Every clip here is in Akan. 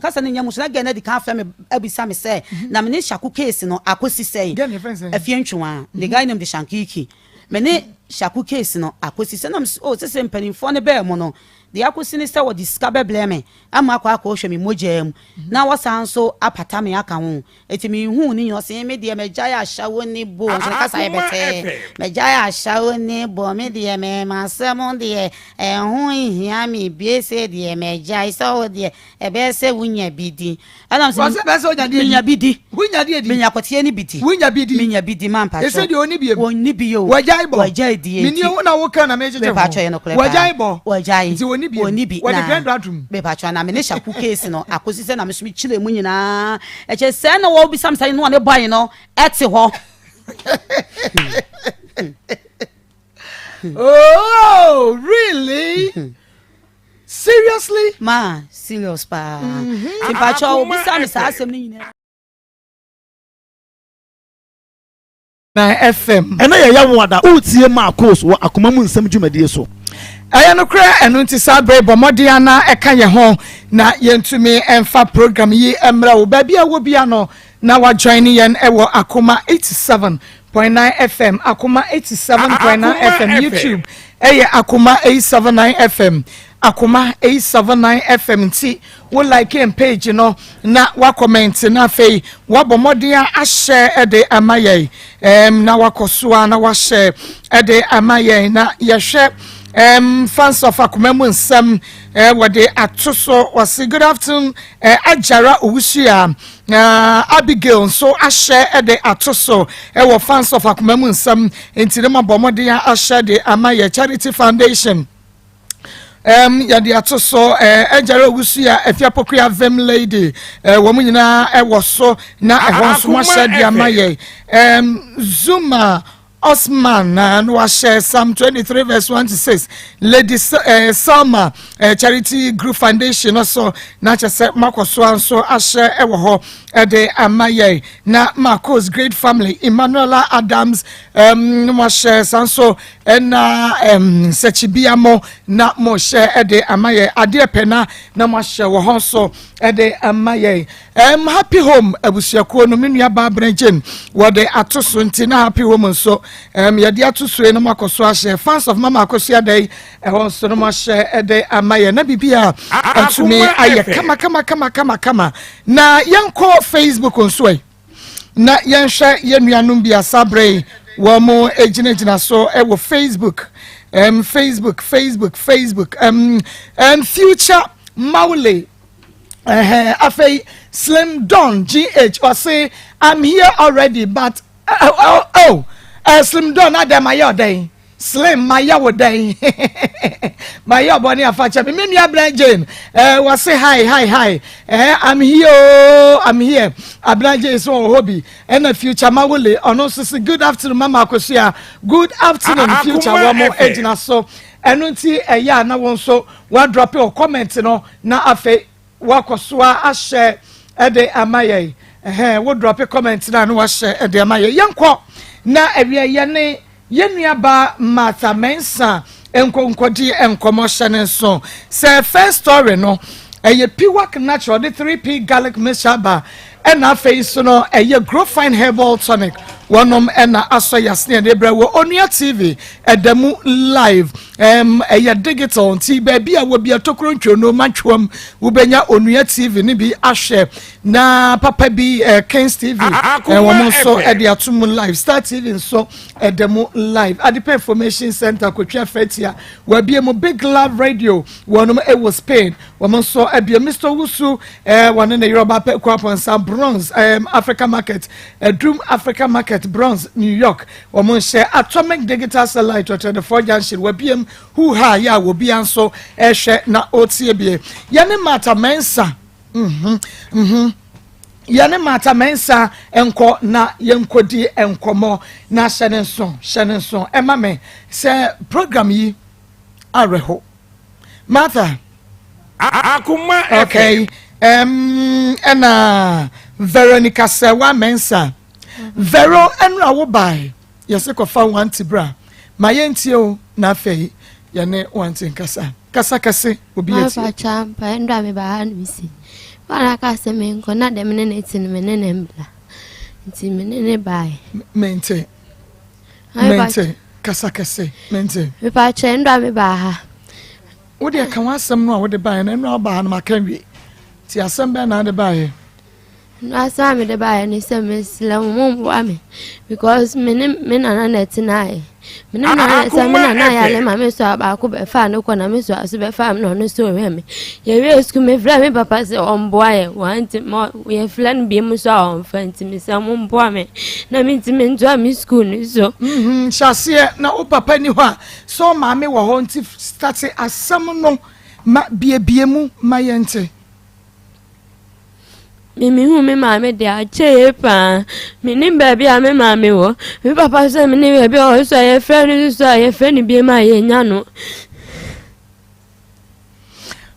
Kasa no nnya mu so na girl no adi kan afrɛ me abisa me sɛ na me ne Shaku case no akosi sɛn? Girl no yɛfrɛ no sɛn? Afie Ntwewaa. The guy name de Shankiki. Me ne Shaku case no akosi sɛn? Na me se oh sese mpanimfoɔ no baa mu no deɛ akosi ne sɛ wɔde sika bɛbrɛ me ama akɔ akɔhwɛ me mogyaa mu na wɔsan nso apata me aka ho. Enti mehuu ne nyina ɔse me deɛ magyae ahyɛwo ne bo nso ne kasa yɛ bɛtɛɛ magyae ahyɛwo ne bo me deɛ me masɛm deɛ ɛho nhia me bie se deɛ magyae sɛ wo deɛ ɛbɛyɛ sɛ wonya bi di ɛna sɛ Wɔsɛ bɛyɛ sɛ wonya deɛ di. menya bi di Wonya deɛ di. menya kɔteɛ ne bi di Wonya bi di. menya bi di ma mpakyɛ Ɛsɛ deɛ ɔnni biem. wɔnni bi o Wagyae bɔ. wagyae die Menni nti wo na woka na mekyekye ho. Mepakyɛ yɛ nokorɛ paa. Wagyae bɔ. Wagyae. Nti wɔnni biem. Wɔnni bi Wɔde na krɛndo atom. Mepakyɛ na me ne Shaku case no akosi sɛ na me so me kyerɛ mu nyinaa ɛkyɛ sɛ na wɔbisa me sɛ no ɔne boy no ɛte hɔ. Oh, really? Seriously? Ma serious paa. Nti mpakyɛ wɔbisa me saa asɛm no nyinaa. Na FM. Ɛnɛ yɛ Yawoada, woretie Marcos wɔ Akoma Mu Nsɛm dwumadie so. Ɛyɛ nokorɛ, ɛno nti saa berɛ yi bɔ mmɔden ara na ɛka yɛn ho na yɛntumi mfa program yi mmrɛ wo. Baabi a wɔ bia no na wa join yɛn wɔ Akoma 87.9 FM, Akoma 87.9 FM, YouTube ɛyɛ Akoma 879 FM, Akoma 879 FM nti Wo like yɛn page no na wa comment na afei wabɔ mmɔden ahyɛ de ama yɛn um, na wakɔ so a na wahyɛ de ama yɛn na yɛhwɛ um, fans of akoma mu nsɛm uh, wɔde ato so wɔse good afternoon uh, agyara owusu a uh, abigail nso ahyɛ de ato so ɛwɔ uh, fans of akoma mu nsɛm nti ne ma bɔ mmɔden ahyɛ de ama yɛ charity foundation um, yɛde ato so uh, agyare owusu a afiapokua vim lady uh, wɔn nyinaa ɛwɔ so na ɛhɔ nso wɔahyɛ de ama yɛ um, zuma Osman na no wahyɛ Psalm 23 verse 1 to 6 Lady uh, Salma uh, Charity Group Foundation no so na kyɛ sɛ makɔ so nso ahyɛ ɛwɔ hɔ ɛde ama yɛn na Marcos Great Family Emmanuela Adams um, wahyɛ san so Ɛna ɛm sɛkyibea mo na mo hyɛ ɛde ama yɛ adeɛ pɛ na na mo ahyɛ wɔ hɔ nso ɛde ama yɛ ɛm happy home abusuakuo no me nua baa Brɛ Jane wɔde ato so nti na happy home nso ɛm yɛde ato so yi na mo akɔ so ahyɛ fans of mama akosua dɛ ɛhɔ nso na mo ahyɛ ɛde ama yɛ na biribi a atumi ayɛ kama kama kama kama kama na yɛnkɔ Facebook nso ɛ. Na yɛnhwɛ yɛn nuanom bi a saa berɛ yi wɔn gyinagyina so wɔ Facebook, um, Facebook, Facebook, Facebook, um, um, Future Maule, uh, afei Slim Don GH, ɔse I'm here already but oh, oh, oh uh, Slim Don adɛn ma yɛ ɔdɛn Slim mayɛ wo dɛn mayɛ ɔbɔne afakyɛ me me nua Abena Jane eh, wɔse hi hi hi eh, I'm here oh, I'm here Abena Jane so wɔ hɔ bi ɛna Future Mawole ɔno nso se good afternoon Mama Akosua good afternoon Future wɔn mo gyina so ɛno nti ɛyɛ a na wɔn nso wɔadrɔpe wɔ comment no na afei Woakɔ so ara ahyɛ de ama yɛn. Ɛhɛn, wo drɔpe comment no a na wahyɛ de ama yɛn. Yɛnkɔ na awia yɛne yɛn nuabaa Martha Mensah nkonkɔdi nkɔmmɔ hyɛ ne nso. Sɛ first story no, ɛyɛ Piwak Natural de 3P garlic mixture aba, ɛna afei nso no ɛyɛ Grow Fine Herbal Tonic. Wɔnom ɛna asɔ yasene yɛde brɛ wɔ Onua TV ɛda mu live. Ɛm, ɛyɛ digital nti baabi a wɔ bi atokuro ntwonoo mantwam wobɛnya Onua TV no bi ahwɛ na papa bi eh, Kings TV eh, wɔn nso ɛde ato mu live Star TV nso ɛda mu live Adepa Information Center Kotwa Fatia wɔabie mu Big Love Radio wɔnom ɛwɔ Spain wɔn nso abie Mr. Wusu eh, wɔne ne yerɛ ɔba pɛ Kuapɔnsa Bronze eh, Africa Market Adum Africa Market Bronze New York Wɔn nhyɛ Atomic Digital Satellite Ɔkyerɛdefoɔ Junction wabiem hoo-haa yɛ a obia nso ɛhwɛ na ɔretie bie. Yɛne Martha Mensah mhm mhm yɛne Martha Mensah nkɔ na yɛnkɔdi nkɔmmɔ na hyɛ ne nso hyɛ ne nso ɛma me sɛ program yi awerɛho. Martha. Akoma Okay. Um, ɛna Veronica Sɛwa Mensah. Vero ɛnora wo bae yɛse kɔfa wo aunty bra ma yɛntie o na afei yɛne wo aunty nkasa kasa kɛse obi atie. Mafa kyampa ɛnora me ba ha no mese Ɔna kaa sɛ menkɔ na deɛ me ne no te no me ne no mbra. Nti me ne no baeɛ. Mente. Mente. Kasa kɛse. Mente. Mepakyɛ ndɔ a mebaa ha. Wo deɛ ka w'asɛm no a wode baeɛ no ɛno a wobaa ha no maka nwie. Nti asɛm bɛn na wode baeɛ? No asɛm a mede baeɛ ne sɛ mesrɛ mo momboa me because me ne me nana na ɛtenaeɛ. Me ne me nana na ɛtena me nana yare ma me so a baako bɛfaa no kɔ na me so a so bɛfaa me na ɔno so ɔhwɛ me. Yɛwie sukuu mefrɛ me papa sɛ ɔmboa yɛ wanti ma yɛfrɛ no biom so a ɔmfa nti mesrɛ momboa me na mentumi ntoa me sukuu no so. Mm-hmm, hyɛ aseɛ na wo papa ni hɔ a sɛ ɔmaame wɔ hɔ nti state asɛm no ma biebie mu ma yɛnte. Me mehuu me maame deɛ akyɛ yie paa. Menim baabi a me maame wɔ. Me papa nso menim baabi a ɔwɔ so a yɛfrɛ no nso a yɛfrɛ no biom a yɛnya no.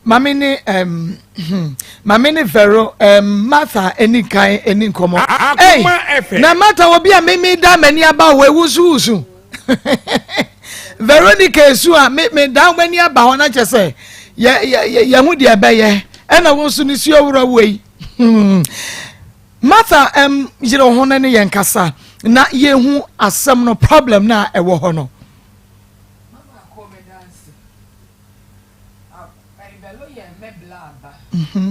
Maame ne um, hmm, maame ne Vero um, Martha ani kan ani nkɔmɔ. Hey, na Martha obi a mimi da m'ani aba hɔ ewu nso wusu. Veronica esu a me me dan w'ani aba hɔ na kyɛ sɛ yɛ yɛ yɛ ho deɛ ɛbɛyɛ ɛna wo nso ne suo wura wei hmm. Martha ɛm yere ho ne ne yɛn kasa na yɛhu asɛm no problem na ɛwɔ hɔ no. Mm-hmm.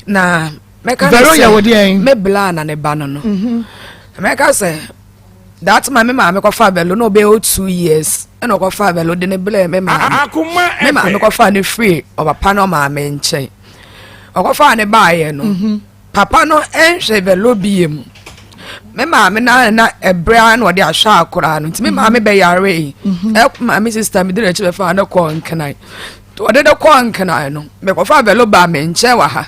Na mɛka ne sɛ me bla na ne ba no no mhm. mɛka sɛ that man me maame kɔfa vɛlo na ɔbɛyɛ 2 years ɛna ɔkɔfa vɛlo de ne blɛ me maame. Me maame kɔfa ne firi ɔpapa no ɔmaame nkyɛn, ɔkɔfa ne baayɛ no mhm. Papa no nhwɛ vɛlo bie mu. Me maame na na ɛbrɛ a na ɔde ahwɛ akora no nti me maame mhm. bɛyare yi mhm. ɛ maame sista mi de n'akyi bɛfa no kɔɔ Nkran. Ɔde no kɔɔ Nkran no, mekɔfa vɛlo baa me nkyɛn wɔ ha.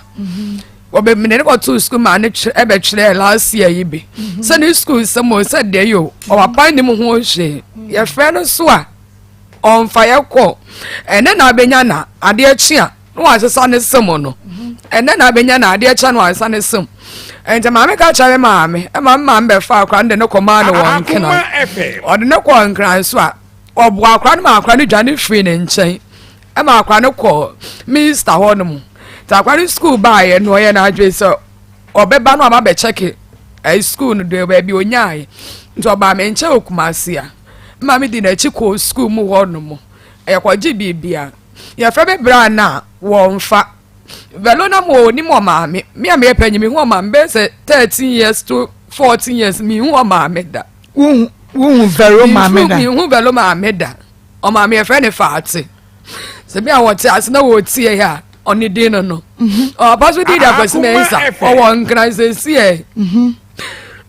Wɔbɛ mene ne kɔtoo sukuu maa ne kyerɛ ɛbɛkyerɛ last year yi bi sɛ ne sukuu nsɛm o sɛ deɛ yi o, ɔwɔ nim ho hwee. Yɛfrɛ no so a ɔnfa yɛ kɔ. Ɛnɛ na abɛnya na adeɛ kye a na wasesa ne sem no, ɛnɛ na abɛnya na adeɛ kye a na wasesa ne sem. Nti maame ka kyerɛ me maame, ɛma me maame bɛfa akora no de ne kɔmaa no wɔ Nkran. Ɔde ne kɔɔ Nkran so a ɔboa akora no ma akora no dwane firi ne nkyɛn, ɛma akora no kɔ minista hɔ nom. Nti akora no sukuu baayɛ no, ɔyɛ n'adwene sɛ ɔbɛba no aba bɛkyɛke ɛyi sukuu no deɛ baabi onyaayɛ. Nti ɔbaa me nkyɛn wɔ Kumasi a maame di n'akyi kɔɔ sukuu mu hɔ nom, yɛkɔgye biribia. Yɛfrɛ me bra no a wɔmfa vɛlo na mo onim ɔmaame. Me a meyɛ panyin, mehu ɔmaame bɛyɛ sɛ 13 years to 14 years, mehu ɔmaame da. Wohu Vero maame da? Mehu vɛlo maame da. Ɔmaame yɛfrɛ ne Faate. Sɛ bi a wɔte ase na wɔtie a, ɔne din no no ɔpa so din de Akwasi Mɛnsa, ɔwɔ Nkran sɛsiɛ.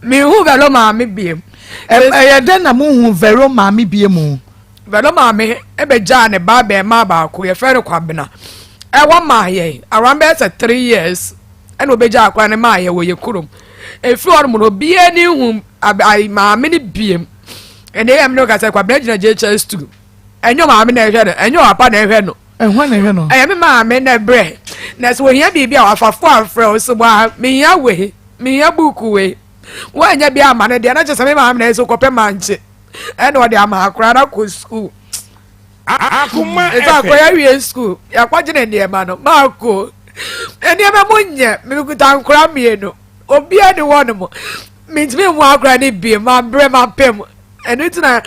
Mehu vɛlo maame biem. Ɛyɛ dɛn na mohu Vero maame bie mu? Vɛlo maame ɛbɛgyaa ne ba bɛrima baako yɛfrɛ no Kwabena, ɛwɔ maa yɛn around bɛyɛ sɛ 3 years, ɛna obɛgya akora ne maa yɛ wɔ yɛ kurom. Efiri hɔ nom no, obiara ni hu ayi maame no biem. Ɛnna ɛyɛ mi ne kasa, Kwabena gyina JHS 2. Ɛnyɛ maame na ɛhwɛ no, ɛnyɛ ɔpapa na ɛhwɛ no. Ɛhɔ na ɛhwɛ no? Ɛyɛ me maame na ɛbrɛ na sɛ ohia biribi a wafafo afrɛ o so bɔ a mehia wei, mehia buuku wei, wɔanya bi ama no deɛ na kyerɛ sɛ me maame na ɛsɛ kɔpɛ mankye ɛna ɔde ama akora na kɔ sukuu. Akoma. Ɛsɛ akɔyɛ wie sukuu, yɛakɔgye ne nneɛma no maako nneɛma mu nyɛ. Mekuta nkora mmienu, obiara ne hɔ nom, mentumi nhu akora no bie. Mabrɛ mapem, ɛno nti na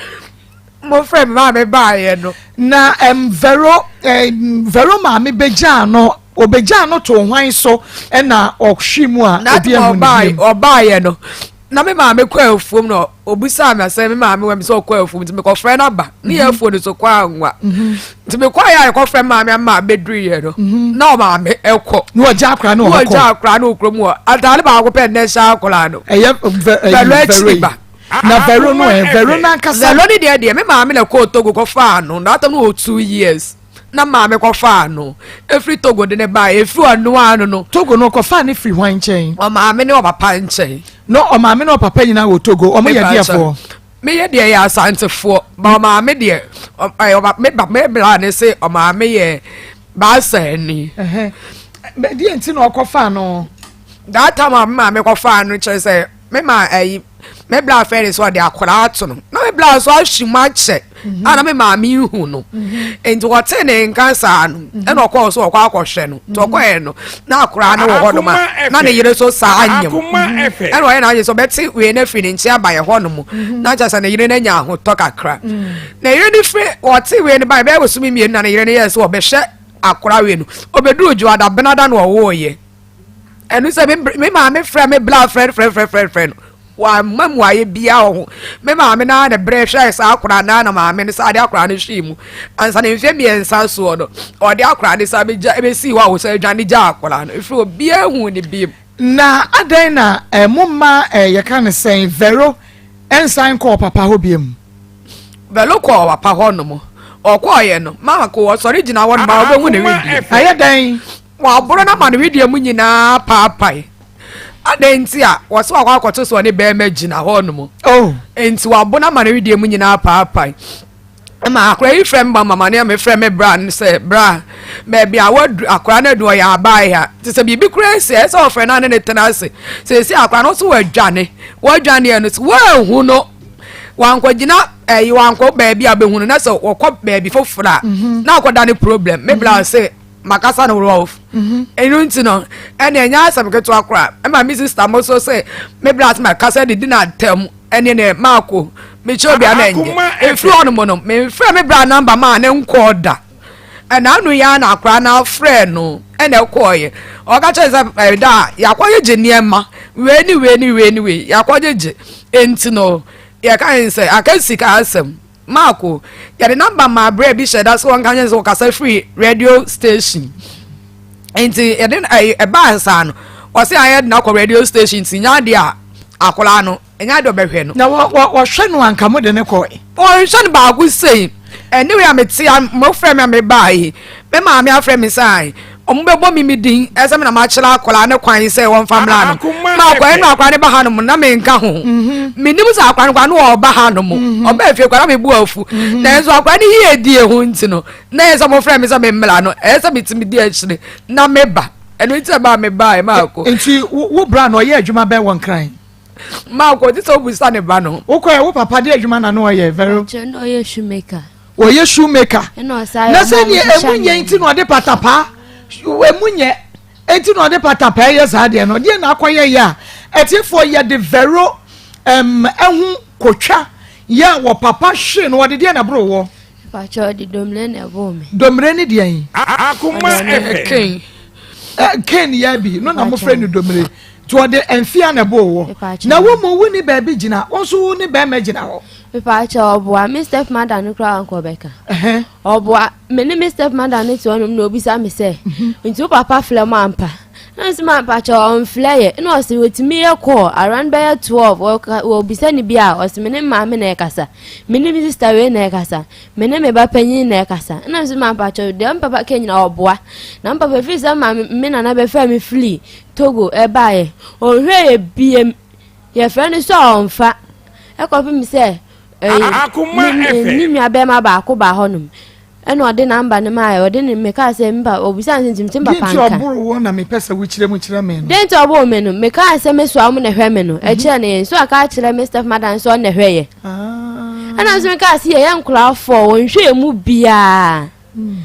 mofrɛ me maame baayɛ no. Na Vero Vero maame bɛgyaa no, ɔbɛgyaa no to hwan so ɛna ɔhwe mu a obi ahu ne biem? Ɔbaayɛ no na me maame kɔ afuom na obisaa me asɛ me maame wɔ mi sɛ ɔkɔ afuom, nti mekɔfrɛ no aba ne yɛ afuo no so kɔ anwa. Nti mekɔ ayɛ a yɛkɔfrɛ maame ama abɛduruyɛ no na ɔmaame ɛkɔ. Na ɔgya akora no wɔ hɔ kɔ. Ɔgya akora no wɔ kurom hɔ, ataade baako pɛ nnɛ hyɛ akora no. Ɛyɛ Vɛlo akyi ba. Na Vero no ɛ, Vero no ankasa? Vɛlo ne deɛ me maame na kɔɔ Togo kɔfaa no na atam no wɔ 2 years na maame kɔfaa no efiri Togo de ne ba efiri ɔno ano no. Togo no, ɔkɔfaa ne firi hwan nkyɛn? Ɔmaame ne ɔpapa nkyɛn. Na ɔmaame ne ɔpapa nyinaa wɔ Togo? Ɔmo yɛ deɛfoɔ? Meyɛ deɛ yɛ Asantefoɔ ba ɔmaame deɛ ɔba me ba me bla ne se ɔmaame yɛ Baasani. Deɛ nti na ɔkɔfaa no? That time a me maame kɔfaa no kyerɛ sɛ me ma ɛyi. Me bra frɛ no sɛ ɔde akwadaa ato no na me bra nso ahwe mu akyɛ mhm. a na me maame nhu no mhm. nti wɔte ne nka saa no mhm. ɛna ɔkɔɔ so ɔkɔ akɔhwɛ no nti ɔkɔɛ no na akwadaa no wɔ hɔ nom a na ne yere so saa anyam ɛna ɔyɛ n'adwene sɛ ɔbɛte wei no afiri ne nkyɛn aba yɛ hɔ nom na kyerɛ sɛ ne yere no anya ahotɔ kakra na yere no firi ɔte wei no ba ɛbɛyɛ bosome mmienu na ne yere no yɛ sɛ ɔbɛhwɛ akwadaa wei no ɔbɛduru dwoada benada na ɔwooyɛ ɛno sɛ me maame frɛ me bla frɛ frɛ frɛ frɛ frɛ no wamma mmuaeɛ biara wɔ ho me maame naa na berɛ hwɛ saa akwadaa naa na maame no saa de akwadaa no hwee mu ansa na mfeɛ mmiɛnsa soɔ no ɔde akwadaa no saa bɛgya ɛbɛsii hɔ a wɔsɛ adwane gya akwadaa no ɛfiri obiara hu ne biem. Na adɛn na eh, mo mma eh, yɛka no sɛn Vero nsan nkɔɔ papa hɔ biom? Vero kɔɔ papa hɔ nom ɔkɔɔyɛ no mama ko ɔsɔre gyina hɔ nom a wobɛhu ne wedeɛ. Ɛyɛ dɛn? Wɔaboro no ama ne wedeɛ mu nyinaa paapae. Adɛn nti a wɔsɛ wakɔ akɔto so ɔne bɛrima gyina hɔ nom? Oh. Nti wɔabo no ama ne wedeɛ mu nyinaa paapae. Ma akora yi frɛ me ba mama ne mefrɛ me bra no sɛ bra baabi a wadu akora no adu ɔyɛ abae ha nti sɛ biribi kora si ɛsɛ ɔfrɛ no ne ne tena ase seesei akora no nso wadwane wadwaneɛ no sɛ woanhu no wankɔgyina ɛyi wankɔ baabi a bɛhu no na sɛ wɔkɔ baabi foforɔ a mhm. na akɔda ne problem me bra mhm. sɛ makasa no rough mhm. ɛno nti no ɛne ɛnyɛ asɛm ketewa koraa ɛma me sister mo so sɛ me bra sɛ makasa de di no atɛm ɛne ne maako mekyerɛ obi a na ɛnyɛ ɛfiri hɔ nom no memfrɛ me bra namba maa ne nkɔɔ da ɛna ano yi ara na akora no afrɛ no ɛna ɛkɔɔyɛ ɔka kyerɛ sɛ ɛda a yɛakɔgyegye nneɛma wei ne wei ne wei ne wei yɛakɔgyegye nti no yɛka sɛ aka sika asɛm Marko, yɛde namba maa berɛ bi hyɛ da sɛ wɔnka nyɛ sɛ wɔkasa firi radio station. Nti yɛde ɛbaa saa no, wɔsɛ ayɛ de no akɔ radio station nti nya adeɛ a akwadaa no ɛnya adeɛ ɔbɛhwɛ no. Na wɔhwɛ no anka mo de ne kɔɛ. Wɔhwɛ no baako sei. Ɛne wei a mete a mofrɛ me a mebaa yi, me maame afrɛ me sɛ wɔn bɛbɔ me me din ɛsɛ me na makyerɛ akwadaa no kwan sɛ wɔmfa mmra no ma akwadaa no akwadaa no ba ha nom na menka ho mhm. menim sɛ akwadaa no kwa no ɔba ha nom mhm. ɔba afie kwa na mebu afu mhm. nanso akwadaa no yie die ho nti no na ɛyɛ sɛ mofrɛ me sɛ memmra no ɛyɛ sɛ metumi di akyire na meba ɛno nti ɛbaa mebaa ɛma akɔ nti wo bra no ɔyɛ adwuma bɛn wɔ nkran ma akɔ ti sɛ wobisa ne ba no wokɔɛ wo papa de adwuma na no ɔyɛ very ɔyɛ shoemaker Ɔyɛ shoemaker. Na sɛdeɛ ɛmu nyɛ nti na ɔde patapaa ɛmu nyɛ nti na ɔde patapaa yɛ saa deɛ no deɛ na akɔyɛ yɛ a ɛtiefoɔ yɛde vero ɛm ɛho kotwa yɛ wɔ papa hwe no ɔde deɛ na ɛboro wɔ. Pakyɛ ɔde domire na ɛboro me. Domire ne deɛ yi. Akoma ɛfɛ. Ken yɛ bi no na mo frɛ no domire nti ɔde mfea na ɛboro wɔ na wo mu wo ni baabi gyina wo nso wo ne bɛrima gyina hɔ. Mepaakyɛw ɔboa me step mother no koraa anka ɔbɛka. Ɔboa me ne me step mother no te hɔnom na obisa me sɛ mhm. nti wo papa frɛ mo ampa? Na nso ma mpaakyɛw ɔmfrɛ yɛ na ɔse otumi yɛ call around bɛyɛ 12 ɔbisa ne bi a ɔse me ne maame na ɛkasa me ne me sister wei na ɛkasa me ne me ba panyin na ɛkasa na nso ma mpaakyɛw deɛ mpapa ka nyina ɔboa na mpapa firi sɛ maame me nana bɛfrɛ me firi Togo ɛbaeɛ ɔnhwɛ yɛ biem Yɛfrɛ no sɛ ɔmfa. Ɛkɔpem sɛ ɛyi ne nua bɛrima baako baa hɔnom ɛna ɔde namba no maa ɔde ne mekaa sɛ mpa obisa nse nti mte papa nka. Deɛ nti ɔboro wo na mepɛ sɛ wokyerɛ mu kyerɛ me no. Deɛ nti ɔboro me no mekaa sɛ me soa mo na ɛhwɛ me no mhm. ɛkyerɛ ne yɛn so aka akyerɛ me step mother nso ɔna ɛhwɛ yɛ. Ah. Ɛna nso mekaa sɛ yɛyɛ nkoraa fɔ wɔnhwɛ yɛ mu biara. Hmm.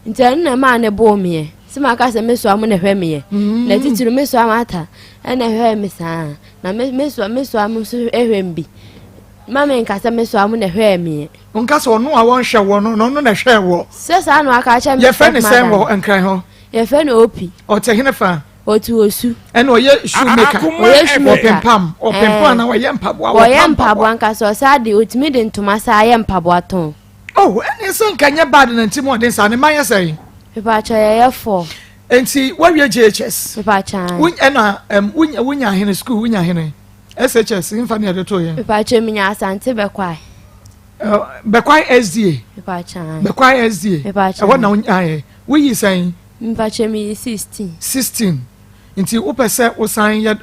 Nti ɛno na ɛmaa ne boo meɛ sɛ maka sɛ me soa mo na ɛhwɛ meɛ mm. na titiri me soa mata ɛna ɛhwɛ me saa na me me soa me soa mo nso ɛhwɛ m bi ma me nka sɛ me soa mo na ɛhwɛ meɛ. Nka sɛ ɔno a wɔnhwɛ wɔ no na ɔno na ɛhwɛ wɔ. Sɛ saa na waka akyerɛ me Yɛfrɛ ne sɛn wɔ nkran hɔ? Yɛfrɛ no Opi. Ɔte hene fa? Ɔte osu. Ɛna ɔyɛ shoemaker. Ɔyɛ shoemaker. Ɔpempam. Ɔpempam anaa ɔyɛ mpaboa. Ɔyɛ mpaboa nkasa ɔsaa de ɔtumi de ntoma saa yɛ mpaboa tɔn. Oh, ɛne sɛ nka nyɛ bad na nti mu ɔden saa ne mma yɛ sɛn? Mepakyɛ yɛyɛ four. Nti wawie JHS? Mepakyɛ. Wo ɛna ɛm wonya wonya hene school wonya hene SHS nfa ne yɛde to yɛn. Mepakyɛ minya Asante Bɛkwae. Bɛkwae SDA. Mepakyɛ. Bɛkwae SDA. Mepakyɛ. Ɛhɔ na wonya yɛ. Woyi sɛn? Mepakyɛ miyi 16. 16. Nti wopɛ sɛ wosan yɛ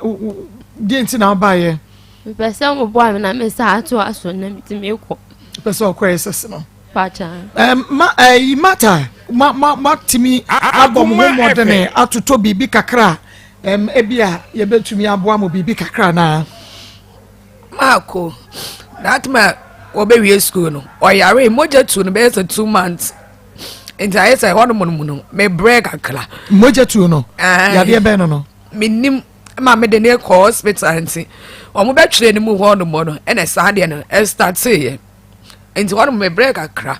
deɛ nti na wobaeɛ? Mepɛ sɛ woboa me na me nsa atoa so na metumi kɔ. Wopɛ sɛ ɔkɔ SS no? Pacha. Um, ma ɛyi eh, mata ma ma matumi abɔ mo ho mmɔdene atotɔ biribi kakra um, ebi a yɛbɛtumi aboa mo biribi kakra naa. Maako, that time a wɔbɛwie school no, ɔyare mogya tu no bɛyɛ sɛ 2 months. Nti ayɛ sɛ hɔnom no mu no, mebrɛ kakra. Mogya tu no? Yadeɛ bɛn no? Menim ma mede ne kɔ hospital, nti wɔn bɛtwerɛ no mu hɔnom no, ɛna saa deɛ no ɛstarteeɛ. Nti hɔnom mebrɛ kakra.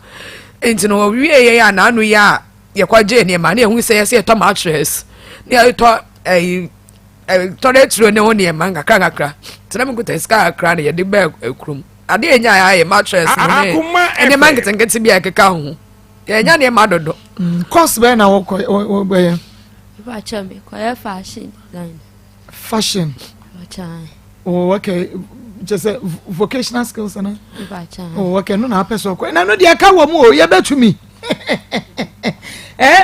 Nti no wɔwie yɛ a, n'ano yɛ a yɛkɔgye nneɛma ne yɛhu sɛ yɛsɛ yɛtɔ mattress ne yɛtɔ ɛyi tɔrɔ ne ho nneɛma nkakra nkakra. Nti na mekuta sika kakra na yɛde bɛɛ kurom. Adeɛ yɛnya ayɛ mattress no ne nneɛma nketenkete bi a ɛkeka ho. Yɛnya nneɛma dodo. Course bɛyɛ na wɔkɔ wɔbɛyɛ? Mepakyɛ, me kɔyɛ fashion design. Fashion? Mepakyɛ. Oh, okay, kyɛ sɛ vocational skills ana? Mepakyɛ. Oh, okay, no na apɛ sɛ ɔkɔ na no deɛ ɛka wɔ mu o. Yɛbɛtumi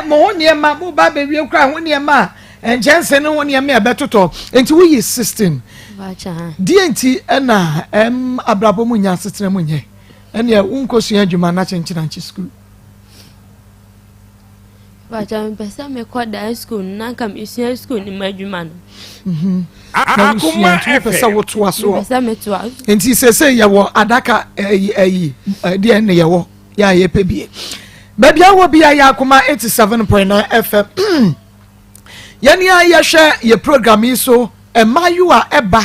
mo ho nneɛma mo ba bɛwie kora ho nneɛma a nkyɛnse ne ho nneɛma a ɛbɛtotɔ. Nti woyi 16. Mepakyɛ. Deɛ nti ɛna abrabɔ mu nya asetena mu nyɛ ɛneɛ wonkɔsua adwuma na kyenkyena nkye sukuu? Mepakyɛ, mepɛ sɛ mekɔ dan school no na nka mesua school no mu adwuma no. Na wosua, nti wopɛ sɛ wotoa soɔ? Mepɛ sɛ metoa so. Nti sese yɛwɔ adaka ɛyi ɛyi ɛdeɛ ne yɛwɔ yɛ a yɛpɛ bie. Baabi a wɔ bia yɛ Akoma 87.9 FM. Yɛne a yɛhwɛ yɛ program yi so, mmaayewa ɛba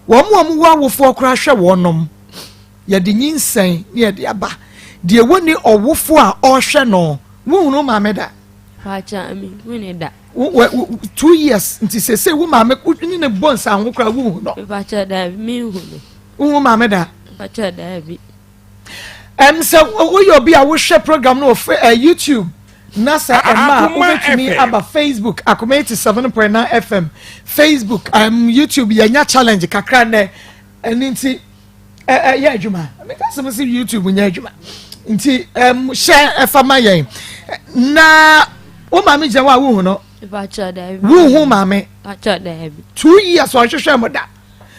wɔn a wɔwɔ awofoɔ koraa hwɛ wɔnom, yɛde nyinsɛn ne yɛde aba deɛ wɔni ɔwofoɔ a ɔrehwɛ no. Wohunu maame da? Mepakyɛ, mehu ne da. 2 years, nti sese wo maame wo ne ne bɔ nsa ho koraa wohu no? Mepakyɛ, daabi, mehu no. Wohu maame da? Mepakyɛ, daabi. Sɛ woyɛ obi a wohwɛ program no wɔ YouTube na sɛ ɛma a wobɛtumi aba Facebook, Akoma 87.9 FM Facebook. YouTube yɛnya challenge kakra nnɛ, ɛno nti ɛyɛ adwuma. Meka sɛ mo sɛ YouTube nyɛ adwuma, nti hyɛ ɛfa ma yɛn. Na wo maame gyina hɔ a wohu no? Mepakyɛ, daabi. Wohu maame? Mepakyɛ, daabi. 2 years ɔhwehwɛ mo da.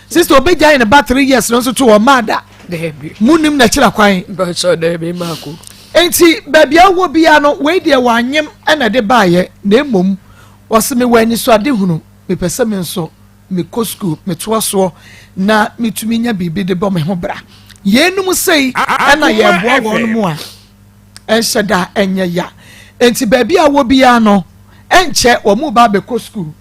Sister, obɛgyae ne ba 3 years no nso to wɔ maa da? Daabi. Munim n'akyira kwan? Mepakyɛ, daabi, maako. Nti baabi a wɔ bia no, wei deɛ wanyem ɛna de baayɛ, na mmom wɔsi mi wɔ anisoade hunu, mepɛ sɛ me nso mekɔ sukuu metoa soɔ na metumi nya biribi de bɔ me ho bra. Yɛnum sei ɛna yɛboa wɔn mu a ɛnhyɛ da ɛnyɛ ya. Nti baabi a wɔ biara no, ɛnkyɛ wɔn mu ba abɛkɔ sukuu.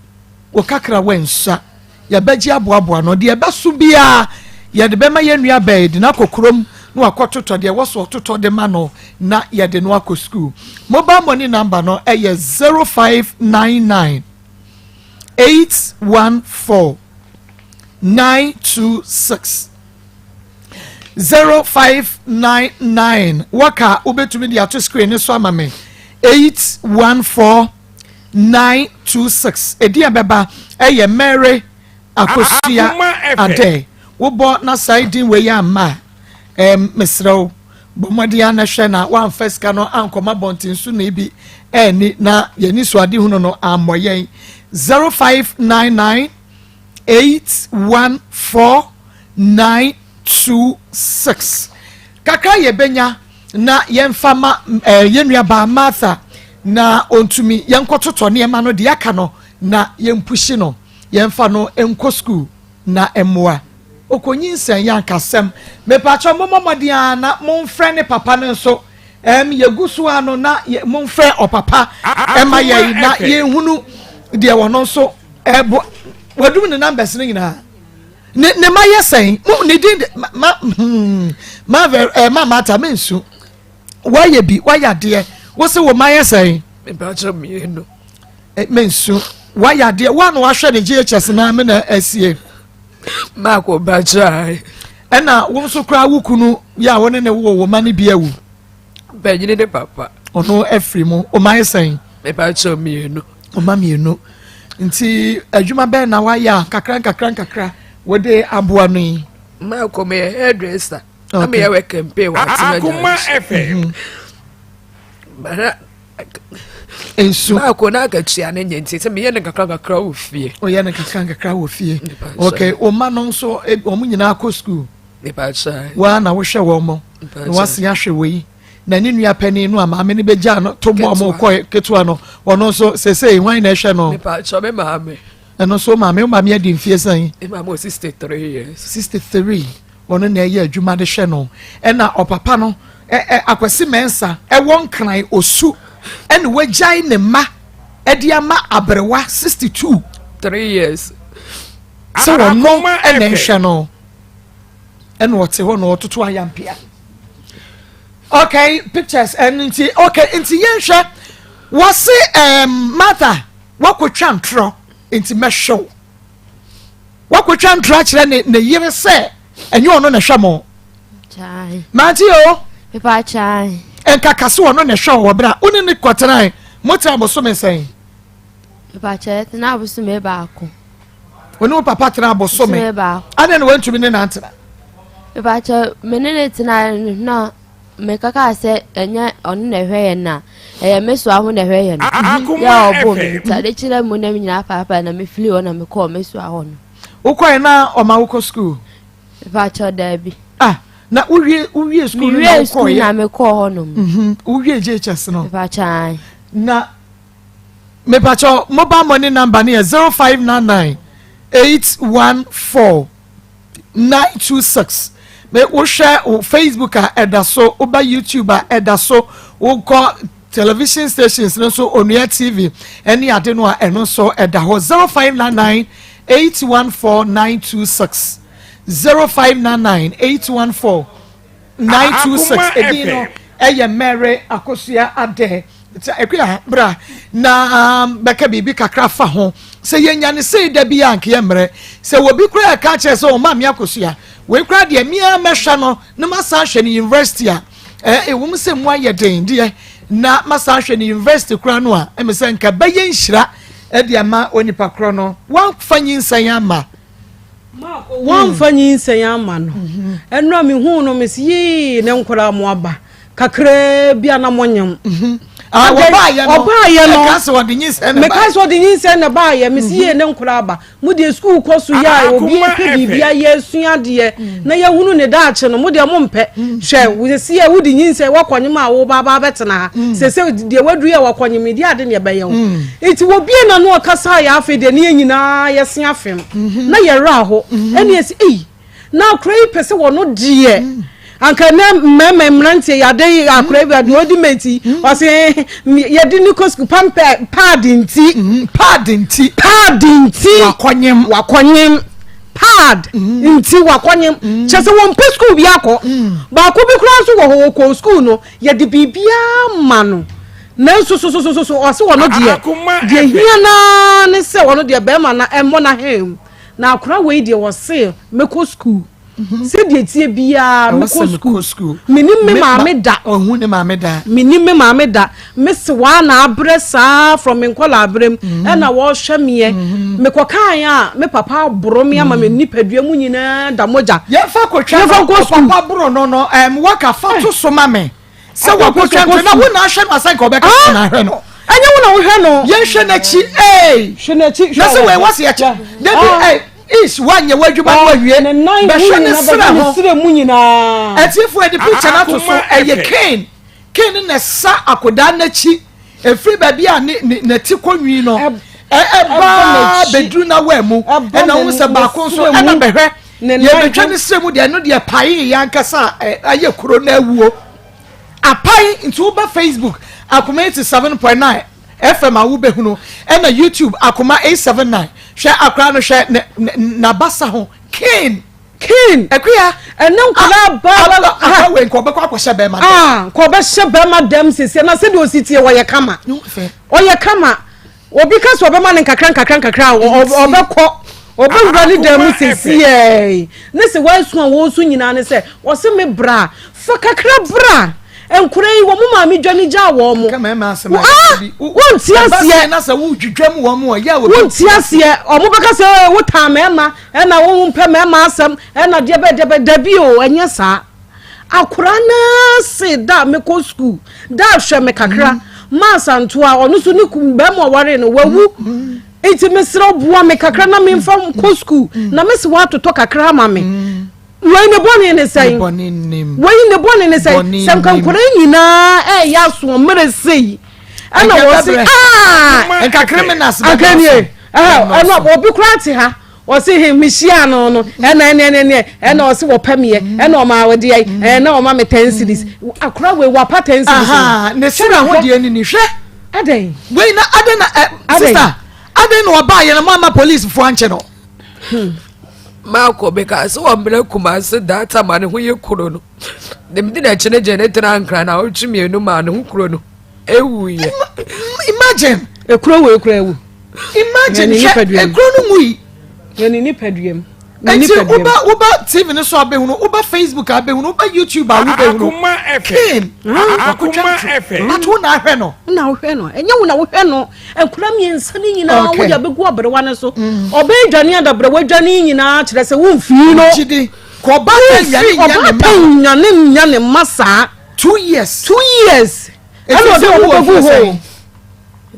Wɔ kakra wɔ nsa yɛbɛgye aboaboa no deɛ ɛbɛso biara, yɛde bɛma yɛn nua bɛɛ de n'akɔ kurom na wakɔtotɔ deɛ ɛwɔ so ɔtotɔ de ma no na yɛde no akɔ sukuu. Mobile money number no ɛyɛ 0599 814 926, 0599. Wɔka wobɛtumi de ato screen ne so ama me, 814 926. Edi a bɛba ɛyɛ Mary Akosua Adɛ. Wobɔ na saa din wei ama a, mesrɛ wo, bɔ mmɔden a na hwɛ na woamfa sika no ankɔma bɔnten so na ebi ɛni na yɛni so ade hunu no ammɔ yɛn. 0599 814 926. Kakra yɛbɛnya na yɛmfa ma yɛn nuabaa Martha na ontumi yɛnkɔtotɔ nneɛma no deɛ aka no na yɛmpush no, yɛmfa no nkɔ sukuu na mmoa okonyinsɛn yɛ ankasɛm. Mepatwa, mommɔ mmɔden a na momfrɛ ne papa no nso. Yɛgu so a no na momfrɛ ɔpapa ɛma yɛn na yɛnhunu deɛ wɔno nso ɛbo. Wadum ne numbers no nyinaa. Ne ma yɛ sɛn mo ne din de ma vɛ ma mata me nsu. Wayɛ bi, wayɛ adeɛ. Wosi wo ma yɛ sɛn? Mepakyɛ, mmienu. Me nsu, wayɛ adeɛ. Wa na wahwɛ ne JHS na me na asie. Maako, bakyɛ. Ɛna wo nso koraa, wo kunu yɛ a wo ne ne wo wo ma ne bi awu? Bɛnyini ne papa. Ɔno afiri mu. O ma yɛ sɛn? Mepakyɛ, mmienu. Ɔma mmienu. Nti adwuma bɛn na wayɛ a kakra nkakra nkakra wɔde aboa no yi? Maako, meyɛ hairdresser na meyɛ wɛ campaign wɔ Atena Akoma FM. Bara. Nsu. Maako, na akatua ne nyɛ, nti sɛ meyɛ no kakra kakra wɔ fie. Ɔyɛ no kakra nkakra wɔ fie. Okay, ɔma no nso wɔn nyinaa kɔ sukuu? Mepakyɛ. Waa na wohwɛ wɔn mo na wase ahwɛ wɔ yi na ne nua panin no a maame no bɛgya no to bɔ ɔmo kɔ ketewa no, ɔno nso sesei hwan na ɛhwɛ no? Mepakyɛ, me maame. Ɛno nso wo maame, wo maame adi mfeɛ sɛn? Me maame wɔ 63 years. 63, ɔno na ɛyɛ adwuma de hwɛ no. Ɛna ɔpapa no, ɛ ɛ Akwasi Mensah, ɛwɔ Nkran Osu, ɛna wagyae ne mma ɛde ama aberewa 62. 3 years. Sɛ ɔno ɛna ɛhwɛ no. Ɛna ɔte hɔ na ɔtoto ayampea. Okay, pictures ɛno nti, okay, nti yɛnhwɛ, wɔse ɛɛm Martha. Woakɔtwa ntorɔ, enti mɛhwɛ wo. Woakɔtwa ntorɔ akyerɛ ne ne yere sɛ ɛnyɛ ɔno na ɛhwɛ mo. Mante o. Nka ka sɛ ɔno na ɛhwɛ wo wɔ berɛ a wo ne ne kɔtenae. Motena bosome sɛn? Yɛtena bosome baako. Wo ne wo papa tena bosome baako. Adɛn na wantumi ne no antena? Me ne ne tena na Meka kaa sɛ ɛnyɛ ɔno na ɛhwɛ yɛn na ɛyɛ me soa ho na ɛhwɛ yɛn. Yɛ a ɔbɔ me nti ade kyerɛ mu nam nyinaa paapaa na mefiri hɔ na mekɔɔ me soa hɔ no. Wokɔɛ na ɔma wokɔ sukuu? Mepakyɛw daabi. Ah, na wowie wowie sukuu no na wokɔɛ? Mewie sukuu na mekɔɔ hɔ nom. Mhm, wowie JHS no? Mepakyɛw. Na mepakyɛw mobile money number no yɛ 0599 814 926 me wohwɛ wo facebook a ɛda so woba youtube a ɛda so wokɔ television stations no nso onua tv ɛne ade no a ɛno nso ɛda hɔ 0599 814 926 0599 814 926 edin no ɛyɛ Mary Akosua Adɛ Akua bra na um, bɛka biribi kakra fa ho sɛ yɛnya ne sei da bi a nka yɛmmerɛ sɛ obi koraa ɛka kyerɛ sɛ ɔma me akosua wei koraa deɛ mea mɛhwɛ no na masan ahwɛ no university a ɛwom sɛ mu ayɛ den deɛ na masan ahwɛ no university koraa no a ɛmɛ sɛ nka bɛyɛ nhyira ɛde ama onipa korɔ no wamfa nyinsɛn ama Wɔamfa nyinsɛn amma no. Ɛno a mehuu no, mese, Yii, ne nkwadaa mo aba. Kakraa bi a na monyem. Ah, wɔbaayɛ no, ɔbaayɛ no, ɛka sɛ ɔde nyinsɛn na meka sɛ ɔde nyinsɛn na baayɛ. Mese, yie, ne nkwadaa aba. Mo deɛ sukuu kɔ so yɛ a, obi pɛ biribi ayɛ asua adeɛ na yɛhunu ne daakye no, mo deɛ mompɛ. Hwɛ, sɛsi a wode nyinsɛn, woakɔnyem a woba aba abɛtena ha. Sɛsɛ deɛ waduru yi a wakɔnyem yi, deɛ ade na ɛbɛyɛ wo. Nti wɔbie n'ano ɔkasaeɛ afei deɛ ne yɛn nyinaa yɛse afem na yɛwerɛ aho ɛne yɛse ei na akora yi pɛ sɛ wɔno deɛ anka nɛ mmarima mmeranteɛ yɛade yi akora yi deɛ ɔdi mɛnti ɔse yɛde ne kɔ sukuu pampɛ paadi nti paadi nti paadi nti wakɔnyem wakɔnyem pad nti wakɔnyem kyɛ sɛ wɔmpɛ sukuu bi akɔ baako bi koraa nso wɔ hɔ wɔkɔɔ sukuu no Yɛde biribiara ma no nanso sosososo ɔse ɔno deɛ deɛ hia naa ne sɛ ɔno deɛ bɛrima na ɛmmɔ n'ahɛn mu na akora wei deɛ ɔse mɛkɔ sukuu mhm. sɛdeɛ tie biara mɛkɔ sukuu menim me maame da ɔhu ne maame da menim me maame da mese waa na abrɛ saa from me nkɔla abrɛ mu mhm. ɛna wɔhwɛ meɛ mhm. mekɔkaeɛ a me papa aboro me ama me nipadua mu nyinaa da mogya Yɛmfa kotwa no ɔpapa boro no no ɛm waka fa to so ma me sɛ wakotwa nto na wo na ahwɛ no asɛ nka ɔbɛka wo na ahwɛ no. Ɛnyɛ wo na wohwɛ no. Yɛnhwɛ n'akyi ee. Hwɛ n'akyi. Na sɛ wei wɔsi akyi. Dabi ɛ is wanyɛ w'adwuma no awie. Bɛhwɛ ne serɛ ho. Ne serɛ mu nyinaa. Atiefo ɛde picture no ato so ɛyɛ Cain. Cain na ɛsa akodaa n'akyi efiri baabi a ne ne n'ati kɔ nwi no ɛba bɛduru n'awaa mu ɛna ohun sɛ baako nso ɛna bɛhwɛ yɛbɛtwa ne srɛ mu deɛ ɛno deɛ pae yɛ ankasa ayɛ kuro na awuo apae nti woba Facebook akoma 87.9 FM a wobɛhunu ɛna YouTube akoma 879 hwɛ akora no hwɛ n'abasa ho Cain King. Akuya. Ɛnɛ nkwadaa ba ba. Aka wei nka ɔbɛkɔ akɔhyɛ bɛrima dɛm. Ah, nka ɔbɛhyɛ bɛrima dɛm sisi na sɛdeɛ osi tie ɔyɛ kama. Ɔyɛ kama. Obi ka sɛ ɔbɛma ne nkakra nkakra nkakra ɔbɛkɔ ɔbɛwura ne dan mu sisi yɛɛ. Ne sɛ wɔasu a wɔresu nyinaa ne sɛ ɔse me bra fa kakra bra. Nkora yi wɔn maame dwane gyaa wɔn mo. Ah, wonte aseɛ. Wonte aseɛ. Wɔn bɛka sɛ wotaa mmarima ɛna wɔn mpɛ mmarima asɛm ɛna deɛ bɛ deɛ bɛ dabi o ɛnyɛ saa. Akora naa se da mekɔ sukuu da hwɛ me kakra mm. Maasantoa ɔno nso ne bɛrima ɔware no wawu. Mm. Nti mesrɛ boa me kakra na memfa kɔ sukuu mm. na mese woatotɔ kakra ama me. Wei ne bɔne ne sɛn? Wei ne bɔne ne sɛn? Sɛ nka nkwadaa nyinaa ɛyɛ asoɔmmerɛ sei ɛna wɔn se aa nka criminals bɛ nie. Ɛna obi koraa te ha ɔsi he mehyia no no ɛna ɛne ɛne ɛne ɛna ɔsi wɔpɛ meɛ ɛna ɔma awodeɛ ɛna ɔma me ten cedis akora wei wapa ten cedis. Ne sira ho deɛ ni ni hwɛ. Adɛn. Wei na adɛn na ɛ sista adɛn na ɔbaa yɛn mo ama polisifoɔ ankyɛ no. Maakɔ meka sɛ wɔmmerɛ Kumase that time a ne ho yɛ kuro no ne mede n'akyi no gye ne tena nkran na ɔtwe mmienu maa ne ho kuro no ɛwuiɛ. Imagine. Ekuro wɔ ekuro ewu. Imagine hwɛ ekuro no nwui. Yɛ ne nipadua mu. Nti woba woba TV no so abɛhunu woba Facebook abɛhunu woba YouTube a wobɛhunu. Ken Akoma FM. But wo na ahwɛ no. Na wohwɛ no ɛnyɛ wo na wohwɛ no nkura mmiɛnsa no nyinaa wode abɛgu aberewa no so mm. ɔbɛyɛ dwane adaberewa dwane nyinaa kyerɛ sɛ womfii no gyidi kɔ ɔba pɛ nwane nya ne mma nwane nya ne mma saa 2 years 2 years ɛna ɔde wɔn bɛgu hɔ.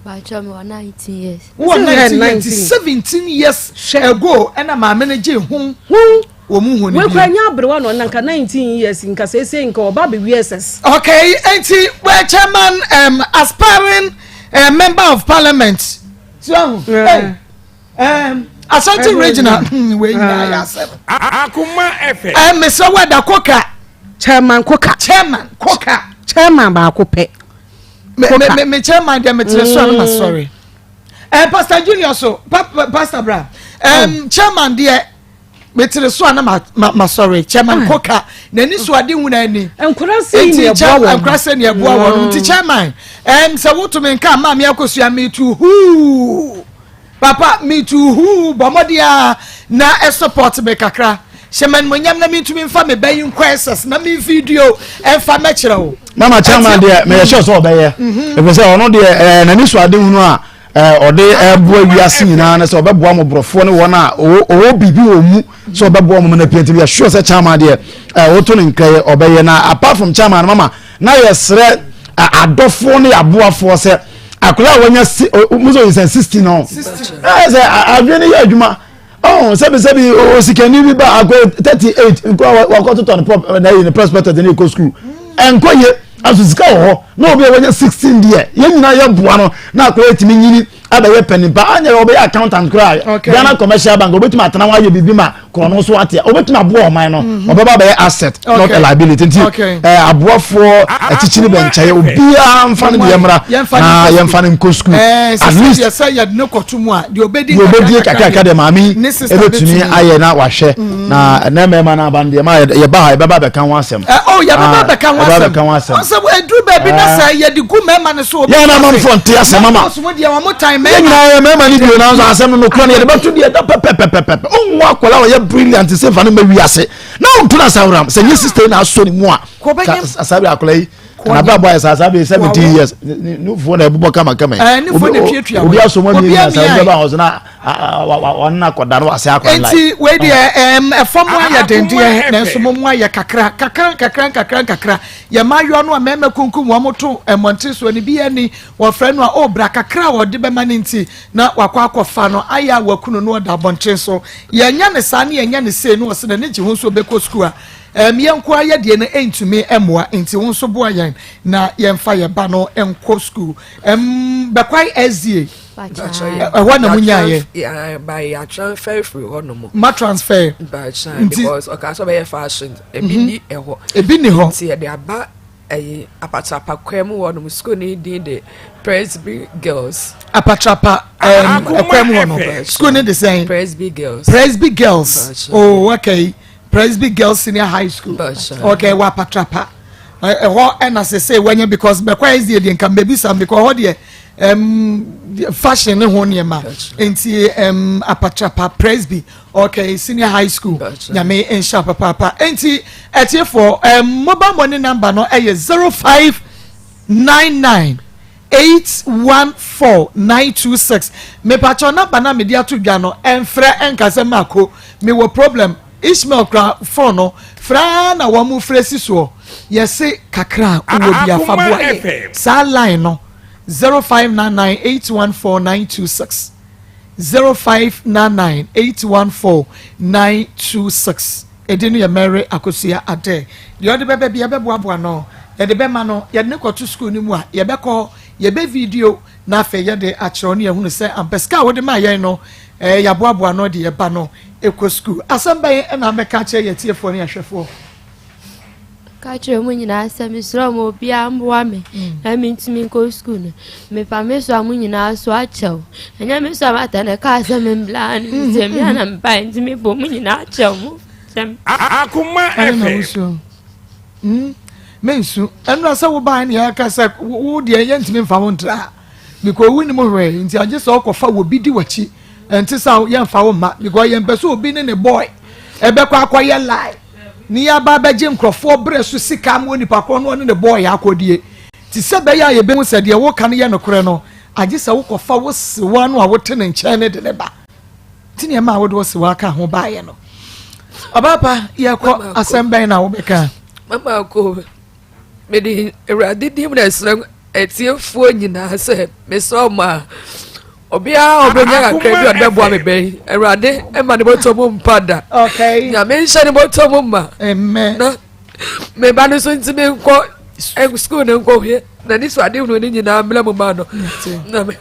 Mepakyɛw mewɔ 19 years. Wɔ 19 years 17 years ago ɛna maame no gye ho wɔn mu hu ne bi. Wekura nya aberewa na ɔna nka 19 years nka sese nka ɔba bɛ wi SS. Okay, nti wɛ chairman aspiring member of parliament. So, hey, Ashanti regional wei nyinaa yɛ asɛm. Akoma FM. Mesrɛ wo ɛda koka. Chairman koka. Chairman koka. Chairman baako pɛ. Me me me chairman deɛ metere so a na ma sɔre. Pastor Junior so pa, Pastor Bra. Chairman deɛ metere so a na ma ma ma sɔre. Chairman koka n'ani so ade hu n'ani. Nkora sɛ ni ɛboa wɔn. Nkora sɛ ni ɛboa wɔn. Nti chairman sɛ wotumi nka maame akosua mi tu huu. Papa me too huu bɔ mmɔden ara na support me kakra hyɛ me animonyam na mentumi mfa me ba yi nkɔ SS na me video ɛmfa mɛkyerɛ wo. Mama chairman deɛ meyɛ sure sɛ ɔbɛyɛ ɛfiri sɛ ɔno deɛ ɛɛ n'ani so ade hunu a ɛɛ ɔde ɛboa wiase nyinaa ne sɛ ɔbɛboa mmɔborɔfoɔ ne wɔn a ɔwɔ biribi wɔ mu sɛ ɔbɛboa wɔn na pii nti meyɛ sure sɛ chairman deɛ ɛɛ woto ne nkɛyɛ ɔbɛyɛ na apart from chairman mama na yɛsrɛ adɔfoɔ ne aboafoɔ sɛ akwadaa a wanya si mo sɛ ɔyɛ 16 no ɛyɛ sɛ adwene no yɛ adwuma ɔn sɛbi sɛbi osikani bi ba akɔ 38 nkɔ wakɔ totɔ ne pɔp na yi ne prospectus ne kɔ sukuu ɛnkɔ yie aso sika wɔ hɔ na obi a wanya 16 deɛ yɛn nyinaa yɛ boa no na akwadaa yɛ tumi nyini abɛyɛ panimpa anyɛ ɔbɛyɛ accountant koraa Ghana Commercial Bank obetumi atena hɔ ayɛ biribi ma korɔ no nso ate obetumi aboa ɔman no mhm. ɔbɛba abɛyɛ asset not a liability nti ɛɛ aboafoɔ akyikyiri bɛnkyɛn obiara nfa no deɛ mmra na yɛnfa no nkɔ sukuu at least sɛ yɛde ne kɔto mu a deɛ obedi deɛ kakra deɛ maame ebetumi ayɛ na wahwɛ mm. na ɛnɛ mmarima no aba no deɛ ma yɛba ha yɛbɛba abɛka ho asɛm. ɛ ɔ yɛbɛba abɛka ho asɛm ho asɛm ɔsɛ eduru baabi na sɛ yɛde gu mmarima no so. yɛn na amanfoɔ nte asɛm ama yɛn nyinaa yɛ mmarima no bio nanso asɛm no nokora no yɛde bɛto deɛ ɛda pɛpɛpɛpɛpɛ ɔnwo akwadaa a ɔyɛ brilliant sɛ fa no ma wiase na ɔnto no asaworam sɛ nyɛ sister na asɔ ne mu a asabere akwadaa yi abrabɔ ayɛ saa saa bɛ 17 years nufoɔ na ɛbobɔ kama kama yi obi asɔ mu amie na saa obi bɛba hɔ so na ɔno na akɔda no wase akɔ nti wei deɛ ɛfam ayɛ dendeɛ nanso mo mu ayɛ kakra kakra kakra kakra kakra yɛ mmaayewa no a mmarima kunkum wɔn to mmɔnten soɔ no bi ani wɔfrɛ no a ɔrebra kakra a wɔde bɛma no nti na wakɔ akɔfa no ayɛ a wakunu no ɔda abɔnten so yɛnyɛ ne saa ne yɛnyɛ ne sei no ɔsɛ n'ani gye ho nso ɔbɛkɔ sukuu a yɛn nko ara yɛ deɛ no ntumi mmoa nti wo nso boa yɛn na yɛmfa yɛn ba no nkɔ sukuu Bɛkwae SDA ɛhɔ na mo nyaayɛ. Yɛ transfer firi hɔ nom. Ma transfer. Nti because ɔka sɛ ɔbɛyɛ fashion ebi mm-hmm. ni ɛhɔ. Ebi ni hɔ. Nti yɛde aba ɛyi apatrapa kwan mu hɔ nom sukuu ni din de Presby Girls. Apatrapa ɛkwan mu hɔ no sukuu ni de sɛn. Presby Girls. Presby Girls oh okay Presby Girls Senior High School okay wɔ apatrapa ɛhɔ ɛna sese wɔnyɛ because bɛkɔ ɛzi deɛ nka mbɛbi sam because ɛhɔ deɛ fashion ne ho nneɛma nti apatrapa Presby okay senior high school nyame nhyɛ papaapa nti ɛtiefoɔ mobile money number no ɛyɛ 0599814926. Mepatwɔ number na mede ato dwa no ɛnfrɛ ɛnkasɛ mako mewɔ problem. Ishmael kura phone no frɛ na wɔn mo frɛ si soɔ yɛse kakra a wowɔ bi afa boa yɛ saa line no 0599814926, 0599814926. Ɛdi no yɛ Mary Akosua Ade deɛ ɔde bɛbɛ bi yɛbɛboaboa no yɛde bɛma no yɛde ne kɔto sukuu no mu a yɛbɛkɔ yɛbɛ video. na afei yɛde akyerɛ wo ne yɛahunu sɛ ampa sika a wode maa yɛn no eh, yɛaboaboa ano de yɛba no ɛkɔ sukuu. Asɛm bɛn na mɛka akyerɛ yɛn atiefoɔ ne ahwɛfoɔ? Ka kyerɛ mu nyinaa sɛ mesrɛ mo obiara mmoa me mm. na mentumi nkɔ sukuu no. Mefa me so a mo nyinaa so akyɛw. Ɛnyɛ me so a mata na ɛkaa sɛ membla no sɛ me ana mebae nti mebɔ mo nyinaa akyɛw mo. Akoma FM. Hmm, mensu. Ɛnora sɛ wobae ne yɛka sɛ wo deɛ yɛntumi mfa wo ntra because wonim hwee nti agye sɛ ɔkɔfa wɔ bi di w'akyi ɛnte sɛ yɛmfa wo mma because yɛmpɛ sɛ obi ne ne boy ɛbɛkɔ akɔyɛ lie ne yɛaba abɛgye nkurɔfoɔ berɛ so sika ma onipa korɔ no ɔne ne boy akɔdie te sɛ bɛyɛ a yɛbɛhu sɛ deɛ woka no yɛ nokorɛ no agye sɛ wokɔfa wo sewa no a wote ne nkyɛn ne de ne ba Nti nneɛma a wode wo sewa ka ho baeɛ no. Ɔbaapa, yɛkɔ asɛm bɛn na wobɛka? Mama ko, mede Awurade dim na ɛsrɛ atiefoɔ nyinaa sɛ mesrɛ ɔmo a obiara a ɔbɛnya kakra bi a ɔde bɛboa me bɛn Awurade ɛma ne bɔtɔ mu mpa da. Nyame nhyɛ ne bɔtɔ mu ma. Na me ba no so ntumi nkɔ sukuu no nkɔhwɛ n'ani so ade hunu ne nyinaa mmerɛ mu ma no. Na me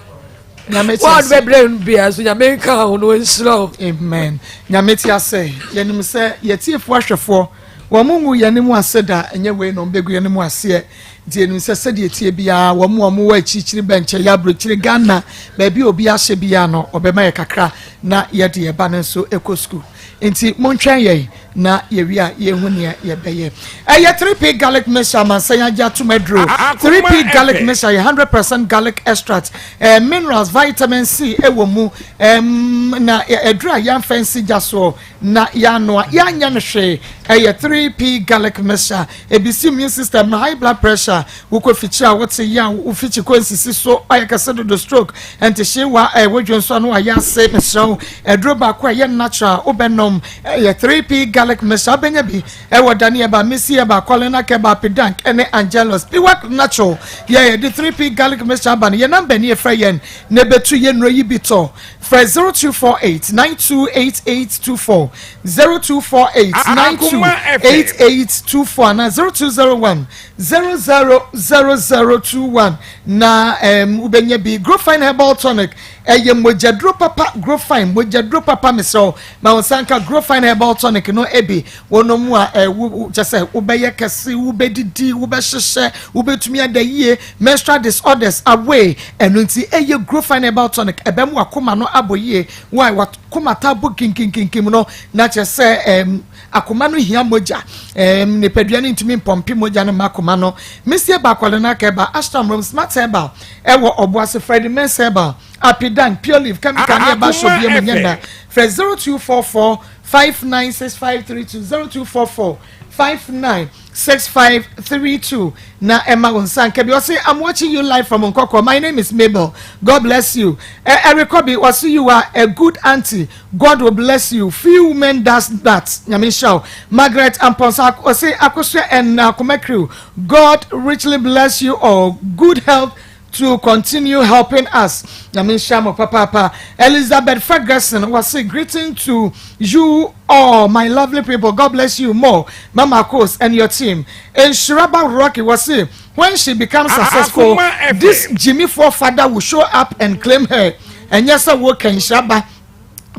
Nyame te ase. Wɔn bɛbrɛ no bia so Nyame nka ho no nhyira wo. Amen. Nyame te ase. Yɛnim sɛ yɛtiefo ahwɛfoɔ wɔn ngu yɛn anim ase da ɛnyɛ wei na wɔn bɛgu yɛn anim aseɛ nti yɛnim sɛ sɛdeɛ tie biara wɔn a wɔwɔ akyirikyiri bɛnkyɛ yɛ aburokyiri Ghana baabi a obi ahyɛ biara no ɔbɛma yɛ kakra na yɛde yɛ ba no nso ɛkɔ sukuu nti montwɛn yɛn Na yɛwie a yɛhu nea yɛbɛyɛ. Ɛyɛ 3P garlic mixture amansan agye atom aduro. 3P garlic mixture yɛ 100% garlic extract. Eh, minerals, vitamin C ɛwɔ mu. Ɛm, na aduro a yɛamfa nsi gya soɔ na yɛanoa, yɛanyɛ no hwee. Ɛyɛ 3P garlic mixture. Ebisi immune system no, high blood pressure, wokɔ fikyiri a wote yaw, wo fikyi kɔ nsisi so, ayɛ kɛse dodo, stroke, ntehyeewa, ɛwɔ dwo nso ano ayɛ ase. Mesrɛ wo, aduro baako a ɛyɛ natural wobɛnom. Ɛyɛ 3P garlic mixture wobɛnya bi ɛwɔ Dani Herbal, Missy Herbal, Colina Kebab, Pidank ɛne Angelus. Piwak Natural yɛ yɛde 3P garlic mixture aba no yɛ number ni frɛ yɛn na ɛbɛtu yɛ nnuro yi bi tɔ. Frɛ 0248 928824, 0248 928824 anaa 0201 000021 na um, wobɛnya bi. Grofine Herbal Tonic ɛyɛ mogyaduro papa. Grofine mogyaduro papa mesrɛ wo Ma wo nsa nka Grofine Herbal Tonic no bi. Wonom a, ɛ, kyɛ sɛ wobɛyɛ kɛse, wobɛdidi, wobɛhyehyɛ, wobɛtumi ada yie. Menstrual disorders away. Ɛno nti, ɛyɛ Grofine Herbal Tonic. Ɛbɛma w'akoma no abɔ yie. Wo a w'akoma taa bɔ kinkinkinkim no, na kyerɛ sɛ ɛm, akoma no hia mogya. Ɛm, nipadua no ntumi mpɔmpe mogya no mma akoma no. Mesie Bakwalena Herbal, Ashram Rome, Smart Herbal, ɛwɔ Ɔboase, Freddie Mens Herbal. Apidan, Pure Leaf, Chemical ne ɛba shop bi mu nyɛ nna. Frɛ 0244 596532 0244 596532 na ɛma wo nsa nka bi. Ɔse I'm watching you live from Nkɔkɔ. My name is Mabel. God bless you. Eric Obi, ɔse you are a good auntie. God will bless you. Few women does that. Nyame nhyira wo. Margaret Amponsah ɔse Akosua and Akoma crew. God richly bless you all. Good health to continue helping us. Nyame nhyira mo papaapa. Elizabeth Ferguson wɔse greeting to you all my lovely people. God bless you more Mama Akos and your team. Nhyiraba Rocky wɔse when she becomes successful this Jimmy father will show up and claim her. Ɛnyɛ sɛ woka nhyiraba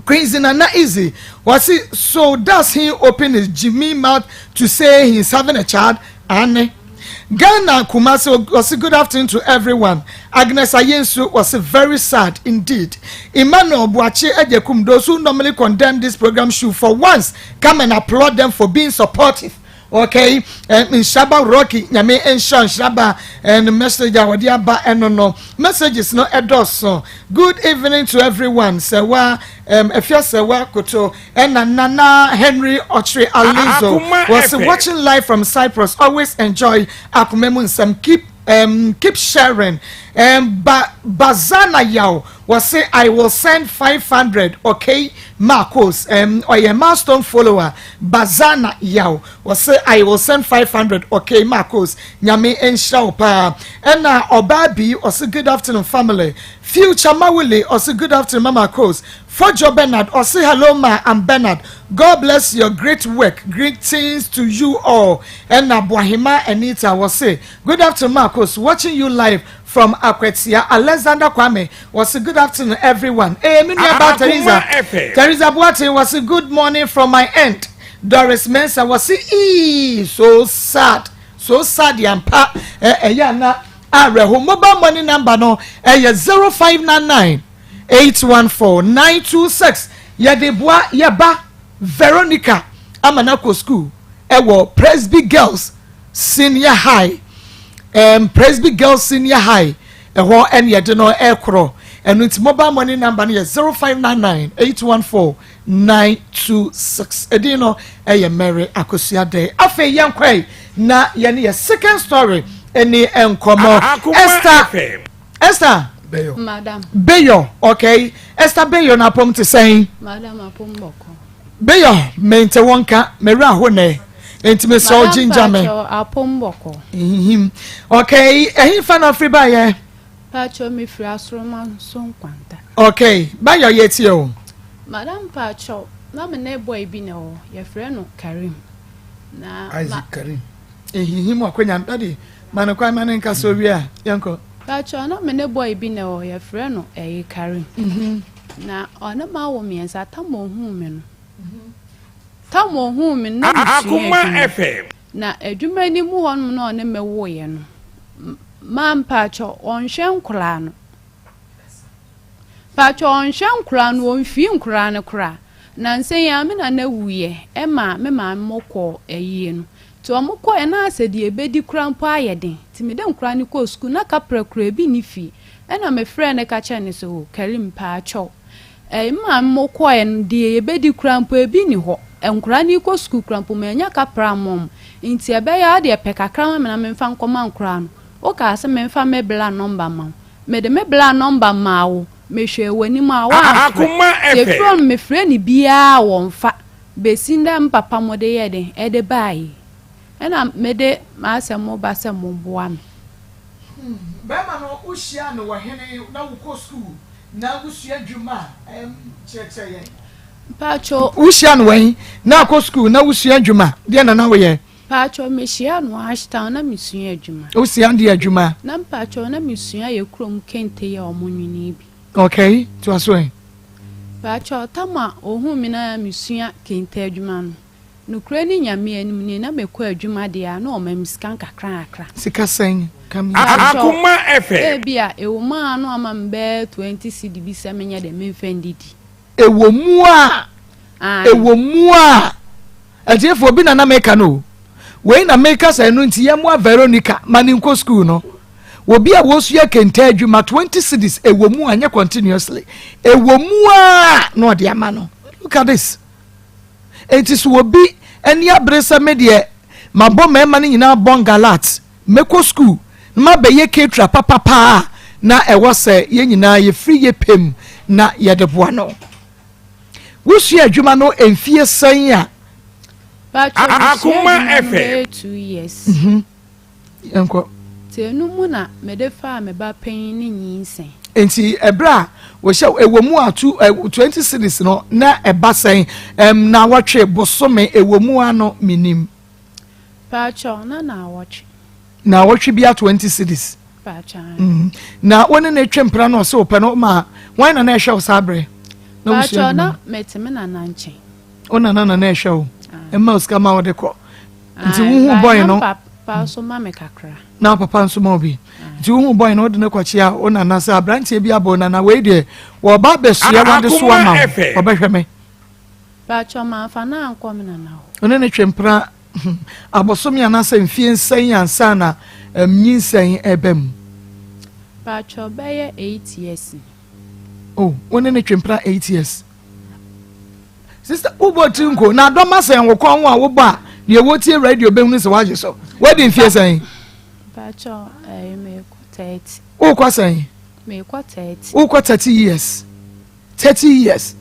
Quincy Nana Easy wɔse so does he open his Jimmy mouth to say he is having a child? Aane. Ghana Kumasi wɔse good afternoon to everyone. Agnes Ayensu wɔse very sad indeed. Emmanuel Boakye Agyekum those who normally condemn this program should for once come and applaud them for being supportive. Okay, eh, Nhyaba Rocky, Nyame nhyira Nhyaba and message a wɔde aba ɛno no. Messages no ɛdɔɔso. Good evening to everyone. Sɛwa, um, Afia Sɛwa Koto, ɛna Nana Henry Ɔkyere Alizo. Was watching live from Cyprus. Always enjoy Akoma mu nsɛm. Keep keep sharing. Ba Bazana Yaw wɔse I will send 500 okay Marcos ɔyɛ milestone follower. Bazana Yaw wɔse I will send 500 okay Marcos Nyame nhyira wo paa. Ɛna ɔbaa bi ɔse good afternoon family. Future Mawuli ɔse good afternoon Mama Marcos. Fojo Bernard ɔse hello ma I'm Bernard God bless your great work greetings to you all. Ɛna Boahema Anita wɔse good afternoon Marcos watching you live. from Akwatia. Alexander Kwame wɔse good afternoon everyone. Ee me nua baa Teresa Teresa Boateng wɔse good morning from my end. Doris Mensah wɔse ee so sad so sad yampa ɛyɛ ana awerɛho. Mobile money number no ɛyɛ 0599 814 926 yɛde boa yɛba Veronica ama no akɔ school ɛwɔ Presby Girls Senior High um, Presby Girls Senior High ɛhɔ ɛne yɛde no ɛkorɔ ɛno nti mobile money number no yɛ 0599 814 926 ɛdin no ɛyɛ Mary Akosua Dɛ. Afei yɛnkɔe na yɛne yɛ second story ɛne nkɔmmɔ. Esther Esther Bayo. Madam. Bayo, okay. Esther Bayo na apom te sɛn? Madam apom bɔkɔ. Bayo, mente wo nka, mewura ho nɛ. Enti me sɛ ɔgyingya me. Madam apom bɔkɔ. Nhim. Okay, ɛhe fa na afiri baayɛ? Pacho me firi asoroma nso nkwanta. Okay, Bayo yɛ tie o. Madam Pacho, na me ne boy bi na ɛwɔ, yɛfrɛ no Karim. Na Isaac Karim. Ehihim akonya, daddy, ma no kwan ma ne nkasa owie a, yɛnkɔ. Pacho, na me ne boy bi na ɛwɔ, yɛfrɛ no ɛyi Karim. Na ɔne ma wo mmiɛnsa, tam ohuu me no. Tam ohuu me no, na mesua adwuma. Na adwuma no mu hɔnom na ɔne me woeɛ no, ma mpacho ɔnhwɛ nkoraa no. Mpacho ɔnhwɛ nkoraa no, ɔmfii nkoraa no koraa. Nansa yi ara me nana wuiɛ ɛma me maame mo kɔɔ ayie no. Nti ɔmo kɔeɛ na asɛ deɛ ɛbɛdi koraa mpo ayɛ den. Nti mede nkoraa no kɔɔ sukuu na kaprɛ koraa bi nni fie. Ɛna me frɛɛ no ka kyerɛɛ no sɛ oh Karim mpaakyɛw ɛɛ me maame mo kɔeɛ no deɛ yɛbɛdi koraa mpo ebi nni hɔ. Nkoraa no rekɔ sukuu koraa mpo mannya kaprɛ ammɔ ɔmo. Nti ɛbɛyɛ a wodeɛ pɛ kakra ma me na memfa nkɔma nkoraa no. Wokaa sɛ memfa me bla nɔmba ma wo. Mede me bla nɔmba maa wo. Mehwɛɛ w'anim a woamfrɛ. Nti ɛfiri hɔ no mefrɛ no biara a wɔmfa. Besi ndɛ me papa mo de yɛɛ den ɛde baa yi. Ɛna mede m'asɛm mo ba sɛ mo boa me. Hmm bɛɛma no wo hyia no wɔ hene na wo kɔ school na wo sua adwuma a ɛm kyerɛkyerɛ yɛn. Mpacho. Wo hyia no wɔ he na akɔ school na wo sua adwuma deɛ na na wo yɛ. Mpacho me hyia no wɔ Ashtown na me sua adwuma. Wo sua deɛ adwuma. Na mpacho na me sua yɛ kurom kente yɛ ɔmo nwene bi. Okay toa so ɛ. Mpacho tam a ohuu me na me sua kente adwuma no Nokorɛ ne Nyame anim nie, na mekɔ adwuma deɛ a, na ɔma me sika nkakrankakra. Sika sɛn? Ka me ntie. Mpakyɛw, Akoma FM. ebia ɛwɔ mu a na wama me bɛyɛ 20 cedi bi sɛ menyɛ dɛn, memfa ndidi. Ɛwɔ mu a, Aane. ɛwɔ mu a, atiefoɔ bi na na meka no o. Wei na meka sɛ ɛno nti yɛmmoa Veronica ma ne nkɔ sukuu no. Obi a wɔsua kente adwuma 20 cedis ɛwɔ mu a, nyɛ continuously, ɛwɔ mu a na ɔde ama no. Look at this. Enti so obi ani abere sɛ me deɛ mabɔ mmarima no nyinaa bɔngalat, mɛkɔ sukuu na mabɛyɛ ketra papa paa a, na ɛwɔ sɛ yɛn nyinaa yɛfiri yɛ pɛ mu na yɛde boa no. Wosua adwuma no mfie sɛn a? Paatwoo mesua Akoma adwuma no FM. bɛyɛ 2 years. Yɛnkɔ. Nti ɛno mu na mede faa me ba panyin no nyinsɛn. Nti ɛberɛ a wɔhyɛ ɛwɔ mu a two ɛ 20 cedis no na ɛba sɛn ɛm naawɔtwe bosome ɛwɔ mu a no menim. Paatwoo na naawɔtwe. Naawɔtwe bia 20 cedis. Paatwoo ae. Mm. Na wo ne no twe mpena na ɔse wopɛ no ma hwan na na ɛhwɛ wo saa berɛ? Na wosua Paatwoo adwuma na no. mete me nana nkyɛn. Wo nana na na ɛhwɛ wo ɛma wo sika ma wode kɔ. Nti Ae, wohu bae boy na no. papa nso ma me kakra. Na papa nso ma wo bi. Nti wohu boy no wode no kɔkyea wo nana sɛ aberanteɛ bi abɔ nana wei deɛ wɔba abɛsoa wade so ama wo ɔbɛhwɛ me. Paatwɔ mamfa no ankɔ me nana hɔ. Wo ne no twe mpena abosome anaasɛ mfie nsɛn ansa na nyinsɛn ɛba mu. Paatwɔ bɛyɛ 8 years ni. Oh, wo ne no twe mpena 8 years. Sister, wobɔ tiri nko na adɔm asɛn wo kɔn ho a wobɔ a deɛ wɔtie radio bɛhunu sɛ woagye so. Woadi mfie sɛn? Paatwɔ ɛyɛ meekɔ 30. Wokɔ sɛn? Meekɔ 30. Wokɔ 30 years. 30 years.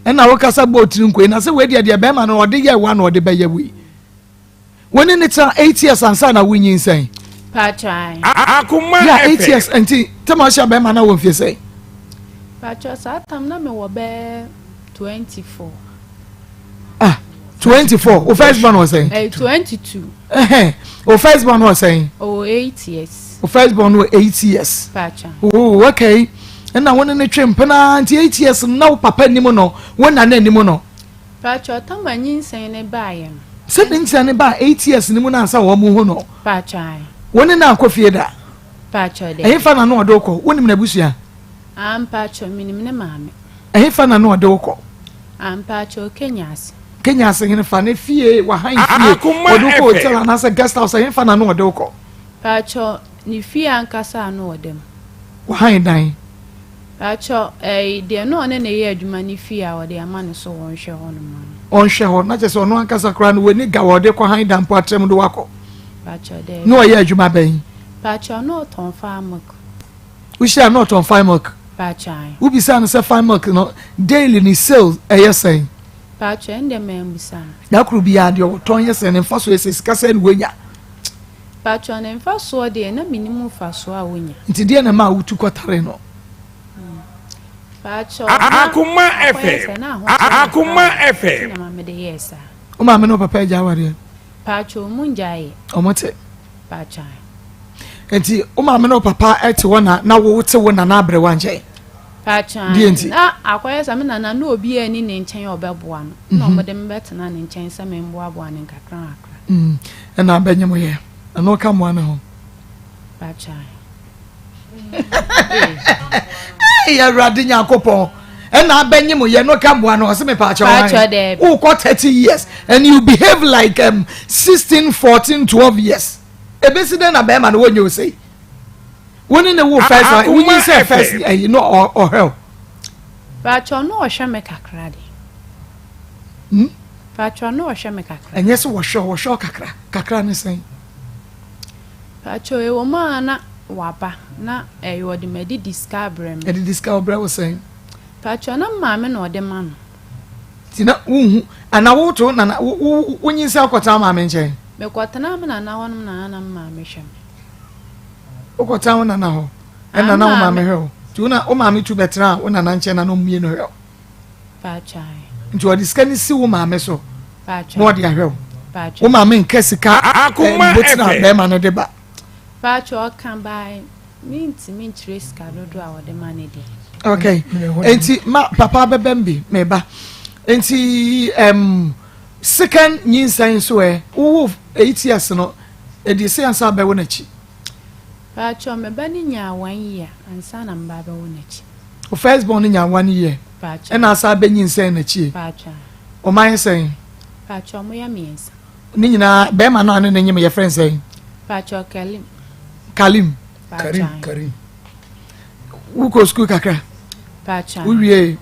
Ɛna wokasa bɔ tiri nko yi na sɛ wei deɛ deɛ bɛrima no ɔde yɛ wa na ɔde bɛyɛ wei. Wo ne ne tena 8 years ansa na wonyinsɛn. Paatwɔ ae. Akoma Yeah, 8 FM. years nti tɛma ɔhyɛ bɛrima na wɔ mfie sɛn? Paatwɔ saa tam na mewɔ bɛyɛ 24. Ah, 24. Wo first born wɔ sɛn? Ɛyɛ 22. Ɛhɛn, wo first born wɔ sɛn? Ɔwɔ 8 years. Wo first born no wɔ 8 years. Oh, okay. Ɛna wo ne no twe mpena nti 8 years no na wo papa anim no, wo nana anim no. Paatwa ɔtam a nyinsɛn no baeɛ no. Sɛ ne nyinsɛn no baa 8 years no mu no ansa wɔn hu no. Paatwa ae. Wo ne no ankɔ fie da? Paatwa daabi. Ɛhefa na na ɔde wo kɔ? Wonim n'abusua? Ah, mpaatwa menim ne maame. Ɛhefa na na ɔde wo kɔ? Ah, mpaatwa Kenya ase. Kenya ase henefa? Ne fie, wahan fie, ɔde wo kɔ hotel anaasɛ guest house, ɛhefa na na ɔde wo kɔ? Paatwɔ, ne fie ankasa a na ɔda mu. Wahan dan? Paatwɔ, ɛɛ, deɛ na ɔne no yɛ adwuma ne fie a ɔde ama no so ɔnhwɛ hɔ nom no. Ɔnhwɛ hɔ, na kyerɛ sɛ ɔno ankasa koraa no w'ani ga wɔ ɔde kɔ han dan mpo atrɛ mu de wakɔ. Paatwɔ, daabi. Na ɔyɛ adwuma bɛn? Paatwɔ, na ɔtɔn fire milk. Wohyia na ɔtɔn fire milk? Paatwɔ, ae. Wobisaa no sɛ fire milk no daily ne sales ɛyɛ sɛn? Paatwɔ, ɛndeɛ mammisa no. Da koro biara deɛ ɔtɔn yɛ sɛn, ne mfasoɔ yɛ sɛn, sika sɛn na wanya? Paatwɔ ne mfasoɔ deɛ na mennim mfasoɔ a wonya. Nti deɛ na ɛmaa wotu kɔtaree no? Paatwɔ na Akoma akɔyɛ FM. sɛ na ahokyerɛ kakra Akoma wɔ hɔ nti FM. na ma mede yɛɛ saa. Wo maame ne wo papa agya awareɛ? Paatwɔ ɔmo ngyaeɛ. Ɔmo te? Paatwɔ ae. Nti wo maame ne wo papa te hɔ na na wo te wo nana aberewa nkyɛn? Paatwɔ Deɛ ae. nti? Na akɔyɛ sɛ me nana na obiara nni ne nkyɛn a ɔbɛboa no na ɔmo de me bɛtena ne nkyɛn sɛ memboaboa no nkakra nkakra. Mm, ɛna abɛnye mo yɛ. Ɛno ka mmoa ne ho. Hey, Awurade Nyankopɔn. Ɛna abɛnye mo yɛ no ka mmoa no ɔse me paakyɛ wɔn. Wokɔ 30 years and you behave like um, 16, 14, 12 years. Ebesi dɛn na bɛrima no wɔnyɛ osei. Wo ne ne wo first one, wonyi sɛ first ɛyi no ɔhwɛ o. Paakyɛ no ɔhwɛ me kakra de. Hmm? Paatwɔ na ɔhwɛ me kakra. Ɛnyɛ sɛ wɔhwɛ wo, wɔhwɛ wo kakra. Kakra ne sɛn? Paatwɔ ɛwɔ mu a na waba na ɛyɛ ɔde m'adidi sika abrɛ me. Adidi sika ɔbrɛ wo sɛn? Paatwɔ na me maame na ɔde ma no. Nti na wonhu anaa woto nana wo wo wonyinsɛn wokɔtena wo maame nkyɛn? Mekɔtenaa me nana hɔnom na na me maame hwɛ me. Wokɔtena wo nana hɔ ɛna na wo maame hwɛ wo? Nti wo na wo maame tu bɛtenaa wo nana nkyɛn na na ɔmo mmienu hwɛ wo? Nti ɔde sika no si wo maame so na ɔde ahwɛ wo. Wo maame nka sika mbotina bɛrima no de ba. Paatwa ɔka baa mentumi nkyerɛ sika dodoɔ a ɔde ma no deɛ. Okay, nti ma papa bɛbɛm bi meba. Nti um, second nyinsɛn nso ɛ wowo 8 years no ɛdi sɛ ansa bɛwo n'akyi. Paatwa me ba no nyaa 1 year ansa na meba bɛwo n'akyi. Wo first born no nya one year ɛna asa abɛnyinsɛn n'akyie. Ɔma yɛ sɛn? Paatwɔ ɔmo yɛ miɛnsa. Ne nyinaa bɛɛma no a ne ne nyem yɛfrɛ no sɛn? Paatwɔ Kalim. Kalim. Karim Karim. Wokɔ sukuu kakra? Paatwɔ. Wowie?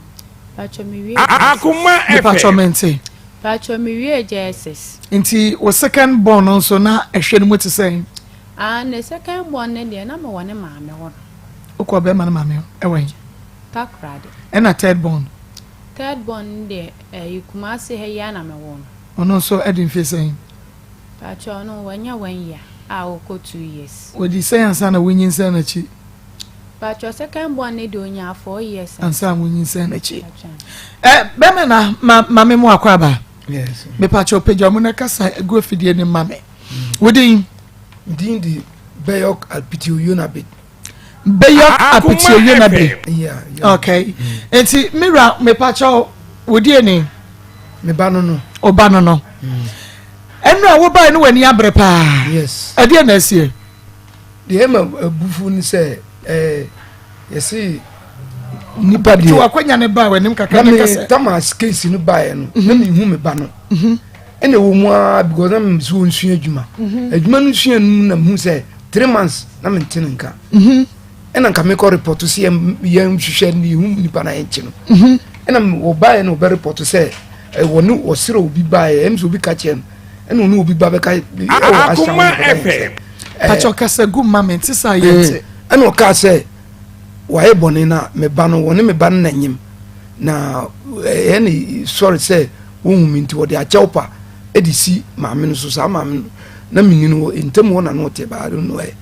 Paatwɔ me wie. Akoma FM. Paatwɔ mente. Paatwɔ me wie JSS. Nti wo second born no nso na ɛhwɛ no mu te sɛn? Ah ne second born ne deɛ na mewɔ ne maame hɔ no. Wokɔ bɛrima no maame hɔ ɛwɔ he? Takoradi. Ɛna third born? Third born no deɛ ɛyi Kumasi ha yi ara na mewoo no. Ɔno nso ɛde mfie sɛn? Pakyɛ ɔno wanya one year a ɔkɔ 2 years. Wadi sɛn ansa na wonyinsɛn n'akyi? Pakyɛ second born no deɛ onyaa 4 years ansa wonyinsɛn n'akyi. Ɛ bɛrima na ma ma me mu akɔ aba. Yes. Mepakyɛ pagya mu na kasa gu afidie no ma me. Wo din? Din de Beyok Alpitio Yonabe. Beyok Alpitio Yonabe. Okay. Nti mira mepakyɛ wo die ni? Me ba no no. O ba no no. Ɛnu a wobae no w'ani abere paa. Yes. Ɛdeɛ na asie? Deɛ ɛma abufu ne sɛ ɛɛ yɛse nipa deɛ. Nti wakwanya ne ba w'anim kakra ne kasa. Na me tamas case no baeɛ no na mehu me ba no. Ɛna ɛwɔ mu ara because na me so nsua adwuma. Adwuma no sua no mu na mehu sɛ 3 months na mente ne nka. Ɛna nka mekɔ report sɛ yɛn yɛn hwehwɛ ne yɛhu nipa na yɛnkye no. Ɛna wɔbaeɛ na wɔbɛ report sɛ ɛwɔ ne wɔserɛ obi baeɛ ɛm sɛ obi ka kyerɛ no ɛna ɔne obi ba bɛka ɛwɔ ahyɛ Akoma FM. Pakyɛ kasa gu ma me nte saa yɛ nte. Ɛna ɔkaa sɛ wayɛ bɔne na me ba no wɔne me ba no na nyim na ɛyɛ ne sɔre sɛ wɔhu me nti wɔde akyɛw pa de si maame no so saa maame no na menni no ntam hɔ na na ɔte baa no ɛ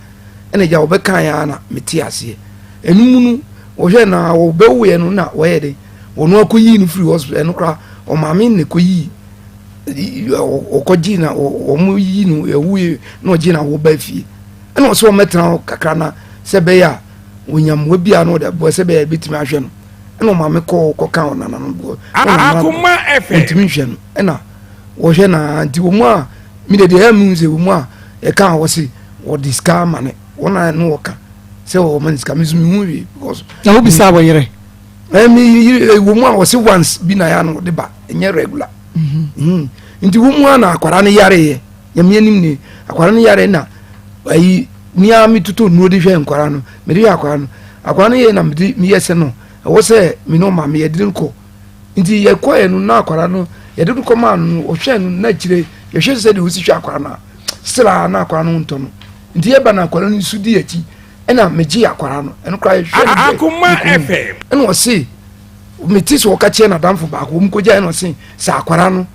ɛna gya wɔbɛka yɛ na mete aseɛ ɛno mu no wɔhwɛ na wɔbɛwoeɛ no na wɔyɛ de wɔn akɔyii no firi hospital ɛno koraa ɔmaame na ɛkɔyii ɔkɔgye na wɔn yi no ɛwuiɛ na ɔgye na wɔba fie. Ɛna ɔsɛ ɔmɛtena hɔ kakra na sɛ ɛbɛyɛ a wɔnya mmoa bi a na ɔde aboa sɛ ɛbɛyɛ a ɛbɛtumi ahwɛ no. Ɛna ɔmaame kɔɔ kɔka ɔnana no boɔ. Akoma FM. Ɔntumi nhwɛ no. Ɛna wɔhwɛ na nti wɔn a mi de deɛ ɛyɛ mi sɛ wɔn a yɛka a wɔsi wɔde sika ama ne wɔn a ɛno wɔka sɛ wɔn ma ne sika mi nso mi hu wie because. Na wo bisa wɔ yere. Ɛɛ mi yere wɔn a wɔsi once bi na yɛ ano wɔde ba ɛnyɛ regular. Mhm. Mhm. Nti wɔn mu a na akwadaa no yare yɛ. Nyame anim ni akwara no yare na ayi mia me tutu nnuro de hwɛ nkwara no mede hwɛ akwara no akwara no yɛ na mede meyɛ sɛ no ɛwɔ sɛ me ne ɔma me yɛde no kɔ nti yɛkɔɛ no na akwara no yɛde no kɔmaa no ɔhwɛ no na akyire yɛhwɛ sɛ deɛ ɔsi hwɛ akwara no a sra na akwara no ntɔ no nti yɛba na akwara no nso di akyi ɛna megye akwara no ɛno koraa yɛhwɛ no bɛ ɛna ɔse mete sɛ ɔka kyerɛ n'adamfo baako wɔn kɔgya ɛna ɔse sɛ akwara no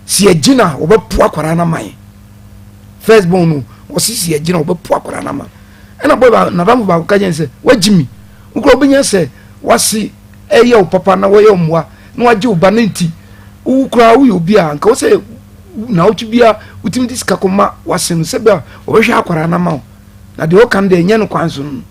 si yɛgyina a wɔbɛpo akwadaa no ama yɛn first born no wɔsi si yɛgyina wɔbɛpo akwadaa no ama ɛna bɔyɛ ba nadamfo baako ka kyɛn sɛ wagyi mi wokura wobɛnya sɛ wase ɛyɛ wo papa na wɔyɛ mmoa na wagye wo ba ne nti wo koraa woyɛ obi a nka wo sɛ na wotwe bia wotumi de sika kɔma wase no sɛ bia wɔbɛhwɛ akwadaa no ama wo na deɛ ɔka no deɛ ɛnyɛ no kwan so no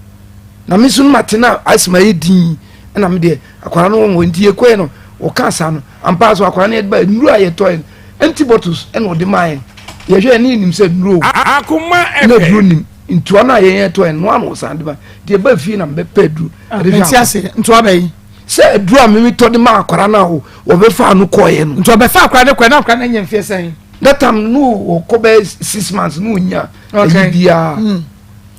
na me nso no mate na asɛm ayɛ din ɛna me deɛ akwadaa no wɔn nti yɛkɔɛ no wɔka saa no ampa so akwadaa no yɛde ba nnuro a yɛtɔɛ no empty bottles ɛna ɔde maa yɛn yɛhwɛ ne yɛnim sɛ nnuro akoma na aduro nim ntoa no a yɛn yɛtɔɛ no ano ɔsan de ba deɛ ɛba fie na mebɛpɛ aduro ah, ɛde hwɛ ase ntoa bɛyi sɛ aduro a mimi tɔ de ma akwadaa no a wɔbɛfa no kɔɛ no nti ɔbɛfa akwadaa no kɔɛ na akwadaa no anya mfeɛ sɛn that time no wɔkɔ bɛyɛ six months no ɔnya ɛyi biara hmm.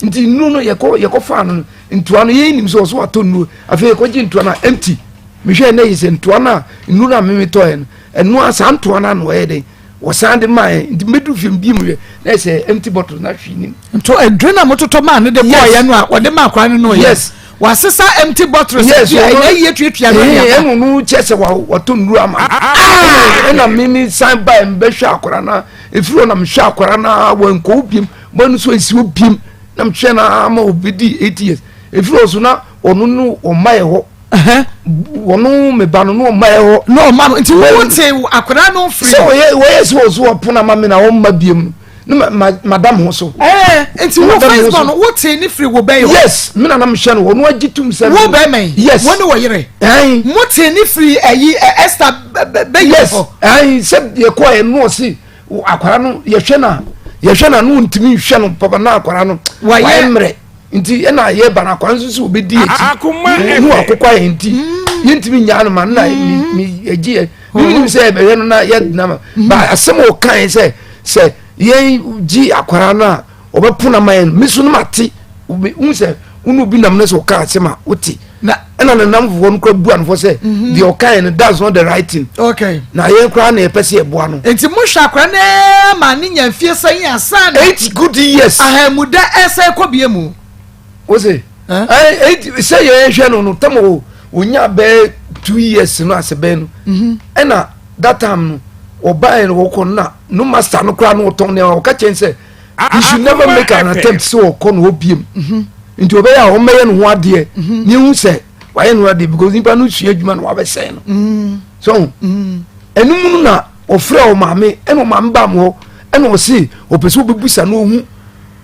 Nti nnuro no yɛkɔ yɛkɔ faa no ntoa no yɛn nim sɛ ɔso atɔ nnuro afei yɛkɔ gye ntoa no a empty mehwɛ ɛnɛ yi sɛ ntoa no a nnuro no a meme tɔɛ no ɛno a saa ntoa no ano ɛyɛ dɛn wɔsan de maa yɛn nti mɛduru fie bi mu yɛ na ɛsɛ empty bottle na hwee nim. Nto aduro na mototɔ maa no de kɔɔ yɛ no a wɔde maa akora no no yɛ. Yes. Wasesa empty bottles. Yes. Bi a ɛyɛ yie tuatua no yɛ. Ɛno no kyɛ sɛ watɔ nnuro ama. Ɛna mimi san ba mbɛhwɛ akora no efiri hɔ na mehwɛ akora no a wɔnkɔ biem. Bɔ no so esi hɔ biem na mehwɛ no ara ma obedi eight years efiri hɔ so na ɔno no ɔmma yɛ hɔ ɔno me ba no na ɔmma yɛ hɔ. na ɔmma no nti wo te akwadaa no firi. sɛ wɔyɛ wɔyɛ sɛ ɔso ɔpono ama mi na ɔmma biem no na ma madam ho so. ɛɛ nti wo first born wo te ne firi wo bɛyɛ hɔ. yes mi na nam hyɛ no ɔno agye tum sɛ. wo bɛɛ mɛn. yes wo ne wɔ yere. ɛn. mo te ne firi ɛyi Esther bɛyɛ hɔ. yes ɛn sɛ yɛ kɔ yɛ no ɔsi. akwara no yɛhwɛ na yɛhwɛ na no ntumi nhwɛ no papa na akwara no wayɛ mmerɛ nti ɛna yɛba no akwara nso sɛ obɛdi akyi ne wakokɔ ayɛ nti mm. yɛntumi nyaa no ma no na yɛgye yɛ menim sɛ yɛbɛhwɛ no na yɛdena ma mm. ba asɛm a ɔkae sɛ sɛ yɛn gye akwara no a ɔbɛpo no ma yɛn me so no mate wohu sɛ wo ne obi nam no sɛ ɔka asɛm a wote na ɛna ne namfofoɔ no kora bu anofoɔ sɛ mhm. deɛ ɔkaeɛ no that's not the right thing okay. na yɛn koraa na yɛpɛ sɛ yɛboa no nti mohwɛ akora no ma ne nya mfie sɛn ansa na eight good years ahamuda ɛsɛ kɔ bie mu wo se eight sɛ yɛhwɛ no no tam o onya bɛɛ two years no ase bɛɛ no mhm. ɛna that time no ɔbaeɛ no wɔkɔ no na no master no koraa no ɔtɔn nneɛma ɔka kyɛn sɛ he should never make an attempt sɛ ɔkɔ na ɔbiem mhm. nti ɔbɛyɛ a ɔmmɛyɛ ne ho adeɛ mhm. ne ehu sɛ wayɛ ne ho adeɛ because nipa no sua adwuma na wabɛsɛn no mhm. so ɛno mu no na ɔfrɛ ɔmaame ɛna ɔmaame ba mu hɔ ɛna ɔse ɔpɛ sɛ ɔbɛbusa na ɔhu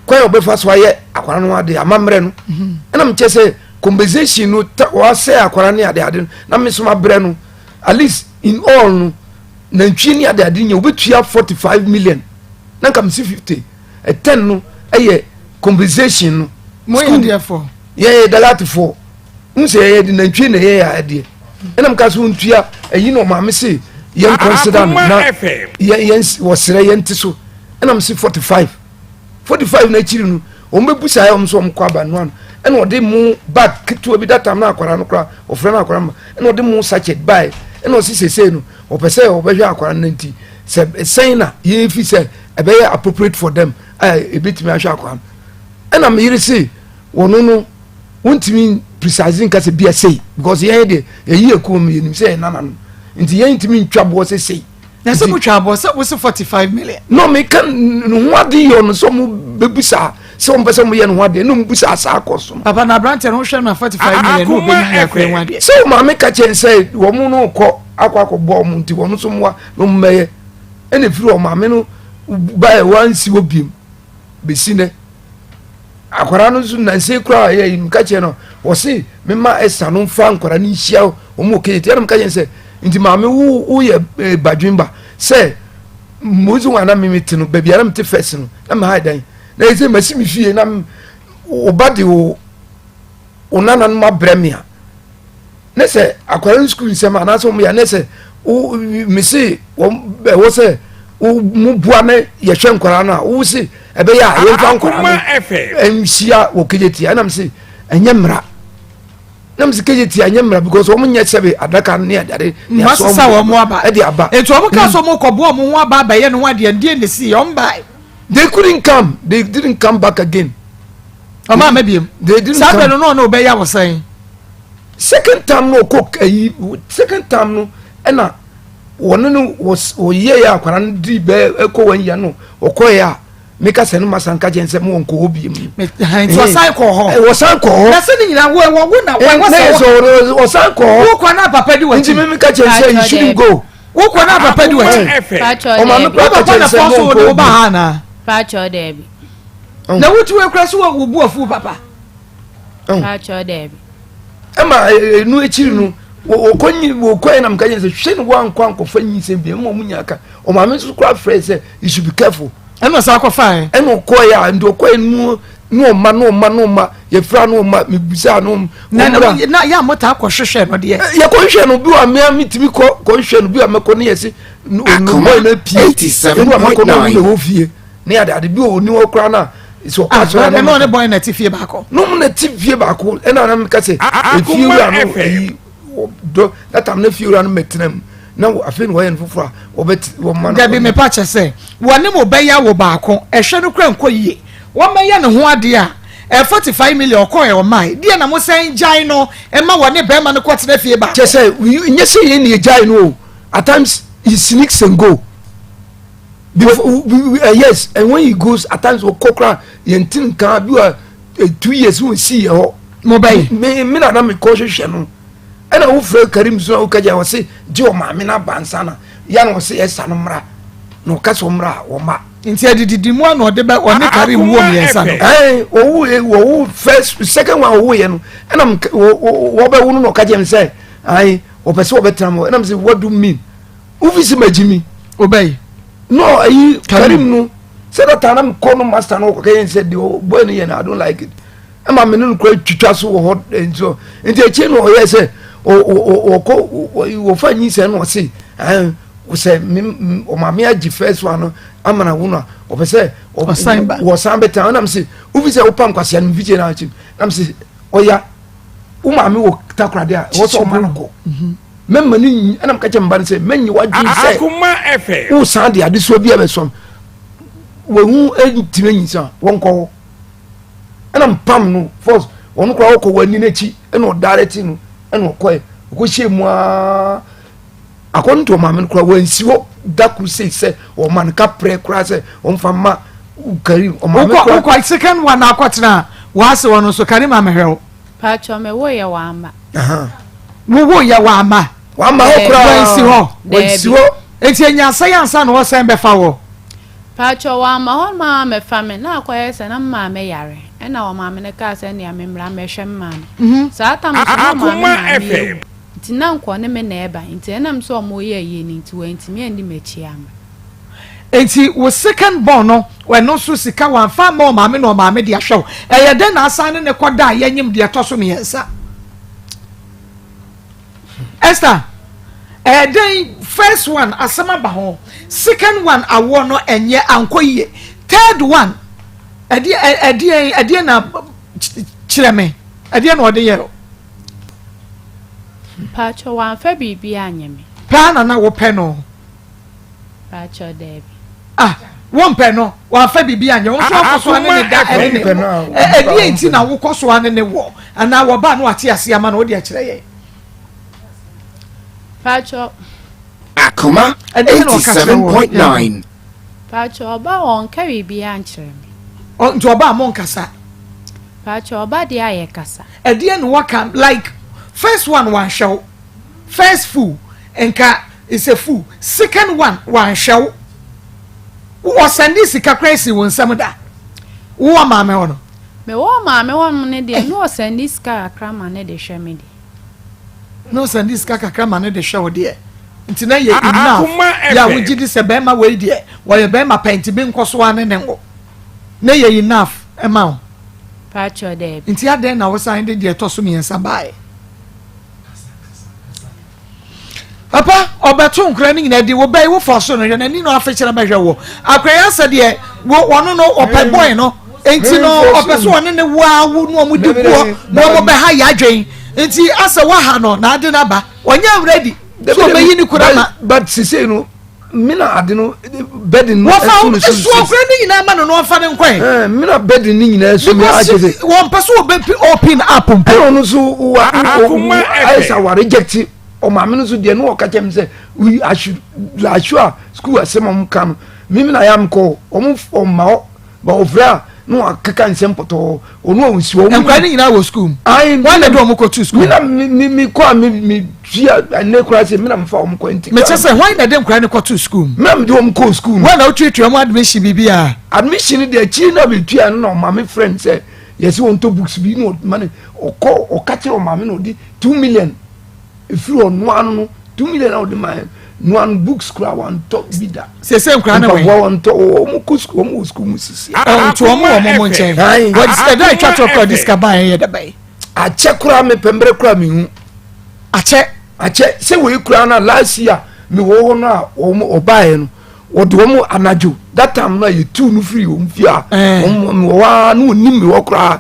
kwan a ɔbɛfa so ayɛ akwara no adeɛ amammerɛ no ɛna mekyɛ sɛ compensation no wasɛ akwara ne adeade no na me nso mabrɛ no at least in all no nantwie ne adeade nyɛ wobɛtua 45 million na nka mesi 50 10 no ɛyɛ compensation no. mo yɛ adeɛ fɔ. yɛ yɛ dalatifoɔ n sɛ yɛ de nantwie na yɛ yɛ adeɛ ɛna mo ka so ntua ɛyi na ɔmaame se yɛn consider no na yɛ yɛn wɔsrɛ yɛn ti so ɛna mo se 45 45 na akyiri no wɔn bɛ busa yɛ wɔn so wɔn kɔ aba noa no ɛna ɔde mo bag ketewa bi data na akwara no kora ɔfrɛ no akwara ma ɛna ɔde mo sachet bae ɛna ɔsi sese no ɔpɛ sɛ ɔbɛhwɛ akwara no nti sɛ sɛn na yɛfi sɛ ɛbɛyɛ appropriate for them a ebetumi ahwɛ akwara no ɛna me yere se wɔn no wɔntumi precise nka sɛ bia sei because yɛn deɛ yɛyi ekuo mu yɛnim sɛ yɛn nana no nti yɛn ntumi ntwa boɔ sɛ sei. Na sɛ motwa aboɔ sɛ wose 45 million. No meka ne ho ade yɛ ɔno sɛ ɔmo bɛbusa sɛ ɔmo pɛ sɛ ɔmo yɛ ne ho adeɛ na ɔmo busa saa kɔ so no. Papa na aberanteɛ no wohwɛ no a 45 million na ɔbɛnya yɛ akora ho adeɛ. Sɛ ɔmaame ka kyɛn sɛ wɔn no kɔ akɔ akɔbɔ ɔmo nti wɔn nso mmoa na ɔmo mɛyɛ ɛna efiri ɔmaame no baeɛ wansi hɔ biem besi nɛ. Akwadaa no nso nansa koraa yɛ yi meka kyerɛ no wɔse mema ɛsa no mfa nkwadaa no nhyia wɔn wɔ kejeti ɛna meka kyerɛ sɛ nti maame wo woyɛ eh, badwemba sɛ mo nso wɔn anam meme te no baabi a na mete fɛs no na meha dan na ɛsɛ masi me fie na wo ba de wo wo nananom abrɛ me a ne sɛ akwadaa no sukuu nsɛm anaasɛ wɔn yɛ ne sɛ wo mese wɔn ɛwɔ sɛ wo mu bua ne yɛhwɛ nkwadaa no a wo se ɛbɛyɛ a yɛmfa nkwadaa no nhyia wɔ kejeti ɛnam se ɛnyɛ mmara nam se kejeti ɛnyɛ mmara because wɔn nyɛ sɛbe adaka ne adade ne asɔ wɔn aba ɛde aba etu wɔn ka so wɔn kɔ bo wɔn ho aba abɛyɛ ne ho adeɛ ndie ne si wɔn ba. They couldn't come. They didn't come back again. Ɔmo ama biem. They didn't Saa come. bɛrɛ no na ɔno ɔbɛyɛ awɔsɛn. Second time no ɔkɔ ayi second time no ɛna wɔne no wɔyɛ yɛ akwara no di bɛɛ ɛkɔ wɔn yɛ no ɔkɔ yɛ a meka sɛ no ma san ka kyɛn sɛ mo nkɔ hɔ biem. Nti ɔsan kɔ hɔ. Ɔsan kɔ hɔ. Na sɛ ne nyinaa wo ɛwɔ wo na wɔn wɔ sɛ ɔsan kɔ hɔ. Wo kɔ na papa di wɔ akyi. Nti mi ka kyɛn sɛ you shouldn't go. Wo kɔ na papa di w'akyi. Ɔmaame kura ka kyerɛ sɛ mo nkɔ obi. Ha na. Paatwɔ dɛbi. Na wotu ekura so wɔ bu afu papa. Paatwɔ dɛbi. Ɛma enu akyiri no wɔkɔ nyi wɔkɔ yɛ nam ka kyerɛ sɛ hwɛ ne wankɔ ankɔfa nyinsɛn bi ɛma ɔmo nya ka ɔmaame nso kura frɛ sɛ you should be careful. Ɛna ɔsan akɔ fa yɛ. Ɛna ɔkɔ yɛ a nti ɔkɔ yɛ nu nu ɔma nu ɔma nu ɔma yɛfira nu ɔma mebisa nu ɔma. Na na na yɛ a mo taa kɔ hwehwɛ no deɛ. Yɛ kɔ hwehwɛ no bi wa mea mi tumi kɔ kɔ hwehwɛ no bi wa mɛkɔ ne yɛ se no bɔyi na pie ebi wa mɛkɔ na ɔmo na ɛwɔ fie ne ade ade bi wɔ oni hɔ koraa na sɛ ɔkɔ asɔrɔ na ɔne bɔyi na ti fie baako. No mo na ti fie baako ɛna na meka sɛ efie wura no ɛyi dɔ that time na fie wura no mɛtena mu na afei na wɔyɛ no foforɔ a wɔbɛte wɔma no. Dabi mepa kyɛ sɛ wɔne mo bɛyɛ wo baako ɛhwɛ no kura nkɔ yie wɔmɛyɛ ne ho adeɛ a ɛ 45 million ɔkɔɛ ɔmae deɛ na mo sɛn gyae no ɛma wɔne bɛrima no kɔtena fie baako. Kyɛ sɛ nyɛ sɛ yɛn na yɛgyae no o at times he sneaks and go before uh, yes and when he goes at times ɔkɔ kora yɛn ti nka bi wa eh, 2 years wɔn si yɛ hɔ. Mo bɛyi. Me me na na me kɔ hwehwɛ no ɛna wofrɛ Karim so na woka gya wɔse gye ɔmaame no aba nsa na ya na wɔse ɛsa no mmra na ɔka sɛ ɔmmra a wɔma. Nti adididi mu a na ɔde bɛ ɔne Karim wuo mmiɛnsa no. Ɛn wɔwu wɔwu first second one wɔwu yɛ no ɛna wɔbɛwo no na ɔka kyerɛ me sɛ ayi wɔpɛ sɛ wɔbɛtena mu ɛna me sɛ what do you mean wofi sɛ magyi mi. Obɛyi. No ayi Karim no sɛ dɔkta na mekɔ no master no wɔkɔka yɛn sɛ deɛ boy no yɛ no I don't like it. Ɛma me ne no kora twitwa so wɔ hɔ nso nti akyire no ɔyɛ sɛ ɔkɔ wɔfa nyinsɛn no ɔse sɛ ɔmaame agye first one no ama na wo no a ɔpɛ sɛ wɔsan bɛtena ɔnam sɛ wofi sɛ wopam kwasea no mfikye no akyi nam sɛ ɔya wo maame wɔ takorade a ɛwɔ sɛ ɔma no kɔ mhm. mɛma no nyi ɛnam ka kyɛ mba no sɛ mɛnyi wadwene sɛ wosan de adesoa bi a bɛsɔm wɔhu ntimi anyinsa wɔnkɔ hɔ ɛna mpam no first wɔn koraa wɔkɔ wɔn ani n'akyi ɛna ɔdaare no ɛna ɔkɔɛ ɔkɔhyɛ mu aa according to ɔmaame no koraa wɔnsi hɔ da koro sei sɛ ɔma no kaprɛ koraa sɛ ɔmfa ma Karim ɔmaame koraa. Wokɔ second one akɔtena w'ase hɔ no nso Karim amehwɛ wo. Paatwa me wo yɛ w'ama. Wo wo yɛ w'ama. W'ama hɔ koraa. Wɔnsi hɔ. Wɔnsi hɔ. Eti enya asɛn ansa na wɔsɛn bɛfa wɔ. Paatwa w'ama hɔ maa mɛfa me na akɔyɛ sɛ na maame yare ɛna ɔmaame no kaa sɛ nea me mmra mɛhwɛ me maame. Saa tam nso na ɔmaame maame awu. Nti na nka ɔne me na ɛba nti ɛnam sɛ ɔmo yɛ ayie no nti wantumi anni m'akyi amma. Nti wo second born no ɛno nso sika wamfa amma ɔmaame na ɔmaame de ahwɛ wo ɛyɛ dɛn na asan ne ne kɔ da a yɛnyem deɛ ɛtɔ so mmiɛnsa Esther ɛyɛ dɛn first one asɛm aba ho second one awoɔ no ɛnyɛ ankɔ yie third one ɛdeɛ ɛdeɛ ɛdeɛ na kyerɛ me ɛdeɛ na ɔde yɛ o. Mpakyɛw wamfa biribi anyɛ me. Paa na na wopɛ no? Mpakyɛw daabi. Ah, wompɛ no, wamfa biribi anyɛ wo nso wakɔ so ane ne da ɛne ne wɔ. Ɛdeɛ nti na wokɔ so ane ne wɔ anaa wɔba no ate ase ama no wode akyerɛ yɛn. Mpakyɛw. Akoma 87.9. Mpakyɛw ɔba ɔnka biribi ankyerɛ me. Nti ɔba a monkasa. Paatwɔ ɔba deɛ a yɛ kasa. Ɛdeɛn na waka like first one wanhwɛ wo first fool nka is a fool second one wanhwɛ wo ɔsɛnde sika koraa si wo nsam da wo wɔ maame hɔ no. Mewɔ maame hɔnom no deɛ, na ɔsɛnde sika kakra ma no de hwɛ me deɛ. Na ɔsɛnde sika kakra ma no de hwɛ wo deɛ. Nti na yɛ enough yɛ a wogye di sɛ bɛrima wei deɛ wɔyɛ bɛrima pɛ nti menkɔ so ara ne ne nwo. Na yɛ enough ma wo. Paatwɔ daabi. Nti adɛn na wosan de deɛ ɛtɔ so mmiɛnsa baeɛ? Papa, ɔbɛto nkora no nyinaa di wo bɛyi wo fa so no hwɛ n'ani no afekyerɛ bɛhwɛ wo. Akora yi asɛ deɛ wo wɔno no ɔpɛ bɔe no nti no ɔpɛ so ɔne ne wo awo no ɔmo di guɔ na ɔmo bɛha yɛ adwen nti asɛ waha no na ade no aba ɔnyɛ ready so ɔbɛyi ne kura ma. But sisei no me na ade no burden no wɔfa esu ɔkura ne nyinaa ma no na ɔfa ne nkwan. ɛɛ me na burden ne nyinaa esu mi agye de. because wɔn pɛ so wɔbɛ open up mpo. ɛna ɔno nso wa ayɛ sɛ wa reject ɔmaame no nso deɛ ne ɔka kyɛm sɛ we asu asu a school asɛm a wɔn ka no mímí na yam kɔ wɔn ɔma hɔ ba ɔfrɛ a na wakeka nsɛm pɔtɔɔ ɔno a ɔnsi hɔ. Nkwadaa no nyinaa wɔ sukuu mu. Ayi wɔn na de wɔn kɔ tu sukuu. Mi na mi mi mi kɔ a mi mi tua ɛnɛ kura se mi na mi fa wɔn kɔ nti. Mɛ kyɛ sɛ wɔn na de nkwadaa no kɔ tu sukuu mu. Mi na mi de wɔn kɔ sukuu mu. Wɔn na wotuatua wɔn admission biribi a. Admission deɛ akyiri na mi tua no na ɔmaame friend sɛ yɛsɛ wɔn tɔ books bi na ɔma ne ɔkɔ ɔka kyerɛ ɔmaame na ɔde 2 million efiri ɔno ano no 2 million a ɔde ma no ano books kura wantɔ bi da. Sese nkura ne wɛn. Mpaboa wantɔ wɔn kɔ sukuu wɔn wɔ sukuu mu sisi. Nti wɔn wɔ wɔn nkyɛn. Wɔde sika da atwa to kora de sika ban yɛ daba yi. Akyɛ kura mi pɛ mbrɛ kura mi hu. Akyɛ. Akyɛ sɛ wei kura na last year mi wɔ hɔ no a wɔn ɔbaeɛ no wɔde wɔn anadwo that time na yɛ tu no firi wɔn fie a wɔn wɔ hɔ a na wɔn nim mi wɔ koraa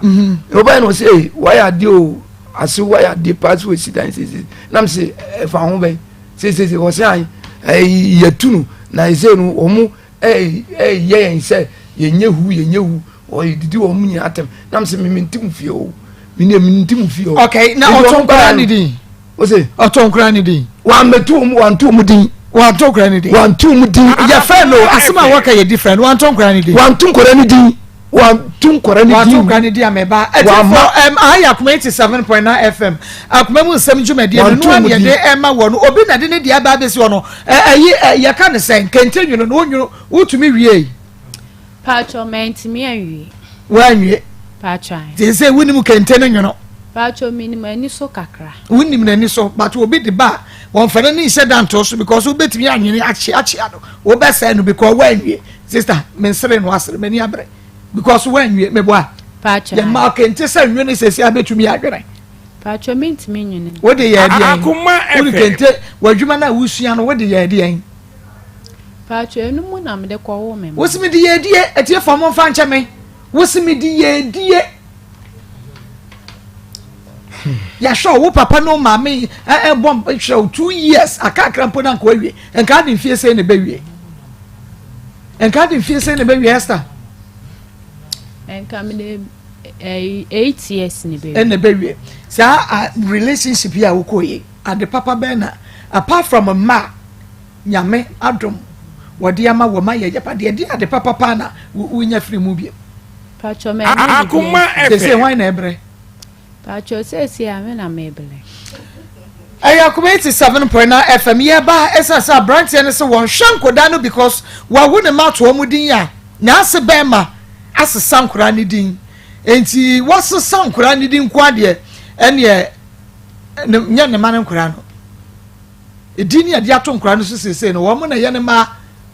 ɔbaeɛ no ɔsɛ ee wayɛ adeɛ o ase wayɛ adeɛ paa sɛ wɔsi dan sisi nam sɛ ɛfa ho bɛn sesese wɔsɛ an ɛyi yɛtu no na ɛsɛ no wɔn ɛyɛ yɛn sɛ yɛnyɛ hu yɛnyɛ hu wɔyɛ didi wɔn nyinaa atɛm nam sɛ mímí nti mu fie o mímí mi nti mu fie o. Ok, na ɔtɔ nkora ne din. Ose. Ɔtɔ nkora ne din. Wàmɛtu wɔn wantu wɔn din. Wanto nkora ne din. Wantu wɔn din. Yɛ fɛ no asɛm a wɔka yɛ different wanto nkora ne din. Wantu nkora ne din. Wantu nkora ne din. Wantu nkora ne din ameba. Ɛtifo ɛm aha yɛ Akoma 87.9 FM. Akoma mu nsɛm dwumadie no noa ne yɛde ɛma wɔ no obi na de ne deɛ aba abɛsi hɔ no ɛyi yɛka ne sɛn kente nwunu no wonwunu wotumi wie. Paatwɔ mantumi anwie. Woanwie? Paatwɔ ae. Te sɛ wonim kente no nwono. Paatwɔ menim ani so kakra. Wonim n'ani so but obi de ba a wɔmfa n'ani nhyɛ da nto so because wobɛtumi anwene akyeakyea no wobɛsɛe no because woanwie. Sister mensere no asere m'ani abere because woanwie meboa. Paatwɔ ae. Yɛma kente sɛ nwene sɛsi abɛtumi adwene. Paatwɔ mentumi nwene. Wode yɛ ɛdeɛn? Wode kente w'adwuma no a wosua no wode yɛ ɛdeɛn? Paatwɔ ɛno mu na mede kɔwoo me mma. Wosi mede yɛ adie, atiefoɔ momfa nkyɛ me. Wosi mede yɛ adie. Yɛahwɛ wo papa ne wo maame ɛbɔ hwɛ wo 2 years akakra mpo na nka wawie. Nka ade mfie sɛn na ɛbɛwie. Nka ade mfie sɛn na ɛbɛwie Esther. Nka mede 8 years na ɛbɛwie. Ɛna ɛbɛwie. Saa relationship yi a wokɔ yi, ade papa bɛn na apart from mma Nyame adom wɔde ama wɔ ma yɛ agyapadeɛ ɛdeɛ ade papa paa na wonya firi mu bio. Paatwɔ mɛ Akoma FM. Sese hwan na ɛbrɛ? Paatwɔ sese a me na mebrɛ. Ɛyɛ Akoma 87.9 FM yɛba ɛsiane sɛ aberanteɛ no sɛ wɔnhwɛ nkodaa no because wawo ne ma ato wɔn din a n'ase bɛrima asesa nkoraa ne din nti wɔsesa nkoraa ne din nko adeɛ ɛneɛ nyɛ ne ma ne nkoraa no. Edin ne yɛde ato nkora no so seesei no, wɔn na ɛyɛ ne mma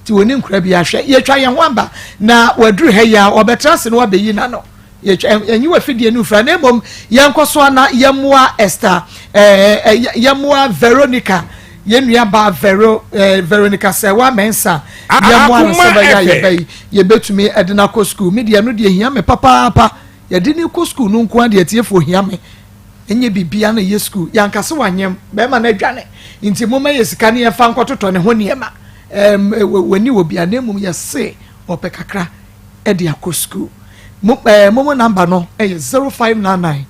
nti wɔnni nkora bi ahwɛ. Yɛtwa yɛn ho aba na wɔaduru ha yi a, wɔbɛtra ase na wɔabɛyi n'ano. Yɛtwa yɛnyi wɔ afidie no mfira na mmom yɛnkɔ so na yɛmmoa Esther, ɛɛ yɛmmoa Veronica, yɛn nua baa Vero, ɛɛ Veronica Sɛwa Mensah. Yɛmmoa no sɛ bɛyɛ a yɛbɛ yi, yɛbɛtumi de no akɔ sukuu. Me deɛ ɛno deɛ hia me papaapa. Yɛde no kɔ sukuu no nko ara deɛ atiefoɔ hia me. Ɛnyɛ biribiara na ɛyɛ sukuu. Yɛanka sɛ wanyem, bɛrima no adwane. Nti momma yɛ sika ne yɛmfa nkɔtotɔ ne ho nneɛma. Ɛɛm, w'ani wɔ bia, na mmom yɛse ɔpɛ kakra de akɔ sukuu. Mo, ɛɛ, momo namba no yɛ 0599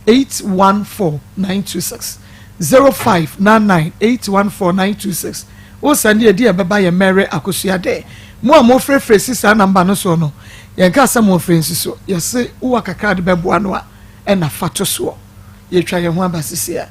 814 926. 0599 814 926. Wo sɛnde ɛdi ɛbɛba yɛ Mary Akosua dɛ. Mo a mofrɛfrɛ si saa namba no soɔ no, yɛnka sɛ momfrɛ nsi so. Yɛse wowɔ kakra de bɛboa no a, ɛna fa to soɔ. Yɛtwa yɛn ho aba sisi a.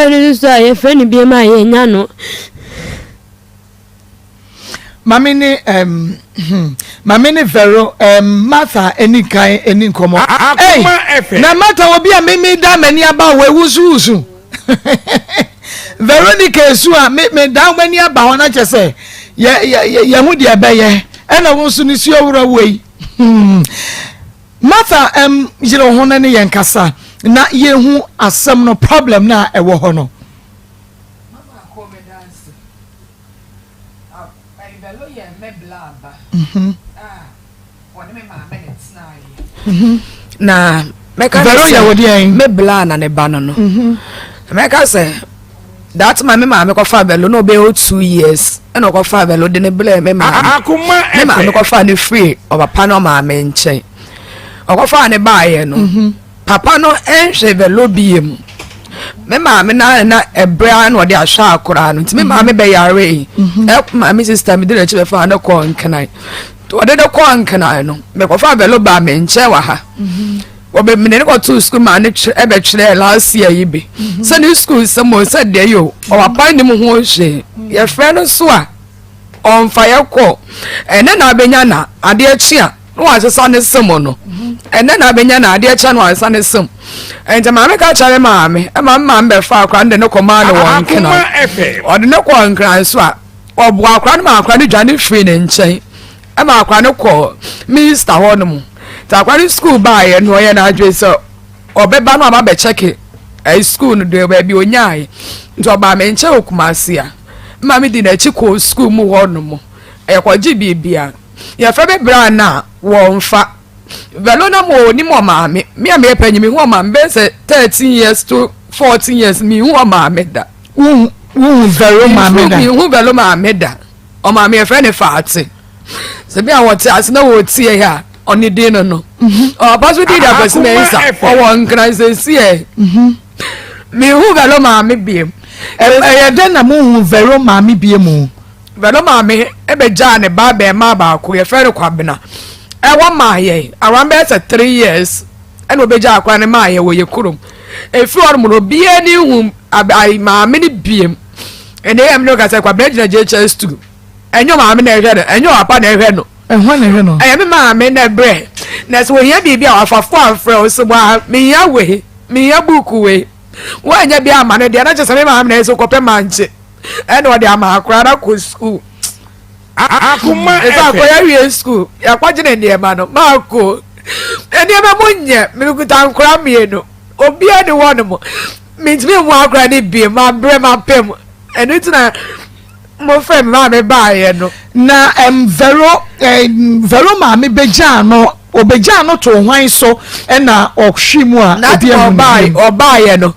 Yɛfrɛ no nso a yɛfrɛ no biom a yɛnnya no. Mame ne um, hmm, Mame ne Vero um, Martha ani kan ani nkɔmɔ. Hey, na Martha obi a mimi da m'ani aba wɔ ewu nso wusu. Veronica esu a me me da m'ani aba hɔ na kyɛ sɛ yɛ yɛ yɛ ho deɛ ɛbɛyɛ ɛna wo nso ne suo wura wei. Hmm. Martha um, yere ho no ne yɛn kasa na yɛhu asɛm no problem no a ɛwɔ hɔ no. Na mɛka sɛ me bla na ne ba no no mhm. mɛka sɛ that man me maame kɔfa bɛlo na ɔbɛyɛ two years ɛna ɔkɔfa bɛlo de ne brɛ me maame me maame kɔfa ne firi ɔpapa no ɔmaame nkyɛn ɔkɔfa ne baayɛ no. Mhm. Papa no nhwɛ vɛlo bie mu. Me maame na na ɛbrɛ ara na ɔde ahwɛ akwadaa no nti me maame bɛyare yi. Mhm. Ɛ maame sista mi di n'akyi bɛfa no kɔɔ nkenan. Ɔde no kɔɔ nkenan no mekɔfa vɛlo baa me nkyɛn wɔ ha. Mhm. Wɔbɛ mene ne kɔtoo sukuu maa ne kyerɛ ɛbɛkyerɛ last year yi bi. Mhm. Sɛ ne sukuu nsɛm o sɛ deɛ yi o ɔwɔ nim ho hwee. Yɛfrɛ no so a ɔnfa yɛ kɔ ɛnɛ na abɛnya na adeɛ kye a. na wasesa ne sem no ɛnɛ na abɛnya na adeɛ kyɛ no wasesa ne sem nti maame ka kyerɛ maame ɛma me maame bɛfa akora no de ne kɔmaa no wɔ nkena ɔde ne kɔɔ nkran so a ɔboa akora no ma akora no dwane firi ne nkyɛn ɛma akora no kɔɔ minista hɔ nom nti akora no sukuu baeɛ no ɔyɛ n'adwene sɛ ɔbɛba no aba bɛkyɛke ɛyi sukuu no deɛ baabi onyae nti ɔbaa me nkyɛn wɔ Kumasi a maame di n'akyi kɔɔ sukuu mu hɔ nom ɛkɔgye biribia Yɛfrɛ me bra no a, wɔmfa. Velo na mo onim ɔmaame. Me a meyɛ panyin mehu ɔmaame bɛyɛ sɛ 13 years to 14 years mehu ɔmaame da. Wohu Velo maame da? Mehu Velo maame da. Ɔmaame yɛfrɛ ne Faate. Sɛ bi a wɔte ase na wɔtie a ɔne din no no. Mhm. Ɔpa so din da Kwasi Mensah. Ɔwɔ Nkran sɛsi mhm. Mehu Velo maame biem. Ɛyɛ dɛn na mohu Vero maame biem? Vero maame bɛgyaa ne ba abarimaa baako, yɛfrɛ no Kwabena, ɛwɔ maa yɛn around bɛyɛ sɛ three years ɛna ɔbɛgyaa akwadaa no maa yɛn wɔ yɛ kurom. Ɛfiri hɔ nom no obiara ni hu maame no biem. Ɛnna ɛyɛ mi no ka sɛ Kwabena gyina JHS 2. Ɛnyɛ maame na ɛhwɛ no, ɛnyɛ ɔpapa na ɛhwɛ no. Ɛhwan na ɛhwɛ no? Ɛyɛ me maame na ɛbrɛ. Na sɛ ohia biribi a wafafo afrɛ wo sɛ waa mehia wei, mehia buuku wei. Woanyɛ bi ama no deɛ na kyerɛ sɛ me maame na ɛsɛ kɔpɛ mankye. Ɛna ɔde ama akora no akɔ sukuu. Akoma ɛfɛ. Ɛsɛ akɔyɛ awie sukuu yɛakɔgye ne nneɛma no maako. Nneɛma mu nyɛ mekuta nkora mmienu obiara ne hɔ nom mentumi mmu akora no bie mabrɛ mapem ɛno nti na mofrɛ me maame baeɛ no. Na um, Vero, um, Vero maame begyaa no, obegyaa no too hwan so ɛna ɔhwe mu a obi ahu ne mu. Ɔbaeɛ no,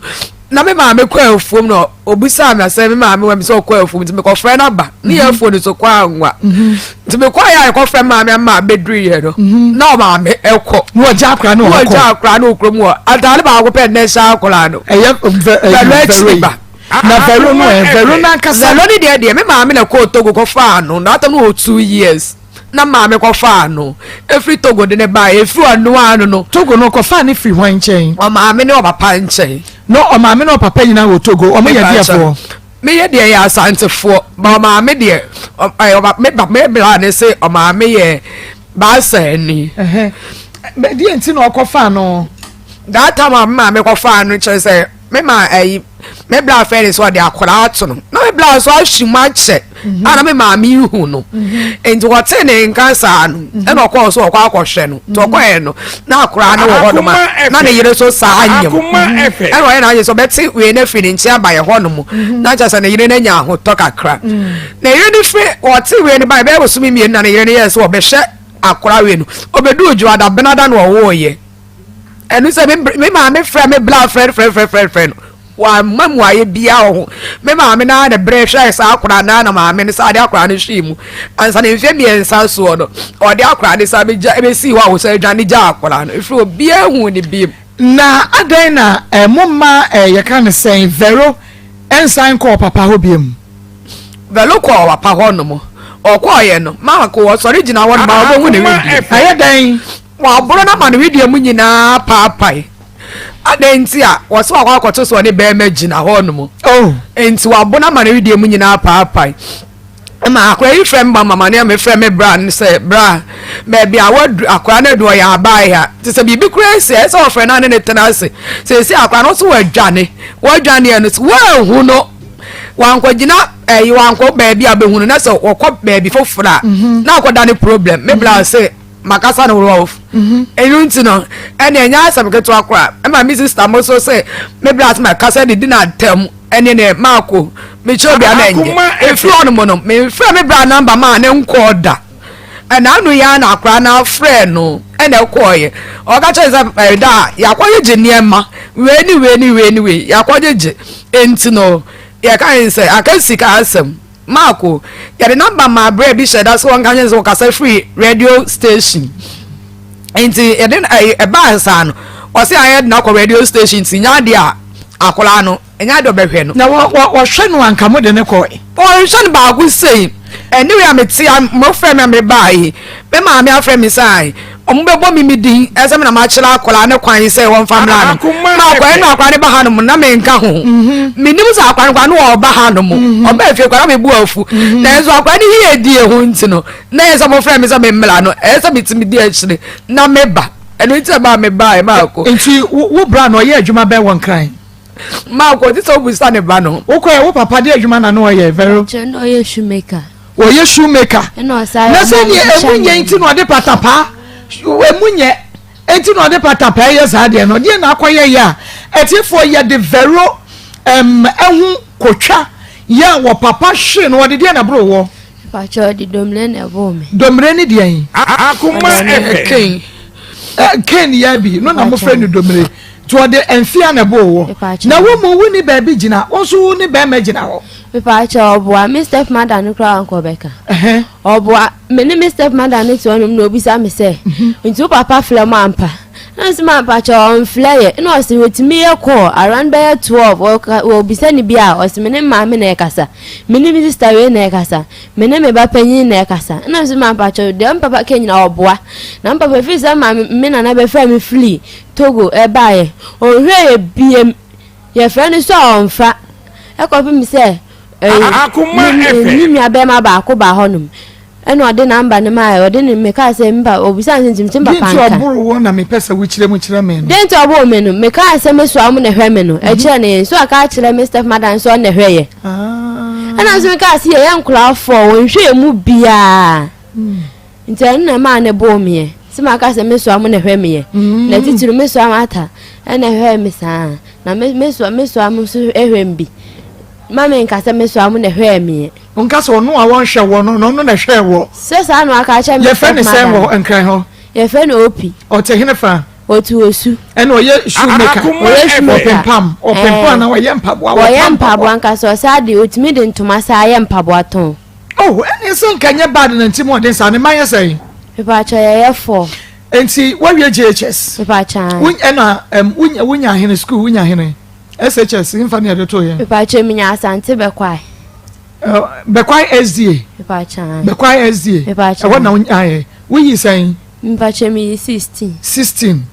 na me maame kɔ afuom na obisaa me asɛ me maame wɔ me sɛ ɔkɔ afuom nti mekɔfrɛ no aba ne yɛ mhm. afuo no so kɔ anwa mhm. nti mekɔ yɛ a yɛkɔfrɛ maame ama abɛduru yɛ no mhm. na ɔmaame ɛkɔ na ɔgya akora no ɔkɔ ɔgya akora no okurom hɔ ataade baako pɛ nnɛ hyɛ akora no ɛyɛ vɛrɛ akyiri ba Na Vero no ɛ? Vero no ankasa. Vero no deɛ deɛ me maame na ɛkɔɔ Togo kɔfaa no na atam no wɔ two years na maame kɔfaa no efiri Togo de ne baa efiri ɔno ano no. Togo no ɔkɔfaa no firi hwan nkyɛn? Ɔmaame ne ɔpapa nkyɛn. Na ɔmaame ne ɔpapa nyinaa wɔ Togo ɔmo yɛ deɛfoɔ? Me yɛ deɛ yɛ Asantefoɔ ba ɔmaame deɛ ɔ me ba me bra ne se ɔmaame yɛ Baasani. Deɛ nti na ɔkɔfaa no? That time a me maame kɔfaa no kyerɛ sɛ. Me ma ayi me bla afɛ ne sɛ ɔde akwadaa ato no na me bla nso ahwi mu akyɛ mhm. a na me maame ihu no mhm. nti wɔte ne nka saa no mhm. ɛna ɔkɔɔ so ɔkɔ akɔhwɛ no nti ɔkɔɛ no na akwadaa no wɔ hɔ nom a na ne yere so saa anyam ɛna ɔyɛ n'ayɛ sɛ ɔbɛte wei no afiri ne nkyɛn aba yɛ hɔ nom na kyerɛ sɛ ne yere no anya ahotɔ kakra na yere no firi ɔte wei no ba ɛbɛyɛ bosome mmienu na ne yere no yɛ sɛ ɔbɛhwɛ akwadaa wei no ɔbɛduu dwoada benada na ɔwooyɛ ɛno sɛ me maame frɛ me bla frɛ frɛ frɛ frɛ frɛ no wamma mmuaeɛ biara wɔ ho me maame naa na berɛ hwɛ saa akwadaa naa na maame no saa de akwadaa no hwee mu ansa na mfeɛ mmiɛnsa soɔ no ɔde akwadaa no saa bɛgya ɛbɛsii hɔ a wɔsɛ adwane gya akwadaa no ɛfiri obiara hu ne biem. Na adɛn na eh, mo mma eh, yɛka no sɛn Vero nsan nkɔɔ papa hɔ biom? Vero kɔɔ papa hɔ nom ɔkɔɔyɛ no maako ɔsɔre gyina hɔ nom a ɔbɛhu ne wedeɛ. Ɛyɛ dɛn? Wɔaboro no ama ne wedeɛ mu nyinaa paapae. Adɛn nti a wɔsɛ wakɔ akɔto so ɔne bɛrima gyina hɔ nom. Oh. Nti wabo no ama ne wedeɛ mu nyinaa paapae. Ma akora yi frɛ me ba mama ne mefrɛ me bra no sɛ bra baabi a wadu akora no adu ɔyɛ abae a te sɛ biribi kora asi a ɛsɛ ɔfrɛ no ne ne tena ase seesei akora no nso wadwane wadwaneɛ no wɔahu no wankɔgyina ɛyi wankɔ baabi a bɛhu no na sɛ wɔkɔ baabi foforɔ a mhm. na akɔda ne problem me bra mhm. sɛ makasa no rough mhm. ɛno nti no ɛne ɛnyɛ asɛm ketewa koraa ɛma me sister mo so sɛ me bra sɛ makasa de di no atɛm ɛne ne maako mekyerɛ obi a na ɛnyɛ ɛfiri hɔ nom no memfrɛ me bra namba maa ne nkɔɔ da ɛna ano yɛ na akora no afrɛ no ɛna ɛkɔɔyɛ ɔka kyerɛ sɛ ɛda a yɛakɔgyegye nneɛma wei ne wei ne wei ne wei yɛakɔgyegye nti no yɛka yɛn sɛ aka sika asɛm maako yɛde namba maa berɛ bi hyɛ da sɛ wɔnka kyerɛ sɛ wɔkasa firi radio station nti yɛde ɛbaa saa no ɔsɛ ayɛ de no akɔ radio station nti nya adeɛ a akwadaa no ɛnyɛ adeɛ ɔbɛhwɛ no. Na wɔ wɔ wɔhwɛ no anka mo de ne kɔɛ. Wɔhwɛ no baako sei ɛne wei a mete a mofrɛ me a mebaa yi me maame afrɛ me sɛ ae ɔmo bɛbɔ me me din ɛsɛ me na makyerɛ akwadaa no kwan sɛ wɔmfa mmra no ma akwadaa no akwadaa no ba ha nom na menka ho mhm. menim sɛ akwadaa no kwa no ɔba ha nom mhm. ɔba afie kwa na mebu afu mhm. nanso akwadaa no yie die ho nti no na ɛyɛ sɛ mofrɛ me sɛ memmra no ɛyɛ sɛ metumi di akyire na meba ɛno nti na maa mebaa ɛma akɔ. Nti wo bra no ɔyɛ adwuma bɛn wɔ Nkran? Maakɔ ti sɛ wobisa ne ba no. Wokɔɛ wo papa de adwuma na no ɔyɛ Vero? Kyerɛ na ɔyɛ shoemaker. Ɔyɛ shoemaker. Ɛna ɔsa yɛ Na sɛ deɛ emu nyɛ nti na ɔde patapaa emu nyɛ nti na ɔde patapaa yɛ saa deɛ no deɛ na akɔyɛ yɛ a ɛtifoɔ yɛ de Vero ɛm ɛho kotwa yɛ a wɔ papa hwe no ɔde deɛ na boro wɔ. Pakyɛ ɔde domire na ɛbɔɔ me. Domire ne deɛn? Akoma ɛfɛ. Ken ken yɛ bi no na mofrɛ no domire nti ɔde mfea na ɛbɔɔ wɔ. Na wo mu wo ni baabi gyina wo nso wo ne bɛrima gyina hɔ. Mepakyɛ ɔboa me step mother no koraa wankɔ bɛka. Ɔboa me ne me step mother no te hɔnom na obisa me sɛ mhm. nti wo papa frɛ mo ampa? Na nso ma mpakyɛ ɔmfrɛ yɛ na ɔse otumi yɛ call around bɛyɛ 12 ɔbisa ne bi a ɔse me ne maame na ɛkasa. Me ne me sista wei na ɛkasa, me ne me ba panyin na ɛkasa. Ɛna nso ma mpakyɛw deɛ me papa ka nyinaa ɔboa. Na me papa firi sɛ maame me nana bɛfrɛ me firi Togo ɛbaeɛ. Ɔnhwɛ yɛ biem. Yɛfrɛ no so a ɔmfa. Ɛkɔpem sɛ ɛyi me nua bɛrima baako baa hɔnom. Ɛna ɔde namba no maa ɔde ne mekaa sɛ mpa obisaa sɛ nti mete papa nka. Deɛ nti ɔboro wo na mepɛ sɛ wokyerɛ mu kyerɛ me no. Deɛ nti ɔboro me no mekaa sɛ me soa mo na ɛhwɛ me no mhm. ɛkyerɛ ne nso aka akyerɛ me step mother nso ɔna ɛhwɛ yɛ. Ah. Ɛna nso mekaa sɛ yɛyɛ nkoraa fɔ wɔnhwɛ yɛ mu biara. Hmm. Nti ɛno na ɛmaa ne boo meɛ sɛ maka sɛ me soa mo na ɛhwɛ meɛ. Hmm. Na titiri me soa mata ɛna ɛhwɛ me saa na me soa me soa mo nso ɛhwɛ me bi. Ma me nka sɛ me soa mo na ɛhwɛ meɛ. Nka sɛ ɔno a wɔnhwɛ wɔ no na ɔno na ɛhwɛɛ wɔ. Sɛ saa na waka akyerɛ me Yɛfrɛ ne sɛn wɔ Nkran hɔ? Yɛfrɛ no Opi. Ɔte hene fa? Ɔte Osu. Ɛna ɔyɛ shoe maker. Ɔyɛ shoe maker. Ɔpempam. Ɔpempam anaa ɔyɛ mpaboa. Ɔyɛ mpaboa ankasa. Ɔsaa de ɔtumi de ntoma saa yɛ mpaboa tɔn. Oh, ɛne sɛ nka nyɛ bad na nti mu ɔden saa ne mma yɛ sɛn? Mepakyɛ yɛyɛ four. Nti wawie JHS? Mepakyɛ ae. Ɛna wonya hene school wonya hene? SHS nfa ne yɛde to yɛn. Mepakyɛ minya Asante Bɛkwae. Bɛkwae SDA. Mepakyɛ. Bɛkwae SDA. Mepakyɛ. Ɛhɔ na wonyaeɛ. Woyi sɛn? Mepakyɛ meyi 16. 16.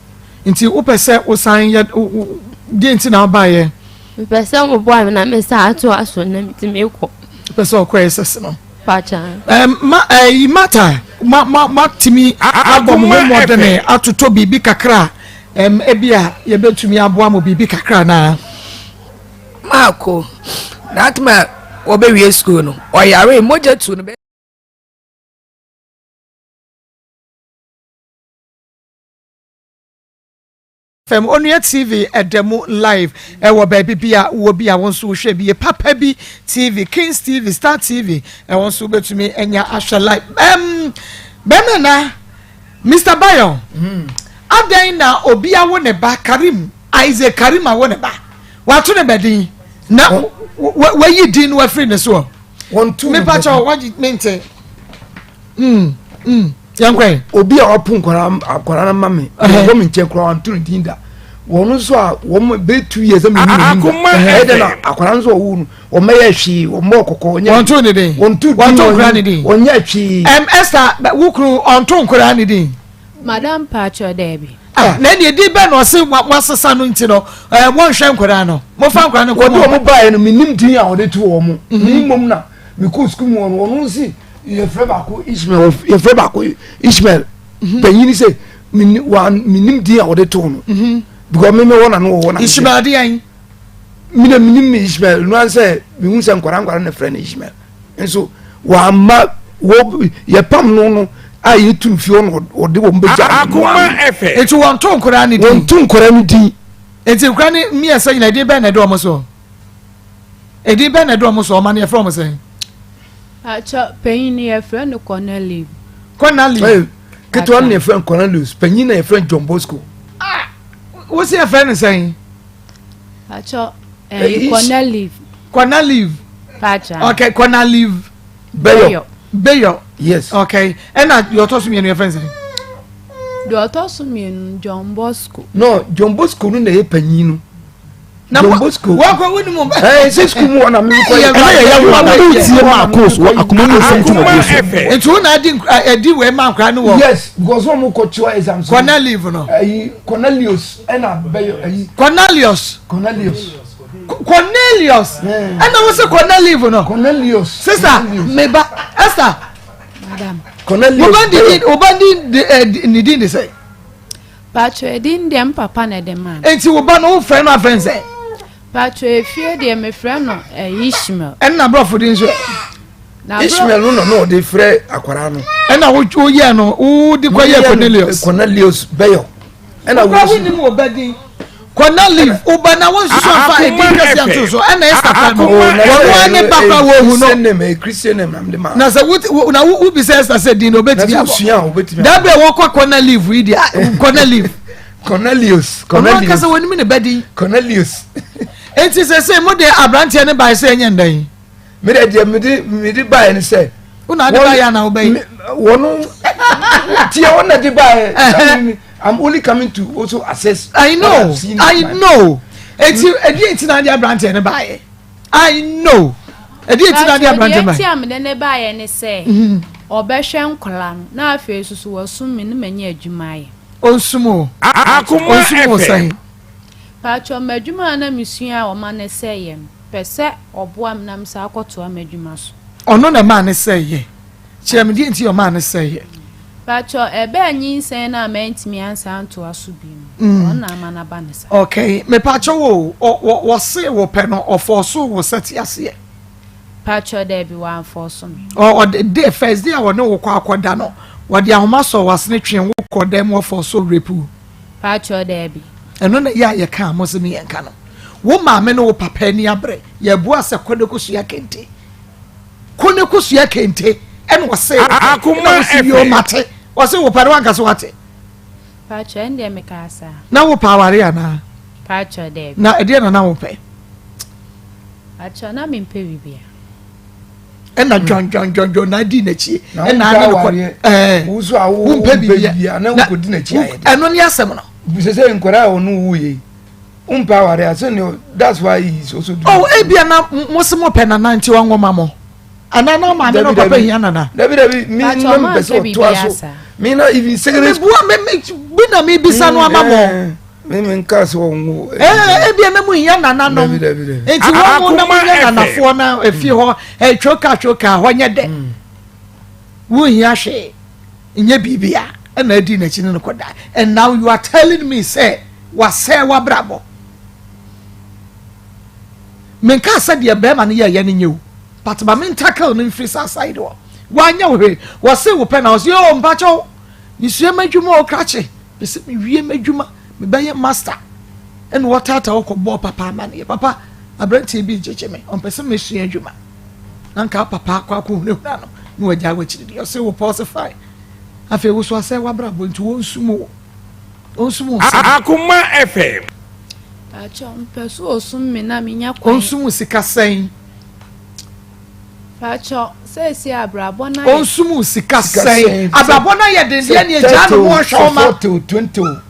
Nti wopɛ sɛ wosan yɛ deɛ nti na wobaeɛ? Mepɛ sɛ moboa me na mesan atoa so na metumi kɔ. Wopɛ sɛ ɔkɔ SS no? Pakyɛ. Ma ɛyi mata ma ma matumi abɔ mo ho mmɔdene atotɔ biribi kakra Ɛm, ebia yɛbɛtumi aboa mo biribi kakra anaa? Maako, that ma wɔbɛwie sukuu no, ɔyaree, mogya tu no. Fam Onua TV ɛda mu live ɛwɔ baabi bi a wɔ bi a wɔn nso wohwɛ bi papa bi TV Kings TV Star TV ɛwɔ nso wobɛtumi anya ahwɛ live ɛm bɛrima na Mister Bayon, adɛn na obi awo ne ba Karim, Isaac Karim awo ne ba, wato ne ba din na wayi din no afiri ne soɔ? Mepa kyɛw, wagye mente. Mm, mm, yɛnkɔ Obi a wapo nkwadaa akwadaa no ma me, wɔn me nkyɛn koraa wanto ne din da. Wɔn nso a wɔn bɛ tu yɛ sɛ mi hu ne din da. Ɛyɛ dɛ na akwadaa nso ɔwo no. Wɔmmɛyɛ hwee, wɔmmɔɔ kɔkɔ, wɔnyɛ. Wɔnto ne din. Wɔnto din. Wɔnto nkora ne din. Wɔnyɛ hwee. Ɛm Esther, wo kunu ɔnto nkora ne din. Madam Paatwɔ daabi. Ah, na ɛdeɛ din bɛn na ɔse wasesa no nti no ɛɛ wɔnhwɛ nkwadaa no mofa nkwadaa no nkɔmɔ. Wɔde wɔn baeɛ no menim din a wɔde to wɔn mhm. ne mmom na mekɔ sukuu mu wɔn wɔn si yɛfrɛ baako Ishmael yɛfrɛ baako Ishmael mhm. panyin sɛ menim din a wɔde to no mhm. because me mewɔ na no wɔ hɔ na Ishmael deɛ mi na menim Ishmael no ansɛ mehu sɛ nkwadaa nkwadaa na frɛ no Ishmael nso wamma wɔ yɛpam no no a yɛtu no fie hɔ na ɔde wɔn bɛgya Akoma FM. Nti wɔn to nkwadaa ne din. Wɔn to nkwadaa ne din. Nti nkwadaa ne mmiɛnsa nyina edin bɛn na ɛde wɔn so? Edin bɛn na ɛde wɔn so? Ɔma no yɛfrɛ wɔn sɛn? Akyɛ panyin no yɛfrɛ no Cornelius. Cornelius. Ketewa no na yɛfrɛ no Cornelius panyin na yɛfrɛ no John Bosco. Ah, wosi yɛfrɛ no sɛn? Pacho, eh, Cornelius. Cornelius. Pacho. Okay, Cornelius. Bayo. Bayo. Yes. Okay. Ɛna deɛ ɔtɔ so mmienu yɛfrɛ no sɛn? Deɛ ɔtɔ so mmienu John Bosco. No, John Bosco no na ɛyɛ panyin no. Na John Bosco. Wɔn kɔ wɔn mu. Ɛɛ sɛ sukuu mu hɔ na mi kɔ yɛ. Ɛna yɛ yɛ wɔn a wotie maa koos wɔ akoma mu nsɛm dwumadie so. Nti wo na adi ɛdi wei ma nkora no wɔ. Yes, because wɔn mo kɔ tiwa exams. Cornelius no. Ɛyi Cornelius ɛna bɛyɛ ɛyi. Cornelius. Cornelius. Cornelius. Ɛna wo sɛ Cornelius no. Cornelius. Sista meba Esther. Madam. Cornelius. Wo ba di wo ba di ne din de sɛ. Pacho edin deɛ mpapa na ɛde maa no. Eti wo ba no wo frɛ no afrɛ no sɛ. Pacho efie deɛ me frɛ no eh, Ishmael. Ɛna aborɔfo din nso ɛ. Na Ishmael no na na ɔde frɛ akwaraa no. Ɛna wo wo yɛ no wo de kɔ yɛ Cornelius. Cornelius Bɛyɔ. Ɛna wo wo nim wo ba din. Cornelius wo ba na wo nso afa edin kɛse anto so ɛna Esther frɛ no. Wɔn ara ne ba kora wɔ hu no. Christian name, Christian name na mede ma. Na sɛ wo na wo bisa Esther sɛ din na obetumi abɔ. Dabi a wɔkɔ Cornelius yi deɛ Cornelius. Cornelius. Ɔno ankasa wɔn nim ne ba din. Cornelius. Eti sɛ sɛ mo de aberanteɛ ne ba sɛ ɛnyɛ ndan. Me de deɛ mede mede baeɛ ne sɛ. Wo na ade baeɛ anaa wobɛyi? Wɔn tie wɔn na de baeɛ. I'm only coming to also assess. I know I know. Eti edi eti na ade aberanteɛ ne baeɛ. I know. Edi eti na ade aberanteɛ baeɛ. Deɛ eti a mede ne baeɛ ne sɛ mhm. ɔbɛhwɛ nkɔla no na afei soso wɔsum mi ne ma nyɛ adwuma ayɛ. Onsum o. Onsum o sɛn. Paatwa m'adwuma a na mesua a ɔma ne sɛ yɛ no. Pɛ sɛ ɔboa me na mesan akɔtoa m'adwuma so. Ɔno na ɛmaa no sɛeɛ. Kyerɛ me deɛ nti ɔmaa no sɛeɛ. Pakyɛ, ɛbɛɛ nyinsɛn no a mantumi ansan antoa so bio no, mm. ɔno na ama no aba no saa. Okay, mepakyɛ wo o, wɔse wo pɛ no, ɔfɔɔso wo sɛ te aseɛ? Pakyɛ, daabi, wamfɔɔso me. Ɔde de first day a wɔne wo kɔ akɔda no, wɔde ahoma sɔ w'asene twee wo kɔ dan mu ɔfɔɔso rape wo? Pakyɛ, daabi. Ɛno na ɛyɛ a yɛka a mo se me yɛnka no. Wo maame ne wo papa ani abere. Yɛboa sɛ kɔ ne kɔsua kente. Kɔ ne kɔsua kente. Ɛna ɔse wo pɛ. Ɛna wo se yoo mate. Ɔse wo pɛ no wanka sɛ wate. Pakyɛ ɛndeɛ mekaa saa. Na wo pɛ aware anaa? Pakyɛ daabi. Na ɛdeɛ na na wo pɛ? Pakyɛ na mempɛ biribiara. Ɛna dwandwandwandwan na adi n'akyi. Ɛna ane no kɔ ɛɛ wompɛ biribiara. Na wokɔdi n'akyi ayɛ dɛ. Ɛno ne asɛm no. Sɛ sɛ nkwadaa a ɔno wuiɛ yi. Wompɛ aware a sɛ that's why he is also doing. Oh, ebia na mo se mo pɛ nana nti wɔnwo ma mo. Ana na maame no papa hia nana. Dabi dabi mi na mi pɛ sɛ ɔtoa so. Mi na even secondary school. Mi bua mi mi bi na mi bisa no ama mo. Mm, eh, mi mi nka sɛ ɔnwo. Eh, eh ebia na mo hia nana nom. Dabi dabi dabi. Nti wɔn mo na mo nyɛ nanafoɔ na efie hɔ etwoka twoka hɔ nyɛ dɛ. Mm. Wo hia hwee nyɛ biribia ɛna adi n'akyi ne no kɔda and now you are telling me sɛ wasɛe w'abrabɔ menkaa sɛ deɛ bɛrima no yɛɛyɛ no nyɛ o but ma me ntackle no mfiri saa side hɔ wanyɛ wo hwee wɔse wo pɛ na wɔse o mpakyɛw mesua m'adwuma o krakye mese mewie m'adwuma mebɛyɛ master ɛna wɔtaataa wɔ kɔbɔɔ papa amaneɛ papa aberanteɛ bi gyegye me ɔmpɛ sɛ mesua adwuma na nka papa akɔ akɔhunahuna no na wagyae w'akyiri deɛ ɔse wo pɛ ɔse fine afei wo so asɛ w'abrabɔ nti wɔnsum wo ɔnsum wo sɛn Akoma FM. Pakyɛ mpɛ so osum me na menya kwan. Ɔnsum wo sika sɛn. Pakyɛ sɛsi abrabɔ na yɛ. Ɔnsum wo sika sɛn. Abrabɔ na yɛ den deɛ ne agyaa no mo ɔhwɛ ɔma. 40 20.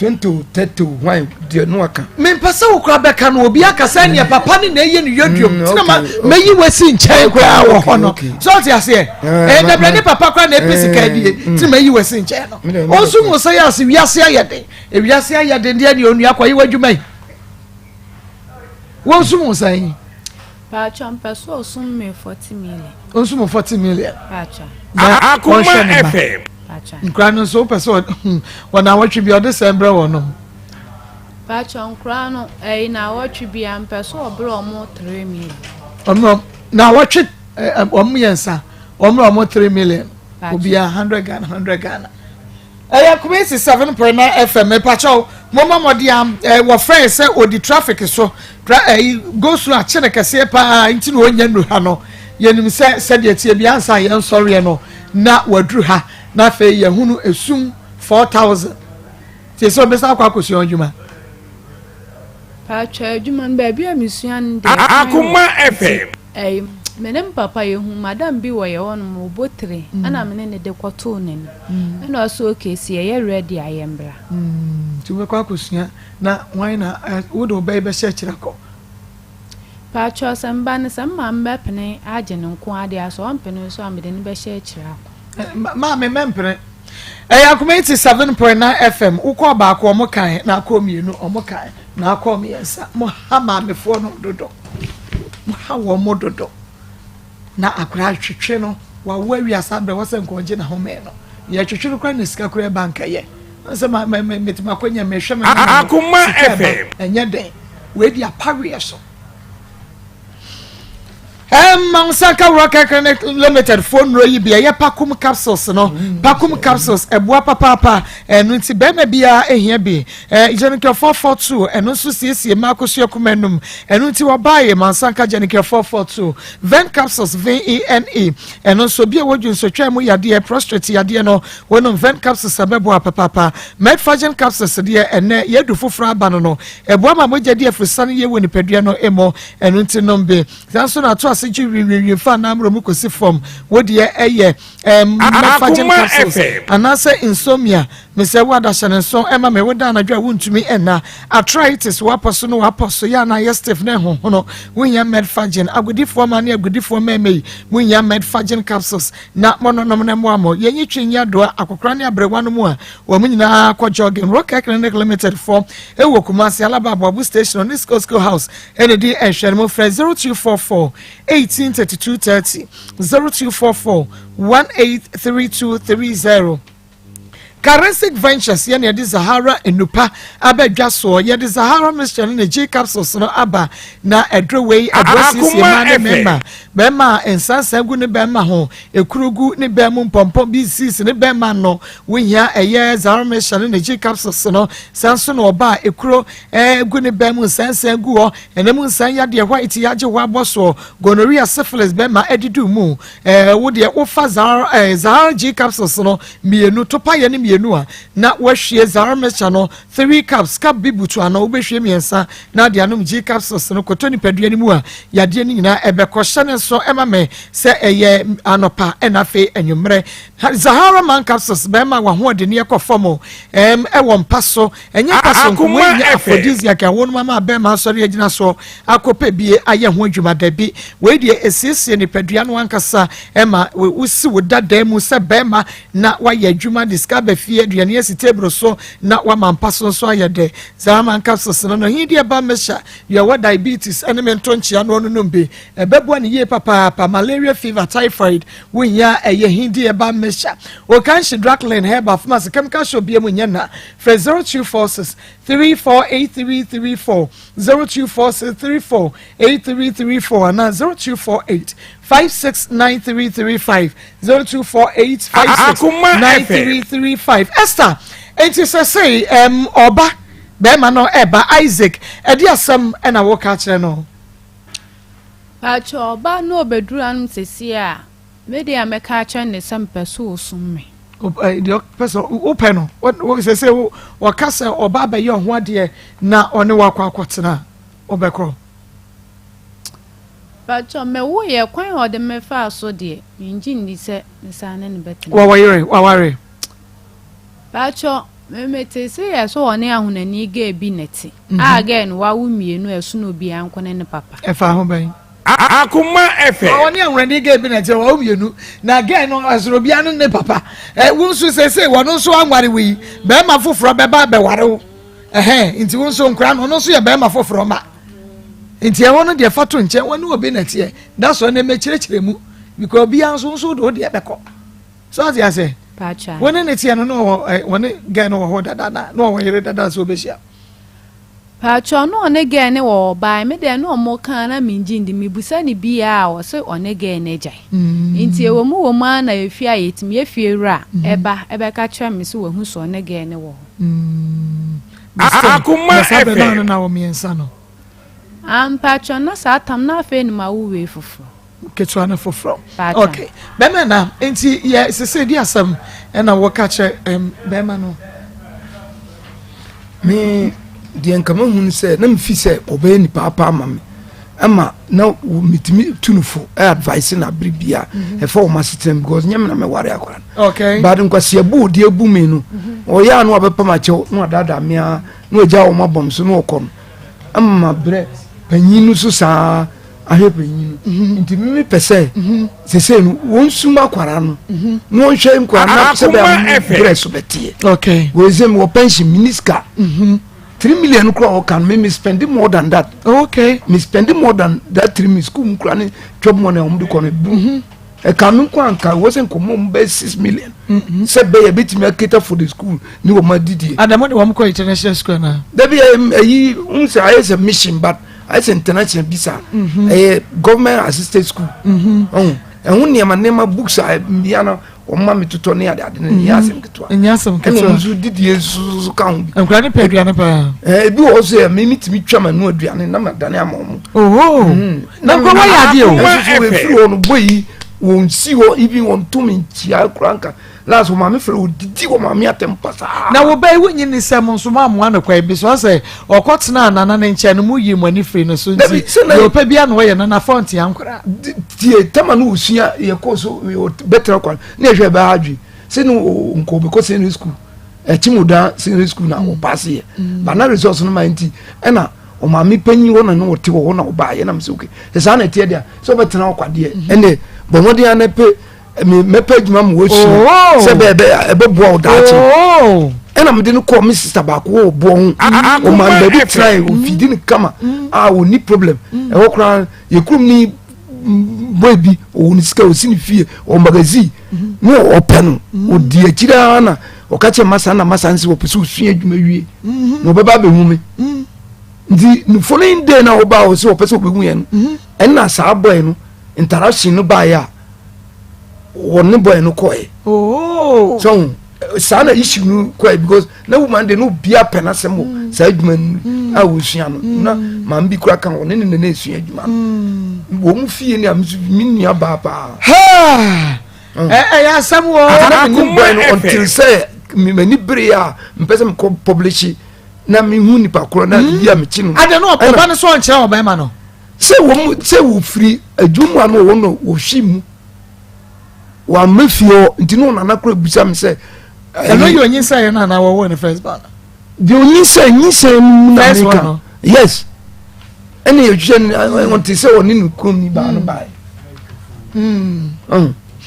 20 o 30 o hwan deɛ no aka. Mempɛ sɛ wo koraa bɛka no obi aka sɛ neɛ papa ne na ɛyɛ no yɔduom mm, nti na ma mɛyi wasi nkyɛn koraa wɔ hɔ no sɛ ɔte aseɛ ɛyɛ dabrɛ ne papa koraa na ɛpɛ sika adie mm. nti na mayi wasi nkyɛn no ɔnso mu sɛ yɛ ase wiase ayɛ den ewiase ayɛ den deɛ ne onua kɔyɛ w'adwuma yi wɔnso mu sɛ yi Paatwa mpɛ so ɔsom me 40 million. Ɔnsom mo 40 million. Paatwa. Na ɔnhwɛ ne ba. Paatwa. Nkura no nso wopɛ sɛ wɔn awɔtwe bi ɔde sɛn brɛ wɔn nom. Paatwa nkura no ɛyi na awɔtwe bi a mpɛ so ɔbrɛ wɔn 3 million. Ɔmo na awɔtwe wɔn mmiɛnsa wɔn brɛ wɔn 3 million. Obiara 100 Ghana 100 Ghana. Ɛyɛ Kumasi 7.9 FM mepakyɛw momma mmɔden a eh, wɔfrɛ sɛ ɔdi traffic so tra eh, go slow akye no kɛseɛ paa nti na ɔnya nnu ha no yɛnim sɛ sɛdeɛ tie bi ansa yɛn sɔreɛ no na waduru ha na afei yɛhunu esum 4000 tie sɛ ɔbɛsan akɔ akɔsua adwuma. Paatwa adwuma no baabi a mesua no deɛ Akoma FM. Ɛyi, me ne me papa yɛhu madam bi wɔ yɛ hɔnom ɔbɔ tire mm. ɛna me ne ne de kɔtoo n'anim mm. ɛna ɔsɛ okay si yɛyɛ ready a yɛn bra. Mm, nti wobɛkɔ akɔsua na wan na wode wo bɛyi bɛhyɛ akyiri akɔ. Paatwa sɛ mba no sɛ mma mbɛpene agye no nko adeɛ a sɛ ɔmpene nso a mede no bɛhyɛ akyiri akɔ. Maame mɛmpene. Ɛyɛ akoma yi te 7.9 FM wokɔɔ baako ɔmo kan na akɔɔ mmienu ɔmo kan na akɔɔ mmiɛnsa mo ha maamefoɔ no dodo mo ha wɔn mo dodo na akora twetwe no wawo awi asa brɛ wɔsɛ nkɔngye na home no yɛ twetwe no kora na sika kora ɛba nkɛyɛ sɛ ma ma ma mɛtumi akɔnya mɛhwɛ me Akoma sika ɛba FM. ɛnyɛ den wei di apaweɛ so. Ɛmma wo nsa nka Rocket Clinic Limited foɔ nnuro yi bi ɛyɛ Pakum capsules no mm. Pakum capsules ɛboa papaapa ɛno nti bɛrima biara ehia bi ɛɛ Jenicare 442 ɛno nso siesie mmaa akosua kuma enum ɛno nti wɔbaa yɛ ma nsa nka Jenicare 442 Ven capsules V-E-N-E ɛno nso obi a wɔdwu nsotwa mu yadeɛ prostate yadeɛ no wɔnom Ven capsules ɛbɛboa papaapa Medfagen capsules deɛ ɛnɛ yɛadu foforɔ aba no no ɛboa ma mogya di afusane yie wɔ nipadua no emu Ɛno nti nom bi. Saa nso na ato ase gye winwinwin fa anammerɛ mu kɔsi fam. Wo deɛ ɛyɛ ɛm mɛfagyen capsules anaasɛ insomnia. Mesɛ wo adahyɛ no nso ɛma me woda anadwo a wontumi nna. Arthritis w'apɔ so no w'apɔ so yɛ anaa yɛ stiff na ɛhohono. Wohia medfagyen. Agodifoɔ mmaa ne agodifoɔ mmarima yi mohia medfagyen capsules na mononom na ɛmmoa mo. Yɛnyi twi nyi adoa akɔkora ne aberewa no mu a wɔn nyinaa kɔ jogging. Rock Clinic Limited foɔ ɛwɔ Kumasi Alaba Aboabo Station ne School School House ɛna di nhwɛne mu frɛ 0244 1832 30 0244 183230. Karesic Ventures yɛ na yɛde Zahara nnupa aba dwa soɔ. Yɛde Zahara mixture ne ne G capsules no aba na ɛduro wei ɛboa siesie mmaa ne mmarima. Bɛrima a nsansan gu ne bɛrima ho, ekuro gu ne bɛn mu mpɔmpɔ bi sisi ne bɛrima no, wohia ɛyɛ Zahara mixture ne ne G capsules no. Saa nso na ɔbaa ekuro gu ne bɛn mu nsansan gu hɔ, ɛna mu nsan yadeɛ white yagye hɔ abɔ soɔ, gonorrhea, syphilis bɛrima adidu mu. Wo deɛ wofa Zahara, Zahara G capsules no mmienu, topaeɛ no mmienu a, na woahwie Zahara mixture no 3 cups, cup bi butu ano, wobɛhwie mmiɛnsa na ade anom G capsules no kɔtɔ nipadua no mu a, yadeɛ no nyinaa ɛbɛkɔ. Hyɛ no nso ma me sɛ ɛyɛ anɔpa ɛna afei anwummerɛ. Zahara man capsules bɛma w'ahoɔdenneɛ kɔ fam ɛwɔ mpa so. Ɛnyɛ mpa so nko, Akoma woanya FM. aphrodisiac a wonom ama bɛrima asɔre agyina soɔ akɔpɛ bie ayɛ ho adwuma. Dabi, wei deɛ ɛsiesie nipadua no ankasa ɛma wosi wo dadaa mu sɛ bɛrima na woayɛ adwuma de sika aba fie, aduane asi table so na woama mpa so nso ayɛ dɛ. Zaraman capsules no no he deɛ ba mmɛhyɛ deɛ ɔwɔ diabetes ne mento nkyea no ɔnonom bi. Ɛbɛboa no yie papaapa. Malaria fever, typhoid, wohia a ɛyɛ he deɛ ba mmɛhyɛ. Okanshi Draklin Herbal Pharmacy chemical shop bia mu nyɛ na. Frɛ 0246 348334, 0246 348334 anaa 0248 569335, 0248 Akoma FM. 569335. Esther, enti sɛsei um, ɔba bɛrima no ɛba Isaac, ɛde asɛm ɛna woka kyerɛ no? Paatwɔ ɔba na ɔbɛduru anom sesie a, me deɛ a mɛka akyerɛ no ne sɛ mepɛ sɛ ɔsum me. Deɛ ɔpɛ sɛ wopɛ no, sɛsei wɔka sɛ ɔba abɛyɛ ɔho adeɛ na ɔne wakɔ akɔtena a, wobɛkɔ? Paatwɔ me wo yɛ kwan a ɔde me faa so deɛ, mengye nni sɛ mesan ne no bɛtena. Wɔwɔ yere, waware? Paatwɔ. Me mete se yɛ sɛ ɔne ahonani gɛɛ bi na ɛte a gɛɛ no wawo mmienu a ɛsono obiara nko ne ne papa. Ɛfa ho bɛn? Akoma FM. Ɔne ahonani gɛɛ bi na ɛte wawo mmienu na gɛɛ no ɛsono obiara ne ne papa. Ɛ wo nso seesei wɔno nso anware wo yi bɛrima foforɔ bɛba abɛware wo ɛhɛn nti wo nso nkora no ɔno nso yɛ bɛrima foforɔ ma nti ɛhɔ no deɛ fa to nkyɛn wɔne obi na ɛteɛ da so ɛnɛ mɛkyerɛkyerɛ mu because obiara nso nso de wo deɛ bɛkɔ. So ate ase? Wo ne ne teɛ no na ɔwɔ ɛ wɔne gɛn no wɔ hɔ dada na na ɔwɔ yere dada sɛ ɔbɛhyia. Paatwɔ na ɔne gɛn no wɔ hɔ bae me deɛ na ɔmo ka na me ngye ndi me busa no biaa a ɔse ɔne gɛn no agyae nti ɛwɔ mu wɔ mu ara na efie a yɛtumi yɛ fie wura ɛba ɛbɛka kyerɛ me sɛ wahu sɛ ɔne gɛn no wɔ hɔ. Akoma Na saa bɛmaa no FM. na wɔ miensa no. Ah mpaatwɔ na saa tam na afei na mawo wei foforɔ. Ketewa no foforɔ. Ok bɛrima na nti yɛ sese di asɛm ɛna wɔka kyerɛ ɛm bɛrima no. Me deɛ nka ma hunu sɛ na mefi sɛ ɔbɛyɛ nipa apa ama me ɛma na metumi tu no fo ɛ advice na abere bia mhm. ɛfa wɔn asetena because nyɛ me na mɛware akora no okay. but nkwasiabu odi abu mi no mhm. ɔyɛ a na wabɛpam akyɛw na wadaadaa me a na wagya wɔn abɔm so na ɔkɔ no ɛma ma brɛ panyin no so saa ahwɛ panyin no mhm. nti mímí pɛ sɛ mhm. sese no wɔn sum akwara no mhm. na wɔn hwɛ nkwara na sɛ bɛ brɛ so bɛ teɛ wɔn sɛ wɔ pension minisika 3 million kura ɔka no mi spend more than that. Okay. Mi spend more than that 3 million school mu kura ne twɛ mu na wɔn de kɔ no bu ɛka mi nko anka wɔ sɛ nkɔmɔ mu bɛ 6 million sɛ bɛyɛ bɛtumi aketa for the school ne wɔn adidie. Adamu de wɔn kɔ international school na. Dabi ɛyi n sɛ ayɛ sɛ mission but ayɛ sɛ international bi sa mhm. ɛyɛ government assisted school mhm. ɔn ɛho nneɛma nneɛma books a mmea no wɔn ma mi totɔ ne ade ade no nyɛ mhm. asɛm ketewa nyɛ asɛm ketewa ɛna wɔn nso didie nso ka ho bi nkura ne pɛ aduane paa ɛɛ ebi wɔ hɔ so yɛ mi mi tumi twa ma nu aduane na ma dane ama wɔn oho na nkura wɔyɛ adeɛ o ɛso so efiri hɔ no bɔ yi wɔn si hɔ even wɔn tum nkyia kura nka. Last wɔ maame frɛ odidi wɔ maame atɛm pasaa. Na wo ba yi wonyi ne sɛ mo nso mo amoa no kwan bi so ɔsɛ ɔkɔ tenaa nana ne nkyɛn no mo yii mo ani firi ne so nti deɛ ɔpɛ bia na ɔyɛ nana fɔ ntea nkora. Tie tama no osua yɛ kɔ so bɛtena kwan ne ɛhwɛ ɛbɛ adwi sɛ no nkɔ bɛkɔ secondary school ɛkyi mo dan secondary school na ɔpaase yɛ ba na results no ma nti ɛna ɔmaame panyin hɔ na ne ɔte hɔ na ɔbaa yɛ na mo sɛ okay sɛ saa na ɛteɛ deɛ sɛ ɔbɛtena ɔkwadeɛ ɛnɛ bɔ mmɔden anɛ pe mɛpɛ adwuma ma wasua oh. sɛ bɛɛbɛ ɛbɛboa wo daakye oh. ɛna mede no kɔɔ me sista baako wɔ ɔboɔ ho ɔma no baabi tenae ɔfidi no kama mm. a ɔnni problem mm. ɛhɔ koraa yɛkurom ne boy bi ɔwɔ ne sika ɔsi ne fie ɔwɔ magazine mm-hmm. ne ɔpɛ no ɔdi akyiri ara na ɔka kyerɛ masa na masa nse wɔpɛ sɛ ɔsua adwuma wie mm-hmm. na ɔbɛba abɛhu me mm. nti ne following day na ɔba ɔ sɛ ɔpɛ sɛ ɔbɛhu yɛn no mm-hmm. ɛnna saa boy no interaction no baeɛ a wɔne boy no kɔɛ oh. so saa na issue no kɔɛ because na woman de no obia pɛ n'asɛm wɔ mm. saa adwuma no mm. a wɔsua no mm. na maame bi kura ka wɔne ne nana esua adwuma no wɔn mu fie ne a me nua baa paa. ɛyɛ asɛm wɔ. na me ne boy no until sɛ m'ani bere a mpɛ sɛ mekɔ publish na mehu nipa korɔ na bi a mekyi no. ade no ɔba no so ɔnkyerɛ ɔbɛrima no. Sɛ wɔn sɛ wɔfiri adwuma mu a na wɔwɔ no wɔhwi mu wɔamma fie hɔ nti na ɔnana kora bisa me sɛ. Ɛno yɛ onyinsɛn no anaa wɔwɔ ne first born. Deɛ onyinsɛn nyinsɛn no mu na meka yes ɛna yɛhwɛ no ɔnte sɛ ɔne ne kurom ni baa no baeɛ. Hmm.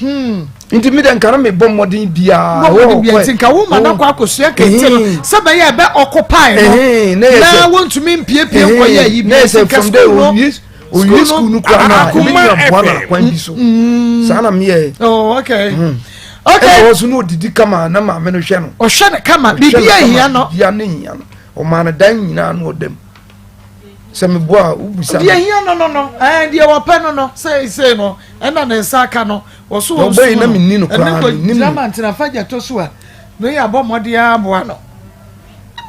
Hmm. nti mi dɛ nka na mi bɔ mmɔden biara. bɔ mmɔden biara nti nka wo ma na kɔ akosua kente no sɛ bɛyɛ ɛbɛ ɔkopae no na wontumi mpiepie nkɔyɛ ayi bi nti nka sukuu no owie sukuu no kura na ebi ni aboa na akwan bi so mm. saa na mi yɛ. oh okay. Mm. okay ɛna wɔn so na odidi kama na maame no hwɛ no. ɔhwɛ no kama biribi ahia no. biribi ahia no ɔmaa no dan nyinaa na ɔdam. Sɛ meboa a wobisa me. Deɛ hia no no no ɛɛ deɛ wɔpɛ no no seesei no ɛna ne nsa aka no wɔso wɔn su no ɛne kɔ gyina mantena fa gya to so a no yɛ abɔ mmɔden aboa no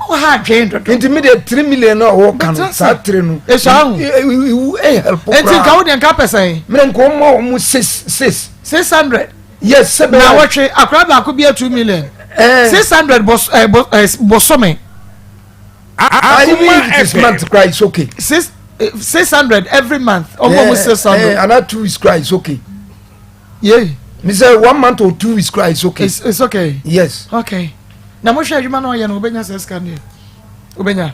ɛma wɔ ha adwene dodo. Nti mi deɛ 3 million na ɔwɔ ka no saa three no. Esu ahu. Ewu ɛ help koraa. Nti nka wo deɛ nka pɛ sɛn. Mi deɛ nka wɔn ma wɔn six six. 600. Yes sɛ bɛyɛ. Na wɔtwe akora baako bi yɛ 2 million. Ɛɛ 600 bɔs ɛɛ bɔ ɛɛ bɔsɔmɛ. Even if it is month kura it's okay. Six 600 every month. Ọmọ mu 600. Eh, another 2 weeks kura it's okay. Yeah. Me say one month or 2 weeks kura it's okay. It's okay. Yes. Okay. Na mohwɛ adwuma na ɔyɛ no wobɛnya sɛ sika no deɛ wobɛnya.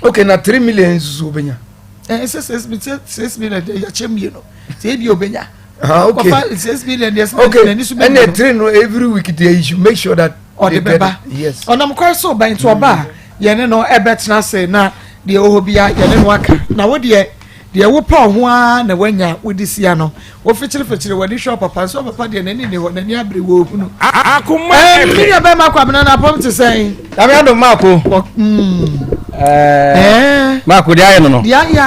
Okay, na 3 million nso so wobɛnya. Ɛɛ sɛ 6 million deɛ yɛakyɛ mmienu sɛ ebi obɛnya. Ah, okay. Kɔfa 6 million deɛ sɛ okay. n'ani so bɛnya. Ɛnna 3 no every week deɛ you should make sure that. Ɔde bɛba. Yes. Ɔnam kwan so ba nti ɔba a yɛne no ɛbɛtena ase na deɛ ɔwɔ hɔ bia yɛne no aka na wo deɛ deɛ wopɛ ɔho ara na wanya wode sia no wofikyirifikyiri w'ani hwɛ ɔpapa nso ɔpapa deɛ n'ani nni hɔ n'ani abere wɔ ohunu. Akoma Ɛɛ ɛfɛ. me nua bɛrima Kwabena na apɔm te sɛn? Nyame adom Maako. Wɔ mm. Ɛɛ Ɛɛ. Maako deɛ ayɛ no no. Deɛ ayɛ a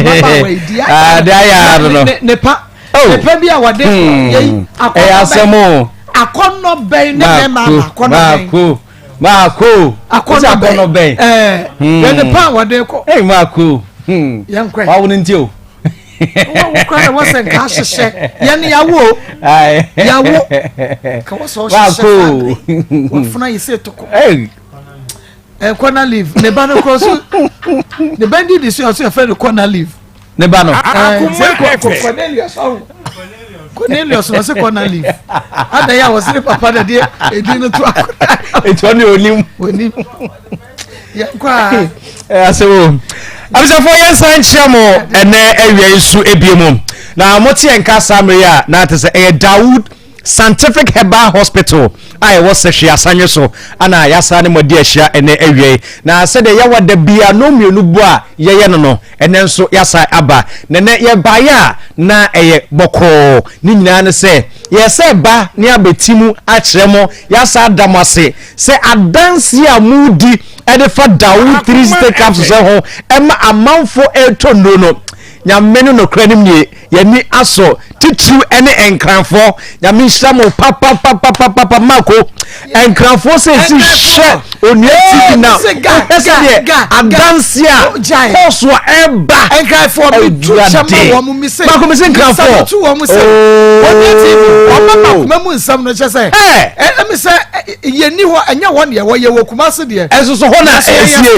ababaawa yi deɛ ayɛ Ah, deɛ ayɛ a no no. Ne ne pa Oh. ne pa bi a wɔde Hmm. yɛyi akɔnɔ Ɛyɛ asɛm o. akɔnɔ bɛn ne mɛma ama akɔnɔ bɛn. Maako Maako. Akɔnɔ bɛn. Akɔnɔ bɛn. Ɛɛ Hmm. yɛ ne pa a wɔde kɔ. Ɛy Maako. Hmm. Yɛn kɔ. Wawo ne nti o. Wọ́n wọ́n kura na wọ́n sɛ nka ahyehyɛ yɛn ni yawo o yawo ka wọ́n sɛ ɔhyehyɛ Maako. Wafuna yi sɛ toko. Ɛy. Ɛ corner leave ne ba no kɔ so ne ba di di so yɛ so yɛ fɛ no corner leave. Ne ba no. Ɛɛ sɛ kɔ kɔ Cornelius ɔwɔ Cornelius na ɔsɛ corner leave ada yɛ a wɔsɛ ne papa na deɛ edi no to akɔ. Etu ɔne onim. Onim. Yɛn kɔ a. Ɛ asɛm o. Abusuafoɔ yɛn nsa nkyerɛ mo ɛnɛ awia yi so ebie mu na mo te yɛn nka saa mmere yi a na te sɛ ɛyɛ Dawood Scientific Herbal Hospital a ɛwɔ Sehwe Asanye so ana yɛasan ne mo adi ahyia ɛnɛ awia yi. Na sɛdeɛ yɛwɔ da biara nnɔn mmienu bɔ a yɛyɛ no no, ɛnɛ nso yɛasan aba. Na ɛnɛ yɛbaeɛ a na ɛyɛ bɔkɔɔ. Ne nyinaa ne sɛ yɛsɛ ba ne abɛti mu akyerɛ mo, yɛasan ada mo ase sɛ adanseɛ a modi de fa Dawood 360 capsules ho ɛma amanfoɔ ɛretɔ nnuro no, Nyame no nokorɛ no nie. Yɛni asɔ titiriw ɛne nkranfoɔ. Nyame nhyira mo papapapapapa mako. Nkranfoɔ sɛ esi hwɛ onua TV na wohwɛ sɛ deɛ adanse a kɔɔso a ɛba. Nkranfoɔ mi tu kyɛ ma wɔn mi se. Mako mi se nkranfoɔ. Tu wɔn se. Onua TV wɔn ma makoma mu nsɛm no kyɛ sɛ. Ɛɛ mi sɛ yɛn ni hɔ ɛnyɛ wɔn deɛ wɔyɛ wɔ Kumasi deɛ. Ɛsoso hɔ na esie.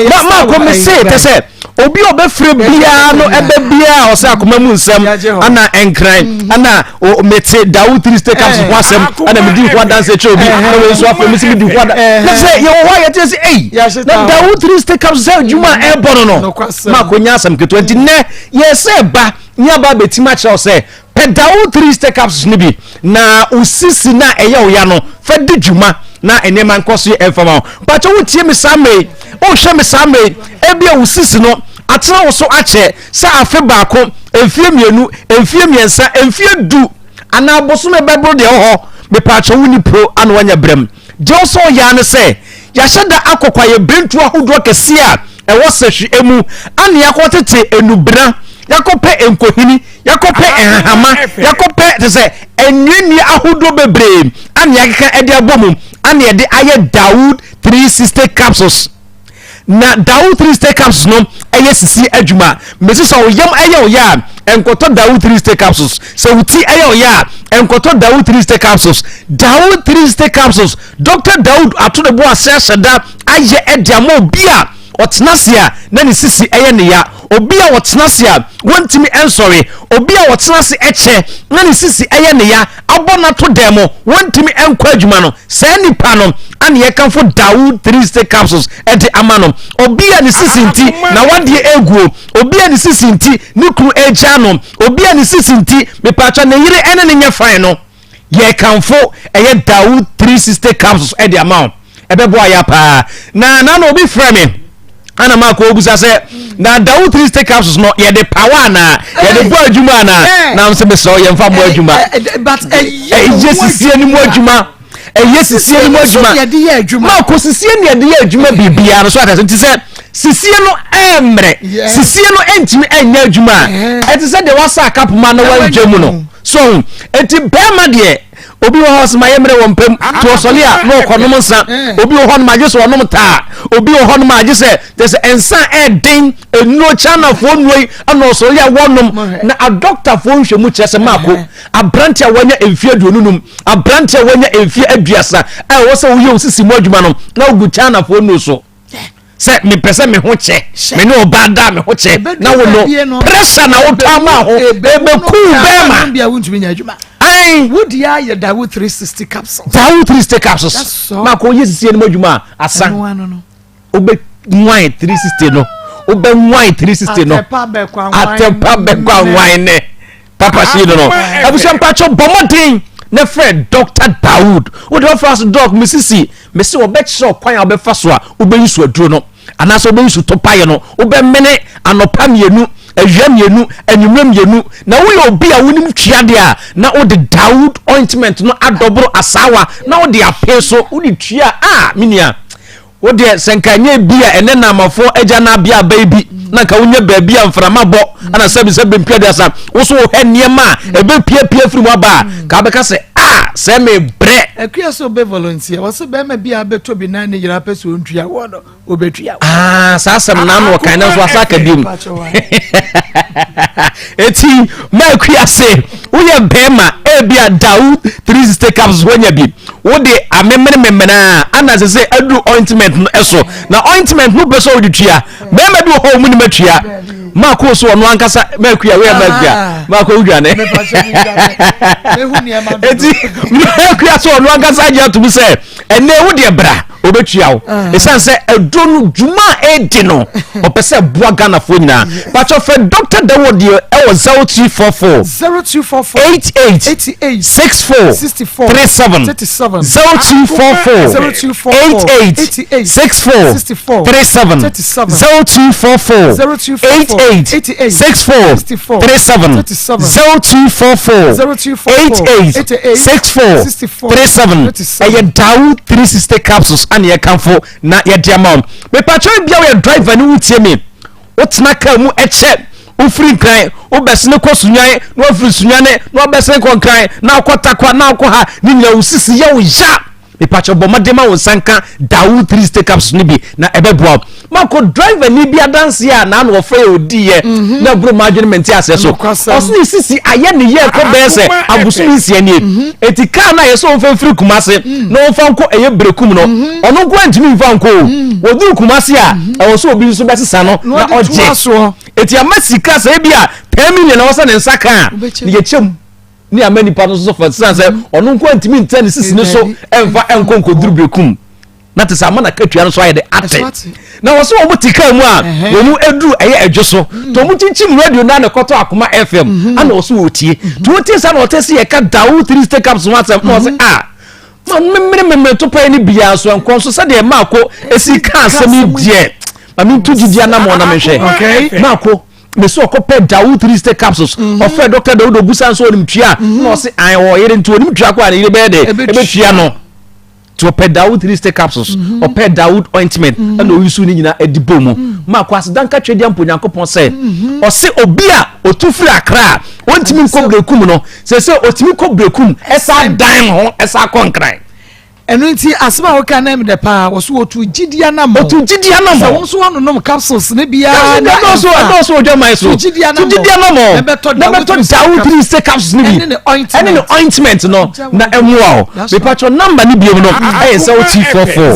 Mako mi se tɛ sɛ. Obi a ɔbɛfrɛ biara no ɛbɛ biara a ɔsɛ akoma mu nsɛm ana nkran mm. ana mete dawo three state caps ho asɛm ana medi ho adanse kyerɛ obi na wei nso afei mesi medi ho adanse na sɛ yɛwɔ hɔ a yɛte sɛ ei na dawo three state caps sɛ adwuma a ɛbɔ no no ma akɔnya asɛm ketewa nti nnɛ yɛsɛ ba ne aba abɛtim akyerɛ wo sɛ Pɛ Dawo 3 Stay Capsules no bi na wo sisi no a ɛyɛ wo ya no fa di dwuma na nneɛma nkɔ so yɛ mfa ma wo. Mpakyɛ wotie me saa mmerɛ yi, wohwɛ me saa mmerɛ yi, ebia wo sisi no atena wo so akyɛ sɛ afe baako, mfie mmienu, mfie mmiɛnsa, mfie du anaa bosome bɛboro deɛ ɛwɔ hɔ. Mepaakyɛ wo ni pro ana wanya brɛm. Deɛ ɔsɛ ɔyɛ ara ne sɛ yɛahyɛ da akɔ kwaeɛ birentuo ahodoɔ kɛseɛ a ɛwɔ sɛhwe mu ana yɛakɔtete nnubena, yɛakɔpɛ nkohini, yɛakɔpɛ nhahama, yɛakɔpɛ te sɛ nnuannua ahodoɔ bebree ana yɛakeka de abɔ mu ana yɛde ayɛ Dawood 360 capsules. Na Dawood 360 capsules no ɛyɛ sisi adwuma. Mesi sɛ wo yam ɛyɛ wo ya a, nkɔtɔ Dawood 360 capsules. Sɛ wo ti ɛyɛ wo ya a, nkɔtɔ Dawood 360 capsules. Dawood 360 capsules, Dr. Dawood ato ne bo ase ahyɛ da ayɛ ɛde ama obi a ɔtena ase a na ne sisi ɛyɛ ne ya, obi a ɔtena ase a wɔntumi nsɔre, obi a ɔtena ase kyɛ na ne sisi ɛyɛ ne ya, abɔ no ato dan mu, wɔntumi nkɔ adwuma no, saa nipa no ana yɛkamfo Dawood 360 capsules ɛde ama no. Obi a ne sisi nti na wadeɛ eguo, obi a ne sisi nti ne kunu agya no, obi a ne sisi nti mepatwa ne yere ɛne ne nyɛ fine no, yɛkamfo ɛyɛ Dawood 360 capsules ɛde ama wo. Ɛbɛboa ya paa. Na na na obi frɛ me ana ma akɔ obusa sɛ na dawo three state capsules no yɛde power anaa yɛde bɔ adwuma anaa na sɛ mesrɛ wo yɛmfa mmɔ adwuma. Ɛyɛ sisie no mu adwuma. Ɛyɛ sisie no mu adwuma. Ma kɔ sisie no yɛde yɛ adwuma biribiara no so atase nti sɛ sisie no ɛmmerɛ sisie no ɛntumi ɛnyɛ adwuma a ɛte sɛ deɛ wasa akapoma na wantwa mu no so nti bɛrima deɛ Obi wɔ hɔ ɔsɛ mayɛ mmerɛ wɔ mpam nti ɔsɔle a na ɔkɔnom nsa. Obi wɔ hɔnom agye sɛ ɔnom taa. Obi wɔ hɔnom agye sɛ kyɛ sɛ nsa a ɛden nnuro Chinafoɔ nnuro yi ɛna ɔsɔle a wɔnom. Na adɔktafoɔ nhwɛmu kyerɛ sɛ maako aberante a wanya mfeɛ 25, aberante a wanya mfeɛ 30 a ɛwɔ sɛ woyɛ wo sisi mu adwuma no na wogu Chinafoɔ nnuro so. Sɛ mepɛ sɛ me ho kyɛ me ne ɔbaa da me ho kyɛ na wo no pressure na wotɔ ama ho ɛbɛku bɛrima. mmɔden. Wo deɛ ayɛ Dawu 360 capsules. Dawu 360 capsules. Maako yɛ sisi anim adwuma a asa. Wobɛ nwan 360 no. Wobɛ nwan 360 no. Atɛpa bɛkɔ anwan nɛ. Papa si no no. Abusua mpatsɔ bɔ mmɔden na frɛ Dr. Dawood. Wode ɔfra so dɔk mesisi mesi wɔbɛkyerɛ ɔkwan a wobɛfa so a wobɛyi so aduro no. Anaasɛ wobɛyi so topaeɛ no, wobɛmene anɔpa mmienu, awia mmienu, anwummerɛ mmienu. Na woyɛ obi a wonim twi adeɛ a, na wode Dawood ointment no adɔboro asaawa na wode apee so, wode tua a, me nua, wo deɛ sɛ nka nyɛ bi a ɛnɛ naamafoɔ agya no abea aba yi bi na nka wonya baabi a mframa bɔ ana sɛbi sɛ bɛmpia aduasa wo so wohwɛ nneɛma a ɛbɛpiapia firi mu aba a, ka wobɛka sɛ a sɛ mebrɛ. Akua sɛ ɔbɛ volunteer wɔsɛ bɛrima bi a bɛtɔ bi na ne yere apɛ sɛ ɔntua wɔ no ɔbɛtua. Ah, saa asɛm na ano ɔkan nanso asa aka biom. Eti maakua se woyɛ bɛrima ebi a Dawood 360 capsules woanya bi wode amemene memene a ana sɛ sɛ aduru ointment no ɛso na ointment no pɛ sɛ wode tua bɛrima bi wɔ hɔ a wɔn nim atua maako so ɔno ankasa maakua woyɛ maakua ah. maako wodwane eti maakua so ɔno ankasa agye atum sɛ ɛnɛ wo deɛ bra Ɔbɛtua wo. Ɛsiane sɛ aduro no dwuma a ɛredi no, ɔpɛ sɛ ɛboa Ghanafoɔ nyinaa. Pakyɛ frɛ Dr. Dawɔ deɛ ɛwɔ 0244 0244 88 88 64 64 37 37 0244 0244 88 88 64 64 37 37 0244 0244 88 88 64 64 37 37 0244 0244 88 88 64 64 37 37 ɛyɛ Dawu 360 capsules ana yɛkamfo na yɛde ama wo. Mepakyɛw bia woyɛ driver ne wotie me, wotena kaa mu ɛkyɛ, wofiri Nkran wobɛsene kɔ Sunyani na wafiri Sunyani na wabɛsene kɔ Nkran na akɔ Takwa na akɔ ha ne nyinaa wo sisi yɛ wo ya. Mepakyɛw bɔ mmɔden ma wo nsa nka Dawu 360 capsules no bi na ɛbɛboa wo. Makɔ driver ni bi adanseɛ a naano wɔfrɛ yɛ odiiɛ mhm. na buro ma adwene mente aseɛ so ɔse ne sisi ayɛ ne yɛ kɔ bɛyɛ sɛ abosom nsia nie mhm. eti kaa no a yɛsɛ ɔmfa mfiri Kumase mm. na ɔmfa nkɔ ɛyɛ berekum no mhm. ɔno nko antumi mfa nkɔ o mm. wɔduru Kumase a ɛwɔ sɛ obi nso bɛsesa no na ɔgye eti ama sika sɛ ebi a 10 million na wɔsɛ ne nsa kaa ne yɛkyɛm ne ama nipa no nso fa sisan sɛ ɔno nko antumi ntɛ ne sisi ne so ɛmfa ɛnkɔ nkɔduru berekum na te sɛ ama n'akatua no so ayɛ de ate na wɔsɛ wɔn te kaa mu a wɔn aduru ɛyɛ adwo so mm. to wɔn kyinkyim radio na ne kɔtɔ akoma fm mm-hmm. ana wɔsɛ wɔtie mm-hmm. to wɔtie sa na wɔte sɛ yɛka dawo three state caps ho asɛm na wɔsɛ a ma mmemmere mmemmere to pɛn ne biara so nkɔ so sɛdeɛ maako esi ka asɛm yi deɛ maame ntu gyidi anam wɔn na mehwɛ maako mesi ɔkɔ pɛ dawo three state capsules mm-hmm. ɔfrɛ dɔkta dawo do obusa nso onim tua na ɔse an ɔyere nti onim tua kɔ a ne yere bɛyɛ dɛ ebetua no. nti ɔpɛ Dawood three stick capsules mhm. ɔpɛ Dawood ointment mhm. ɛna oyi so ne nyinaa ɛde bɔ mu mhm. ma akɔ asedanka twɛ deɛ mpo Nyankopɔn sɛ ɔse obi a otu firi Accra a ɔntumi nkɔ Berekum no sɛ sɛ ɔtumi kɔ Berekum ɛsa dan ho ɛsa kɔ Nkran. Ɛno nti asɛm a woka no ɛmdɛ paa wɔ so wɔtu gyidi anamɔ wɔtu gyidi anamɔ sɛ wo nso woanonom capsules no biara na ɛdɔɔso ɛdɔɔso odwaman so tu gyidi anamɔ na bɛtɔ Dawood three stick capsules no bi ɛne ne ointment no na ɛmoa o mepatwɔ number no biom no ɛyɛ 0244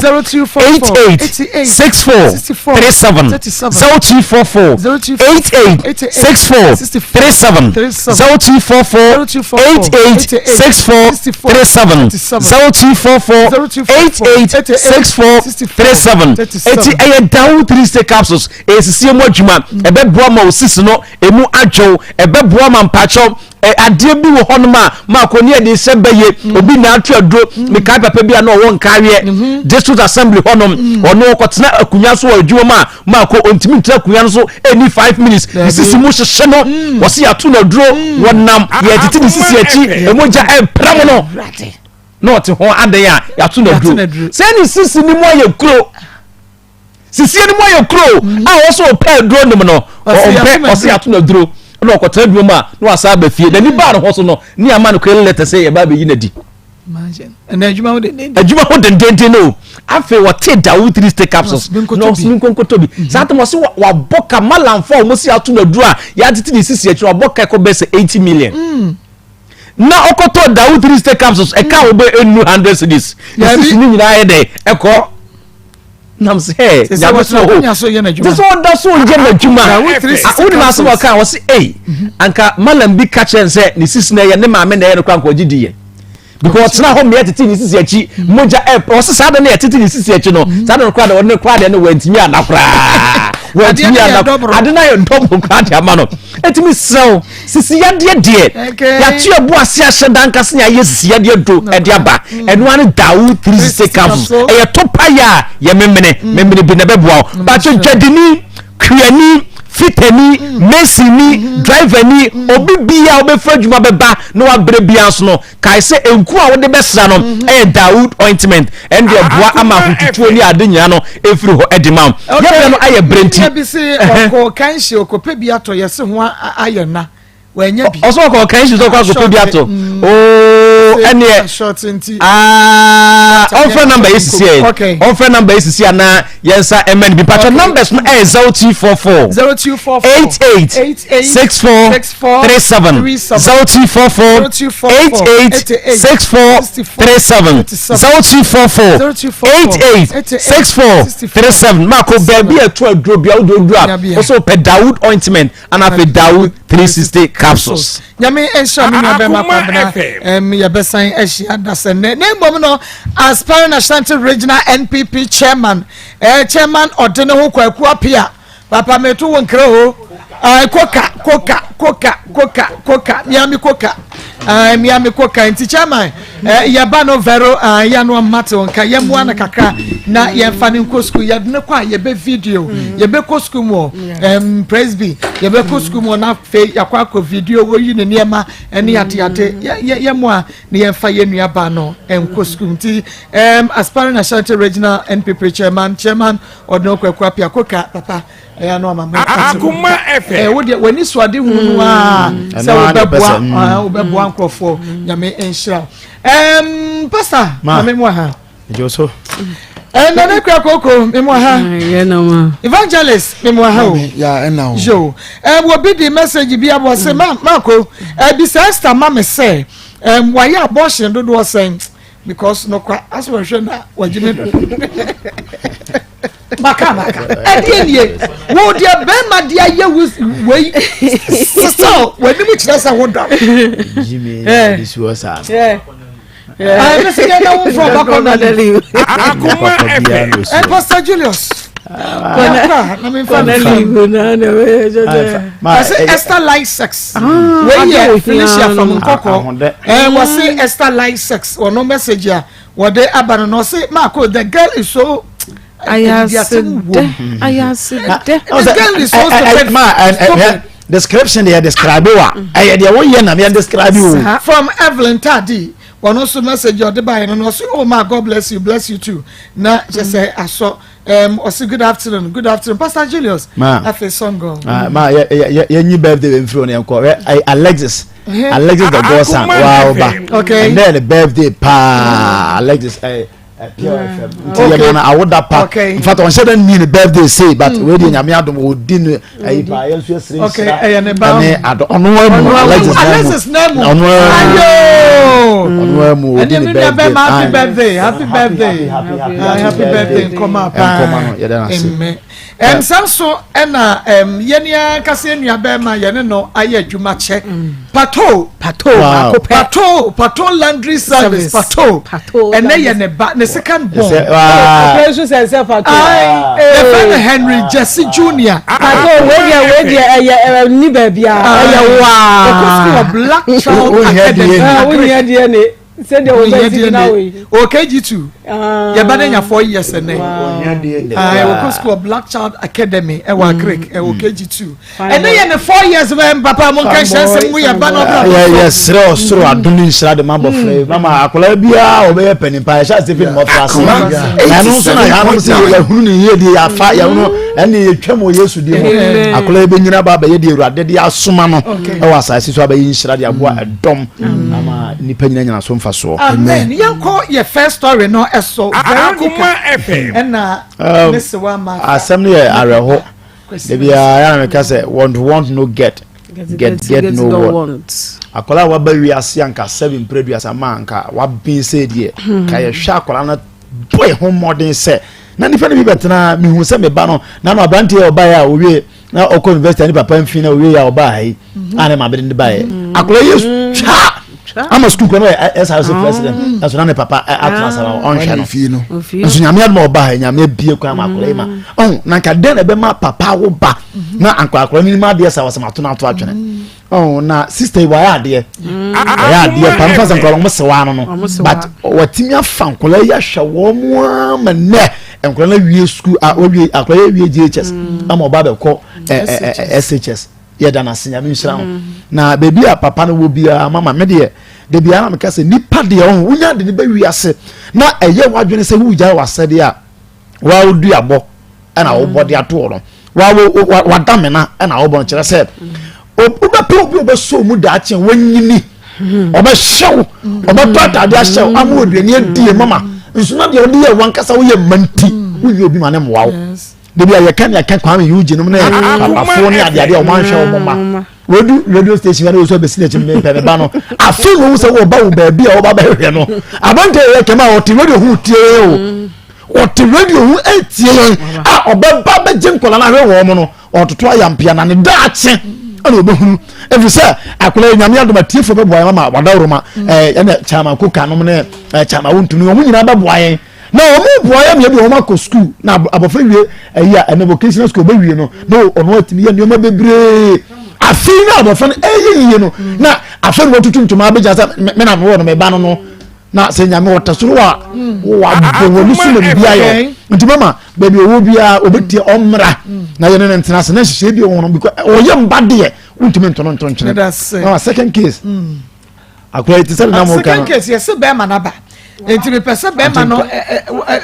88 64 37 0244 88 64 37 0244 88 64 37 0244 88 64 37 eti ɛyɛ dawo 3 state capsules ɛsisie mu adwuma ɛbɛboa ma osisi no emu adwow ɛbɛboa ma mpakyɛw Adeɛ bi wɔ hɔnom a maako ne yɛde hyɛ bɛyɛ mm. obi na ato aduro mm. mekae papa bi a na ɔwɔ nkareɛ mm-hmm. district assembly hɔnom mm. ɔno ɔkɔtena akonnwa so wɔ adwuma mu a maako ɔntumi ntena akonnwa no so ɛni 5 minutes ne sisi mu hyehye no wɔsi yɛato no aduro wɔnam yɛtete ne sisi akyi ɛmogya ɛmpra mu no na ɔte ho adan a yɛato no aduro sɛ ne sisi no mu ayɛ kuro Sisie no mu ayɛ kuro mm. a wɔsɛ ɔpɛ aduro nom no ɔmpɛ ɔsɛ ato no aduro na ɔkɔtena aduro mu a na wasa aba fie n'ani baa ne ho so no ne ama no kwan lɛtɛ sɛ yɛba abɛyi n'adi. Adwuma ho dendenden no afei wɔte dawo three stick capsules na ɔsɛ nkonkoto bi mhm. saa tɛm ɔsɛ wabɔ ka malamfo a wɔn si ato no aduro a yɛatete ne sisi akyi wabɔ ka ɛkɔ bɛsɛ 80 million. Mm. Na ɔkɔtɔ dawo three stick capsules ɛka mm. wɔbɛ enu 100 cedis ne sisi ne nyinaa yɛ dɛ ɛkɔ. Nam sɛ hɛ nyame so hɔ te sɛ ɔda so yɛ n'adwuma. Wonim asɛm ɔka a ɔse ei anka malam bi ka kyerɛ sɛ ne sisi na ɛyɛ ne maame na ɛyɛ no kora nka ɔgye diiɛ because ɔtena hɔ mmea tete ne sisi akyi mogya ɛ ɔse saa de no yɛ tete ne sisi akyi no saa de no kora de ɔne kora deɛ no wantumi ana koraa wantumi ana ade no ayɛ dɔboro koraa de ama no ɛtumi serɛw Sisi yadeɛ deɛ yɛato yɛbo ase ahyɛ da ankasa ne ayɛ sisi yadeɛ do ɛde aba mm. ɛno ara dawo 360 capsules ɛyɛ to payɛ a yɛ memene mm. memene bi na ɛbɛboa wo mm. bato dwadini kuani fitani mesini driverni obi bia wobɛfiri adwuma bɛba na wabrɛ bia nso no Kae sɛ nku a wode bɛsra no yɛ Dawood ointment. Ɛno deɛ ɛboa ama ahotutuo ne ade nyinaa no ɛfiri hɔ de ma wo. Yɛ berɛ no ayɛ berɛ nti. Nua bi se ɔkɔɔ kanhye ɔkɔpɛ bi atɔ yɛse ho ayɛ na wanya bi. Ɔsɛ ɔkɔɔ kanhye sɛ ɔkɔ akɔpɛ bi atɔ. Mm. Oo ɛneɛ. Ɔmfrɛ namba yi sisi ɛ. Ɔmfrɛ namba yi sisi anaa yɛn nsa ɛmɛ no bi. Patro numbers no ɛyɛ 0244 88 64 37 0244 88 64 37 0244 88 64 37 maako baabi a ɛto aduro bia wode oduro a wosɛ wopɛ Dawood ointment ana afei Dawood 360 capsules. Nyame nhyira me nua bɛma Kwabena um, yɛbɛsan ahyia dasɛ nnɛ na mmom no aspiring Ashanti Regional NPP chairman eh, chairman ɔde ne ho Kwaku Apia Papa meto wo nkra o. Ai koka koka koka koka koka miami koka. Ai miami koka nti chairman eh, yɛba no vero ai ya no mate wo nka yɛmmoa no kakra na yɛmfa no nkɔ sukuu yɛde no kɔ a yɛbɛ video yɛbɛkɔ sukuu mu um, presby yɛbɛkɔ sukuu mu na afei yɛakɔ akɔ video wɔyi ne nneɛma ne adeade yɛmmoa na yɛmfa yɛn nuaba no nkɔ sukuu nti um, aspiring Ashanti Regional NPP chairman chairman Ɔdɔn Kwaku Appiah Koka papa ɛyɛ ano ama mɛ. Akoma FM. Ɛɛ wo deɛ w'ani so ade hunu no aa mm. sɛ wobɛboa mm. wobɛboa mm. nkurɔfoɔ nyame nhyira. Ɛɛm pasta maame mu aha. Ɛjɔ so. Ɛɛ nana kura koko mi mu aha. Evangelist mi mu aha o. Yo ɛɛ obi di message bi abɔ sɛ ma maako ɛbi sɛ Esther ma mi sɛ ɛɛm wayɛ abortion dodoɔ sɛn. because nokwa asɛ wɔhwɛ na wɔgye me dodo maka maka ɛdeɛ nie wo deɛ bɛrima de ayɛ wo wei sisɛ w'anim kyerɛ sɛ wo dɔ jimmy de si hɔ saa mese yɛ na wo mfrɛ ɔbakɔ na akoma ɛfɛ Pastor Julius Wɔse Esther like sex. Ah, Wei yɛ Felicia from Nkɔkɔ. Eh, wɔse Esther like sex. Wɔn message a wɔde aba no na ɔse Marco the girl is so. Ayasede ayasede. The girl is so stupid. Stupid. Description deɛ describe wa ɛyɛ deɛ woyɛ na yɛn describe o. From Evelyn Tadi wɔn nso message ɔde ba yɛn no na ɔse oh ma God bless you bless you too na kyɛ sɛ asɔ. Um, ɔsi good afternoon, good afternoon, Pastor Julius. Ma. Afei sɔngɔ. Ah, ma yɛ yɛ yɛ nyi birthday wɛ nfiri wɔn yɛn kɔ. Ɛ Alexis. Alexis the godson. Wa ɔba. Okay. And then the birthday paa Alexis. Ɛ Pure FM. Nti yɛ ma na awoda pa. Okay. In fact, ɔnhyɛ dɛ ni ne birthday say but wei de nyame adum odi ne ɛyi paa yɛn nso yɛ sere nhyira. Okay, ɛyɛ ne ba. Ɛne adɔ ɔno amu Alexis na mu. Alexis na mu. Ɔno amu. Ayo. Ɔno amu odi ne birthday. Happy birthday, happy birthday. Happy birthday nkɔma paa. Nkɔma no yɛda no ase. Amen. Ɛm nso ɛna ɛm yɛn ankasa yɛn nua bɛrima yɛne no ayɛ adwuma kyɛ. Pato. Pato baako pɛ. Pato Pato laundry service Pato. Pato. Ɛnɛ yɛ ne ba ne second born. Afei nso sɛ sɛ Pato. Ayi yɛfɛ no Henry Jesse Junior. Pato wei deɛ wei deɛ ɛyɛ ɛyɛ ni baabi a ɛyɛ waa. Ɔkɔ sukuu wɔ Black Child Academy. Wohia deɛ ne. Sɛdeɛ wo bɛ si gyina wei. O KG2. Yɛba ne nya 4 years ɛnɛ. Wɔkɔ school Black Child Academy ɛwɔ Agric ɛwɔ KG2. Ɛnɛ yɛ ne 4 years bɛ papa mo nka nhyɛ nsɛm mu yɛ ba na ɔbra. Yɛ yɛ srɛ ɔsoro adom ne nhyira de ma abɔfra yi. Mama akwadaa biara ɔbɛyɛ panin pa yɛhyɛ ase fi ne mmɔfra ase. Na ɛno nso na yɛanom sɛ yɛhunu ne yie deɛ yɛafa yɛhono ɛne yɛtwam wɔ Yesu din mu. Akwadaa yi bɛnyina ba abɛyɛ deɛ Awurade de asoma no ɛwɔ asase so abɛyɛ nhyira de aboa ɛdɔm. Ama nnipa nyina nyina so mfasoɔ. Amen. Yɛnkɔ yɛ first story no ɛso. Akoma FM. Ɛna ne sewa Martha. Asɛm no yɛ awerɛho. Da biara yɛn na meka sɛ want want no get. Get get no want. Akwadaa a waba wiase anka sɛbi mpere aduasa ma anka waben sɛ deɛ. Ka yɛhwɛ akwadaa no bɔ yɛn ho mmɔden sɛ. Na nipa no bi bɛtena mehu sɛ me ba no na no aberanteɛ a ɔbaeɛ a owie na ɔkɔ university ne papa mfi na owie a ɔbaa ha yi mhm. a ne maame de ne baeɛ mhm. akwadaa yi twa ama sukuu kwan ɔyɛ SRC ah. president ɛso na ne papa atena ase na ɔnhwɛ no nso nyame adum ɔbaa ha nyame abie kwan ama akwadaa yi ma ɔho na nka dɛn na ɛbɛma papa wo ba na anka akwadaa no nim adeɛ sa wɔsɛm ato no ato atwene Oh, na sister yi wayɛ adeɛ mm. wayɛ adeɛ pa nfa sɛ nkɔla wɔn sɛ waa no no but watumi afa nkɔla yi ahwɛ wɔn mu ama nɛ nkɔla no awie sukuu a wawie akɔla yi awie JHS mm. ama ɔba abɛkɔ SHS yɛ da n'ase nyame nhyira ho mm. na beebi a papa no wɔ biara mama me deɛ debi ara meka sɛ nipa deɛ ɔho wonya de ne bɛ wi ase na ɛyɛ wadwene sɛ wugya wɔ asɛdeɛ a waa wo duabɔ ɛna wobɔ de ato no waa wo wadamena ɛna wobɔ no kyerɛ sɛ wobɛpɛ obi ɔbɛsɔ mu daakye wanyini ɔbɛhyɛ wo ɔbɛtɔ atade ahyɛ wo ama oduani adie mama nso na deɛ ɔde yɛ wankasa woyɛ mma nti wonyɛ obi ma ne mmoa wo debi a yɛka ne yɛka Kwame Eugene nom ne papafoɔ ne adeade a wɔn anhwɛ wɔn mma wɔdu radio station yɛn nso bɛsi n'akyi mpɛ ne ba no afei na ohun sɛ wɔba wo baabi a wɔba bɛhwehwɛ no abante yɛ kɛmɛ a ɔte radio ho tie o ɔte radio ho etie yɛn a ɔbɛba bɛgye nkɔla no ahwɛ wɔn no ɔtoto ayampea na ne daakye ɛna ɔbɛhunu ɛfiri sɛ akwadaa yi nyame adom atiefoɔ bɛboa yɛn ama wadawuroma ɛɛ ɛna kyama koka nom ne ɛɛ kyama wontumi wɔn nyinaa bɛboa yɛn na wɔn boa yɛ mmienu wɔn akɔ sukuu na abɔfra wie ɛyi a ɛnɛ vocational school bɛwie no na ɔno atumi yɛ nneɛma bebree afei na abɔfra no ɛyɛ yie no na afei na wɔtutu ntoma abɛgya sɛ me na mewɔ no meba no no na sɛ nyame wɔta soro a wabɔ wɔn so na biribi ayɛ nti mama baabi ɔwɔ biara ɔbɛtie ɔmmra na yɛne no ntena ase na nhyehyɛ bi wɔ no because ɔyɛ mba deɛ wontumi nto no nto nkyene na second case mm. akora yi te sɛ nenam woka second case yɛse bɛrima no aba nti mepɛ sɛ bɛrima no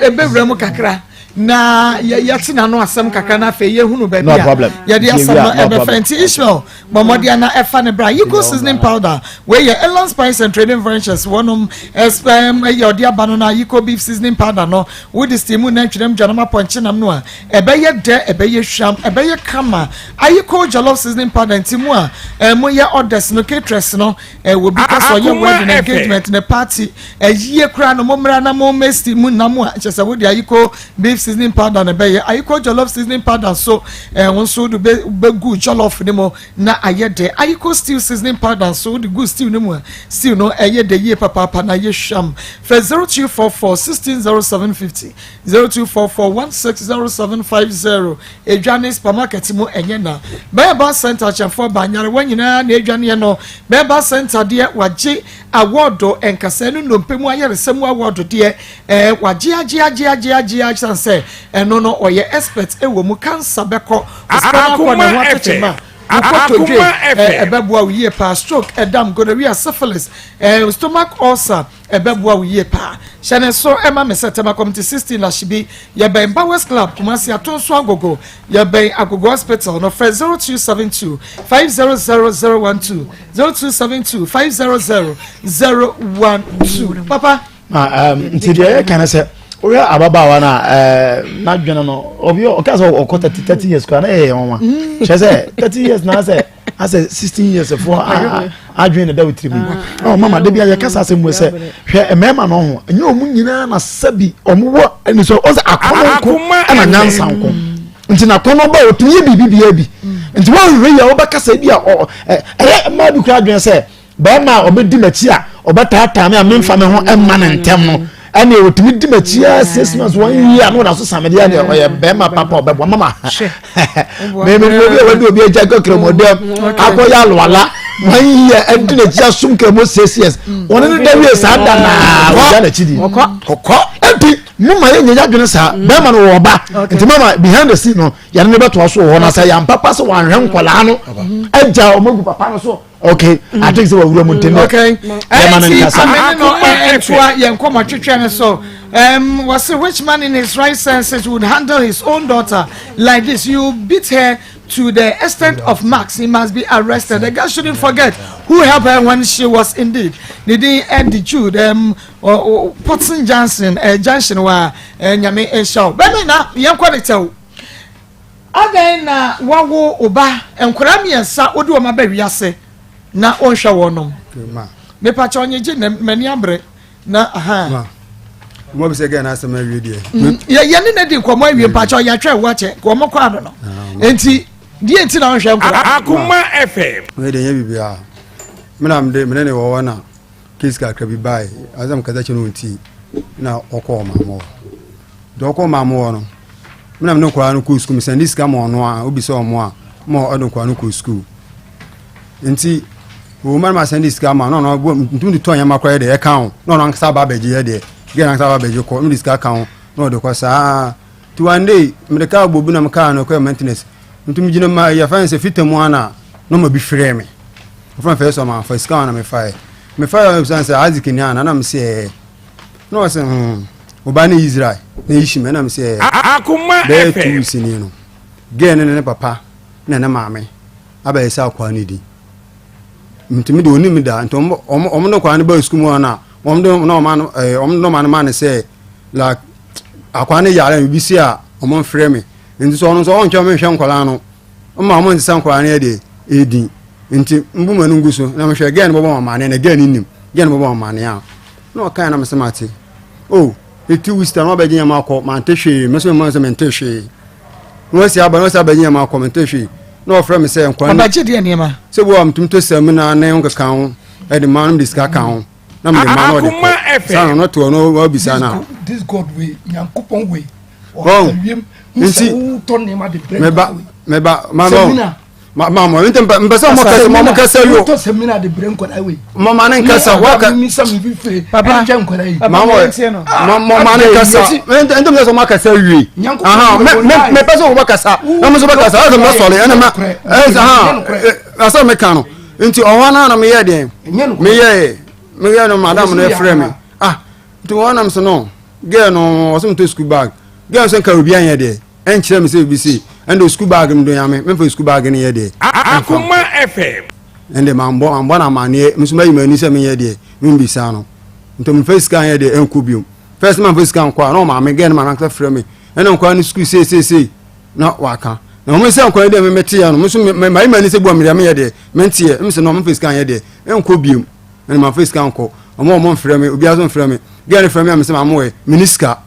ɛbɛwura mu kakra na yɛte n'ano asɛm kakra na afei yɛhunu baabi a yɛde asɛm no ɛbɛfɛ nti Ishmael bɔ mmɔden ana ɛfa ne bra Yiko seasoning powder wei yɛ Elan Spice and Trading Ventures wɔnom ɛspɛm ɛyɛ ɔde aba no na Yiko beef seasoning powder no wode steam mu nantwinam dwanam apɔnkye nam no a ɛbɛyɛ dɛ ɛbɛyɛ hwam ɛbɛyɛ kama Ayiko jollof seasoning powder nti mu a ɛmo yɛ orders no caterers no ɛwɔ bi ka sɛ ɔyɛ wedding engagement ne party ɛyie koraa no mo mmra na mo mmɛsi mu nam a kyɛ sɛ wode ayiko beef seasoning powder na ɛbɛyɛ ayiko jollof seasoning powder nso ɛho nso wode bɛgu jollof ne mu na ayɛ dɛ ayiko stew seasoning powder nso wode gu stew ne mu a stew no ɛyɛ dɛ yie papaapa na ayɛ hwam frɛ 0244 160750 0244 160750 Edwa ne supermarket mu ɛnyɛ na. Bɛɛba center akyɛnfoɔ ba nyarewa nyinaa na edwaneɛ no. Bɛɛba center deɛ wagye awɔɔdo nkasɛɛ no nnompe mu ayaresa mu awɔɔdo deɛ ɛɛ wagye agye agye agye agye agye sane sɛ ɛno no ɔyɛ expert ɛwɔ mu cancer bɛkɔ spinal cord ne ho atɛkyɛ ma wo kotodwe ɛɛ ɛbɛboa wo yie paa stroke ɛdam gonorrhea syphilis ɛɛ stomach ulcer Ɛbɛboa wo yie paa. Hyɛ ne nso ma me sɛ Tema Committee 16 Lashibi, yɛbɛn Bowers Club, Kumasi Atonso Agogo, yɛbɛn Agogo Hospital no, frɛ 0272 500 012, 0272 500 012. Papa. Ah, um, nti deɛ yɛka ne sɛ wohwɛ ababaawa no a eh, n'adwene no obi ɔka sɛ ɔkɔ 30 years koraa na ɛyɛ nwanwa kyerɛ sɛ 30 years na sɛ asɛ 16 years foɔ adwene na da wo tirim ɔ mama de bi a yɛkasa asɛm mu sɛ hwɛ mmarima no ho ɛnyɛ ɔmo nyinaa na sɛbi ɔmo wɔ ɛni sɛ ɔsɛ akɔnɔ nko ɛna nyansa nko nti na akɔnɔ ba ɔtumi yɛ biribi bia bi nti wɔnhwɛ yɛ wɔbɛkasa bi a ɔ ɛyɛ mmaa bi kura adwene sɛ Barima a ɔbɛdi m'akyi a ɔbɛtaataa me a memfa me ho mma no ntɛm no ɛne ɔtumi di m'akyi a six months one year na ɔda so same deɛ deɛ ɔyɛ barima papa ɔbɛboa mama mɛmɛ obi a wadi obi agya kɔ kramodɛm akɔyɛ alwala one year ɛdi n'akyi asom kramo six years wɔne no da wie saa da naa ɔgya n'akyi di kɔkɔ ɛnti mo ma yɛ nyɛ yadwene saa bɛrima no wɔ ɔba nti mama behind the scene no yɛne no bɛtoa so wɔ hɔ na sɛ yɛn papa sɛ wɔanhwɛ nkɔlaa no agya wɔn agu papa no so okay mm. i think sɛ wawura mu nti no okay yɛma no nkasa amene no ɛtoa yɛn nkɔmmɔ twetwe no so um, wɔse which man in his right senses would handle his own daughter like this you beat her to the extent of max he must be arrested the girl shouldn't forget who helped her when she was indeed ne din ɛde jude um, Potson Johnson uh, Junction wa uh, nyame nhyɛ wo bɛme na yɛnkɔ ne kyɛw Adɛn na woawo wo ba nkwadaa mmiɛnsa wode wɔn aba wiase na wonhwɛ wɔn nom? Mepakyɛ ɔnyegye na m'ani abere na aha. Mo bi sɛ gɛn asɛm awie deɛ. Mm, yɛ yɛ ne na di nkɔmɔ awie mpakyɛ yɛatwɛn wo akyɛ nkɔmɔ kɔ ano no. Ah, Nti deɛ nti na ɔnhwɛ nkora. Akoma FM. Wei deɛ nyɛ biribiara. Me na mede me ne ne wɔ hɔ na case kakra bi bae. Asɛm kasa kyerɛ no nti na ɔkɔɔ maame hɔ. Deɛ ɔkɔɔ maame hɔ no, me na me ne nkwadaa no kɔɔ sukuu. Mesɛnde sika ma ɔno a, obi sɛ ɔmo a, ma ɔde nkwadaa no kɔɔ sukuu. Nti o ma na masɛnde sika ma no na ɔno ntumi de tɔ nneɛma koraa yɛ deɛ ɛka ho na ɔno ankasa aba abɛgye yɛ deɛ gɛn ankasa aba abɛgye kɔ mede sika ka ho na ɔde kɔ saa nti one day mede kaa bɔ bi na mekaa no kɔyɛ maintenance nti megyina ma yɛfa ne sɛ fita mu ana na ɔma bi frɛ me ɔfrɛ me fɛ sɛ ɔma fa sika na mefaeɛ mefaeɛ ɔma sɛ Isaac ni ana na mesɛ ɛɛ na ɔsɛ hmm ɔba ne Israel na Ishmael na mesɛ ɛɛ bɛyɛ 2 weeks ni no gɛn ne ne papa na ne maame abɛyɛ sɛ akwaa no di nti mi de onim mi da nti wɔn wɔn wɔn de akwaa no ba sukuu mu hɔ na wɔn de nɔɔma no ɛɛ wɔn de nɔɔma no ma no sɛ like akwaa no yare bibi si a wɔn mfrɛ mi nti sɛ ɔno nso ɔntwɛn mi nhwɛ nkwadaa no mma wɔn nsesa nkwadaa no yɛ deɛ edi nti mbu ma no ngu so na mehwɛ gɛn no bɔbɔ wɔn amaneɛ na gɛn no nim gɛn no bɔbɔ wɔn amaneɛ a na ɔkan na mesɛ mate o eti wista na ɔbɛgye yɛn akɔ mante hwee mɛsɛ mɛ sɛ mente hwee. Na wasi aba na wasi abɛgye nneɛma akɔ mente hwee na ɔfrɛ me sɛ nkwa ɔbɛgye deɛ nneɛma sɛ bu a metumi tɔ samina ne ho keka ho ɛde ma no de sika ka ho na mede ma no ɔde kɔ saa na ɔno to ɔno wabisa no a this god wei nyankopɔn wei ɔwiem nti meba meba maba ma ma mo nti mpɛ sɛ mo kasa mo kasa yo tɔ sɛmina de brɛ nkɔla wei mo ma ne nkasa waka mi sɛ mi fifire papa ɛnkyɛ nkɔla yi ma mo ma mo ma ne nkasa nti mpɛ sɛ mo akasa wie aha mɛ mɛ mɛ pɛ sɛ mo kasa na mo nso bɛ kasa ɛsɛ mo sɔre ɛna mɛ ɛsɛ ha ɛsɛ mi ka no nti ɔhɔ naa na mi yɛ deɛ mi yɛ mi yɛ no madam no ɛfrɛ mi ah nti wɔn nam so no girl no ɔsɛ mo to school bag girl nso nka obi anyɛ deɛ. Ɛnkyerɛ me sɛ obi se ɛnde sukuu baage no do nyame memfa sukuu baage no yɛ deɛ. Akoma FM. Ɛnde mambɔ mambɔ no amaneɛ me nso mayi m'ani sɛ menyɛ deɛ membisa no nti memfa sika nyɛ deɛ ɛnkɔ biom first mamfa sika nkɔ a na ɔmaame gɛɛ no maame ankasa frɛ me ɛna nkɔla no sukuu sei sei sei na waka na wɔn sɛ nkɔla deɛ memeteɛ no me nso mayi m'ani sɛ bua medeɛ meyɛ deɛ menteɛ mesɛ no memfa sika nyɛ deɛ ɛnkɔ biom ɛna mamfa sika nkɔ ɔmo ɔmo mfrɛ me obiara nso mfrɛ me gɛɛ no frɛ me a mesɛ maame wɔ mene sika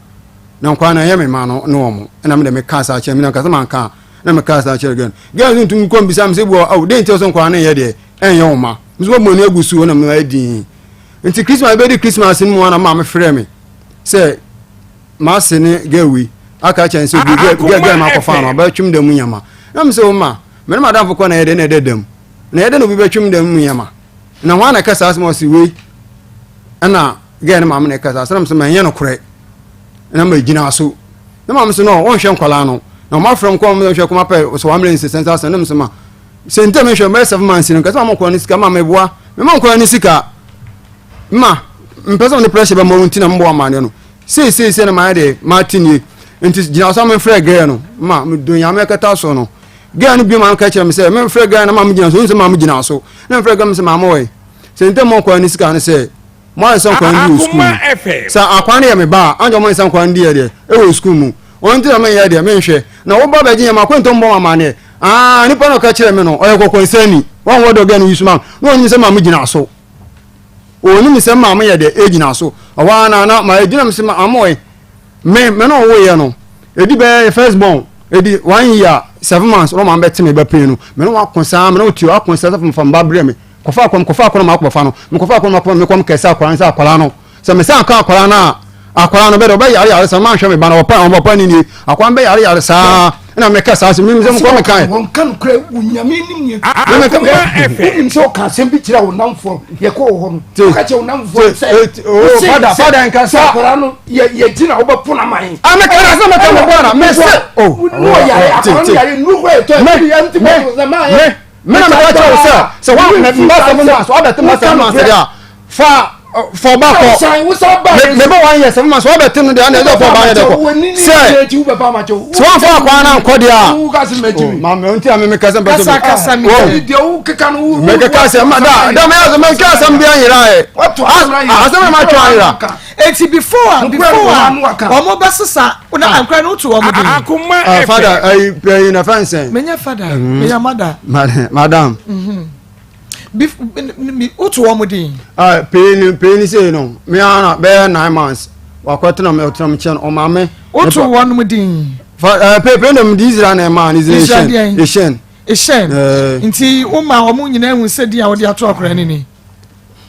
na nkwa na ɛyɛ me ma no ne wɔn ɛna me de me ka saa kyerɛ me na nkasa ma nka na me ka saa kyerɛ gɛn gɛn nso ntumi kɔ mbisa me sɛ bu awo den nti ɔsɛ nkwa na ɛyɛ deɛ ɛnyɛ wɔn ma nso wɔn mu ani agu so na me ayɛ din nti christmas bɛdi christmas no mu ana maame frɛ me sɛ maase ne gɛn wei aka kyɛn sɛ obi gɛn gɛn ma akɔfa no abɛtwem dɛm mu nyama na me sɛ wɔn ma me ne madamfo kɔ na ɛyɛ deɛ na ɛdɛ dɛm na ɛyɛ dɛ na obi bɛtwem dɛm mu nyama na wɔn ana ɛka saa asɛm ɔsi wei ɛna gɛɛ no maame na ɛka saa sɛnam sɛ manyɛ no korɛ na magyina so na maame sɛ no ɔnhwɛ nkwadaa no na ɔma frɛ nkɔ ɔmo hwɛ kɔma pɛ sɛ wammerɛ nsɛ sɛnsa sɛ ne sɛ ma sɛ ntɛ mehwɛ mɛyɛ 7 months no nkɛsɛ ma nkwadaa no sika ma meboa mema nkwadaa no sika ma mpɛ sɛ ɔne pressure bɛma wo nti na mboa amaneɛ no sei sei sei na mayɛ deɛ mate nie nti gyina so memfrɛ gɛɛ no ma medo nyame ɛkɛta so no gɛɛ no bi ma ka kyerɛ me sɛ memfrɛ gɛɛ no ma megyina so nsɛ ma megyina so na mfrɛ gɛɛ no sɛ maame wɔ sɛ ntɛ mɔ nkwadaa no sika no sɛ Mo ayɛ sɛ nkwadaa no di wɔ sukuu mu. Sɛ akwadaa no yɛ me ba a, anka mo ayɛ sɛ nkwadaa no di yɛ deɛ ɛwɔ sukuu mu. Wɔn nti na menyɛ deɛ menhwɛ. Na wo ba bɛgye yɛn ma akwantɔ mbɔ wɔn amaneɛ. Aa nipa na ɔka kyerɛ me no, ɔyɛ kɔkɔnsani. Wɔn wɔ dɔgɛ no yi suma na ɔnim sɛ maame gyina so. Ɔnim sɛ maame yɛ deɛ ɛgyina so. Ɔwɔ ara na na ma ɛgyina me sɛ maame ɔyɛ. Me me na ɔwɔ yɛ no. Ɛdi bɛyɛ first born. Ɛdi 1 year 7 months na ɔmaame bɛte me ba pin no. Me ne wakɔ saa me ne wotuo akɔ saa sɛ fa mba brɛ me. Kɔfa akɔm kɔfa akɔm na makɔfa no mekɔfa akɔm makɔfa mekɔm kɛse akwadaa no sɛ akwadaa no sɛ mesan ka akwadaa no a akwadaa no bɛdɛ ɔbɛ yare yare sɛ manhwɛ me ba no ɔpa ɔpa ne nie akwadaa no bɛ yare yare saa ɛna meka saa sɛ mimi sɛ mekɔ meka ɛ. Wɔn ka nokorɛ wo nyame nim nie. Wonim sɛ ɔka asɛm bi kyerɛ wo namfoɔ yɛkɔ wɔ hɔ no ɔka kyerɛ wo namfoɔ sɛ oh, fada fada nkasa akwadaa no yɛgye na wobɛpo no ama yɛn. Ah, meka na sɛ meka mebɔ na mese oh ne ɔyare akwadaa no yare nnuru hɔ ɛtɔ me me me na meka kyerɛ wo sɛ sɛ wa mba 7 months wabɛte mba 7 months deɛ a fa fa ɔba kɔ mebɛ 1 year 7 months wabɛte no deɛ ɛna ɛsɛ fa ɔba yɛ dɛ kɔ sɛ sɛ wɔmfa akwan no ankɔ deɛ a maame nti a meme kasa mpɛ sɛ mekeka sɛ ma da da meyɛ sɛ menka asɛm bi anyera ɛ asɛm na matwe anyera Eti before a before a wɔn bɛ sisa na ah. ankora no to wɔn den. Akoma efe. Ah, fada ayi ayi na fɛn sɛn. Menyɛ fada meyɛ mada. Madam. Bi woto wɔn den. Ah, pii ni pii ni sei no mi ana bɛyɛ 9 months. Wakɔtena me ɔtena me nkyɛn ɔmaame. Woto wɔn din. Fa ɛɛ eh, pepe na mede Israel na ɛmaa no Israel deɛn? Ehyɛn. Ehyɛn. Eh. Nti woma wɔn nyinaa ehu sɛ din a wɔde ato akwadaa no ni.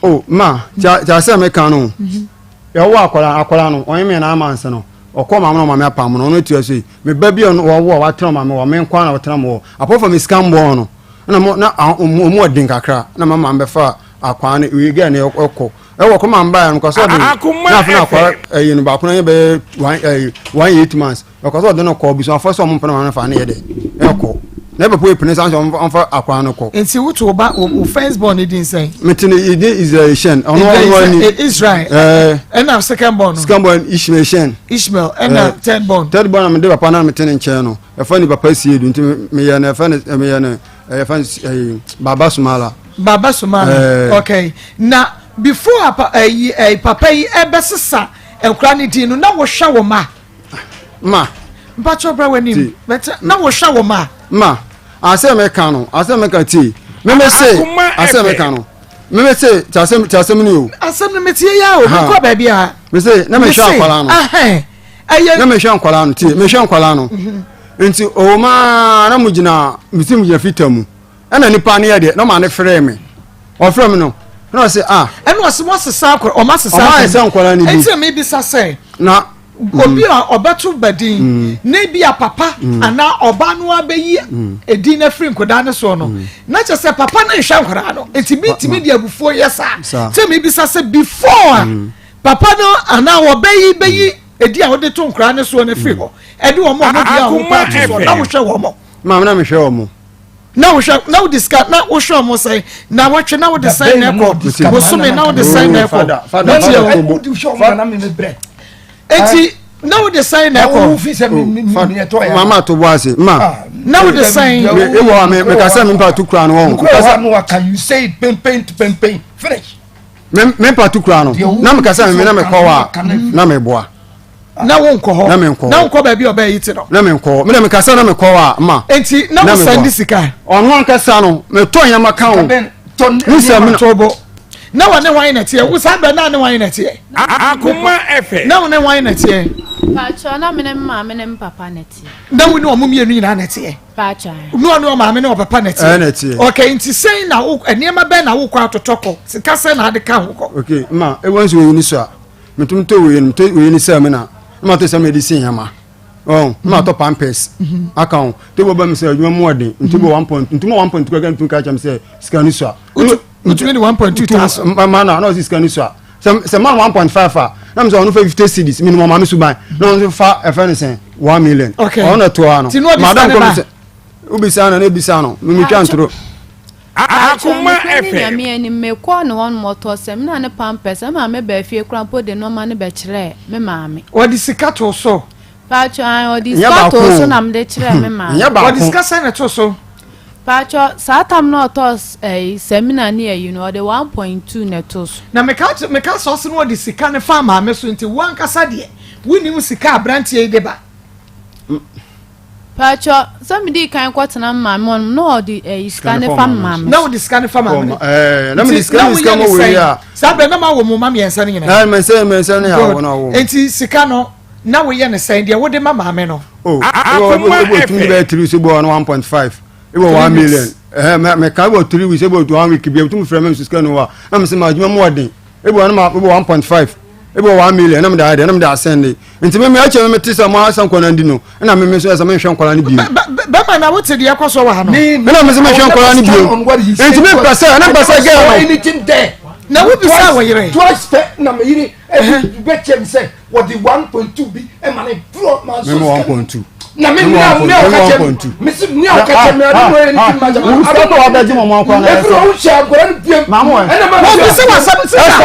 O oh, ma kya kya sɛ meka no. Mhm. Yɛwɔ akwadaa akwadaa no ɔnye me na ama nsa no ɔkɔ maame na ɔmaame apam no ɔno etua so yi me ba bi a ɔwɔ a watena ɔmaame wɔ me nkwa na ɔtena mo hɔ apɔfo mi sika mbɔɔ no na mo na ɔmo ɔden kakra na ma maame bɛfa akwaa no wei gɛ no ɛkɔ ɛwɔ kɔ maame baeɛ no kɔ sɛ ɔde na afei na akwa ɛyi no baako no yɛ bɛyɛ one ɛyi one eight months ɔkɔ sɛ ɔde no kɔ busuafo sɛ ɔmo mpene maame no fa ne yɛ dɛ ɛkɔ na ɛbɛpo epene san sɛ ɔmfa akwa no kɔ. Nti wotu wo ba wo first born ne din sɛn. Mete ne ne Israel Hyɛn ɔno ɔno ani. Israel ɛɛ ɛna second born no. Second born Ishmael Hyɛn. Ishmael ɛna third born. Third born na mede papa na mete ne nkyɛn no ɛfa ni papa sie du nti meyɛ no ɛfa ne meyɛ no ɛfa ɛyi Baba Sumala. Baba Sumala eh. okay na before apa ɛyi ɛyi papa yi ɛbɛsesa nkura ne din no na wɔhwɛ wɔn ma. Ma. Mpatsɔ bra w'anim bɛtɛ na wɔhwɛ wɔn ma. Ma asɛ mɛka no asɛ mɛka tie mɛmɛ se asɛ mɛka no mɛmɛ se ti asɛm ti asɛm ni o. Asɛm no mɛ tie ya o mɛ kɔ baabi a. Mɛ se na mɛ hwɛ akwadaa no. Ɛyɛ. Na mɛ hwɛ nkwadaa no tie mɛ hwɛ nkwadaa no. Mhm. Nti o maa na mo gyina mɛ si mo gyina fita mu. Ɛna nipa no yɛ deɛ na ɔma ne frɛ me ɔfrɛ me no na ɔse ah. Ɛna ɔse mo asesa akora ɔmo asesa akora ɔmo ayɛ sɛ nkwadaa no bi. Ɛnti na mi bisa sɛ. Na obi a ɔbɛto ba din na ebi a papa anaa ɔba no abɛyi edin no afiri nkwadaa no soɔ no na kyerɛ sɛ papa no nhwɛ nkwadaa no nti mi ntumi de abufuo yɛ saa sɛ mi bisa sɛ before a papa no anaa ɔbɛyi bɛyi edin a wɔde to nkwadaa no soɔ no afiri hɔ ɛde wɔn a wɔn deɛ a wɔn pa ato soɔ na wohwɛ wɔn. Maame na mehwɛ wɔn. Na wohwɛ na wode sika na wohwɛ ɔmo sɛn na wɔtwe na wode sɛn na ɛkɔ bosome na wode sɛn na ɛkɔ eti na wode sɛn na ɛkɔ mama to bɔ ase ma na wode sɛn ewɔ me me kasa mi mpa tu kura no wɔn me mpa tu kura no na me kasa mi na me kɔ wa na me boa. na wo nkɔ hɔ na me nkɔ na nkɔ baabi a ɔbɛyɛ yi te no na me nkɔ hɔ me na me kasa na me kɔ hɔ a ma nti na wo sɛn di sika ɔno ankasa no me tɔ nneɛma ka ho ne sɛ me to bo na wɔne hwan na ɛteɛ wo saa bɛ na ne hwan na ɛteɛ akoma ɛfɛ na wo ne hwan na ɛteɛ Paatwa na me ne me maame ne me papa na ɛteɛ na wo ne ɔmo mmienu nyinaa na ɛteɛ Paatwa ne ɔne ɔmaame ne ɔpapa na ɛteɛ okay nti sɛn na wo nneɛma bɛn na wokɔ atotɔ kɔ sika sɛn na ade ka ho kɔ okay ma ewa nso wɔ yi ni so a metumi tɔ wei no metɔ wei no sɛ me na na matɔ sɛ mede si nneɛma ɔn na matɔ pampers mhm. aka ho te bɔ ba mi sɛ adwuma mu ɔden nti bɔ one point nti mo one point kura ntumi ka kyɛm sɛ sika no sua. wotumi de one point two taa so. ma na na ɔsi sika no sua sɛ sɛ ma one point five a na mi sɛ ɔno fɛ fifty cedis mi ni mo maame suban na ɔno fa ɛfɛ ne sɛn one million ɔno na to ha no madam kɔ mi sɛ obisa no na ebisa no mi mi twa ntoro. Akoma FM. Nyame anim, mekɔɔ ne hɔ no ɔtɔɔ samina ne pampers ɛma me baa fie koraa mpo de nnoɔma no bɛkyerɛɛ me maame. Ɔde sika too so. Paatwɔ ae ɔde sika too so na mede kyerɛɛ me maame. Ɔde sika sɛn na ɛtoo so? Paatwɔ saa tam no ɔtɔɔ ɛyi samina ne ayi no ɔde 1.2 na ɛtoo so. Na meka meka sɛ ɔse no ɔde sika no faa maame so nti wo ankasa deɛ wonim sika aberanteɛ yi de ba. Paatwɔ, sɛ me dii kan kɔ tena me maame hɔ nom, na ɔde ɛyi sika ne fa me maame. Na ɔde sika ne fa maame no. Ɛɛ, na me de sika ne sika ma wɔ yi a. Saa bɛrɛ na ma wɔ mo ma mmiɛnsa no nyinaa. Ɛɛ, mmiɛnsa mmiɛnsa ne awɔ na awɔ. Nti sika no na woyɛ ne sɛn deɛ wode ma maame no. O, ewɔ ewɔ tumi bɛyɛ three so bɔ 1.5 ewɔ 1 million. Ɛhɛ mɛ mɛ ka ewɔ three weeks ewɔ one week bi tumi fira mɛ sika no wa na mɛ sɛ ma adwuma mu ɔden ewɔ no ma ewɔ 1.5 ebi wɔ one million ɛna mi de ayɛ dɛ ɛna mi de asɛn de nti mi mi akyɛ mi ti sɛ mo asɛn nkɔla ndi no ɛna mi mi nso ɛsɛ mi nhwɛ nkɔla no bio. bɛma na wote deɛ ɛkɔ so wɔ ha no. ɛna mi nso mi nhwɛ nkɔla no bio nti mi mpɛ sɛ ɛna mpɛ sɛ gɛɛ no. Na wo bisa wɔ yere. Twice pɛ na me yere ɛbi bɛ kyɛ mi sɛ wɔde one point two bi ɛma ne duro ma nso sika. one point two. Na me nua nua ɔka kyɛ mi mesi nua ɔka kyɛ mi adi mo yɛ ne ti ma jama. Wusa bɔ ɔbɛ di mo mɔ nkɔ na ɛsɛ. Efiri ɔwɔ hyɛ akɔla ni biem. Maamu ɛ. Ɛna ma mi sɛ wasa sisa sɛ wɔn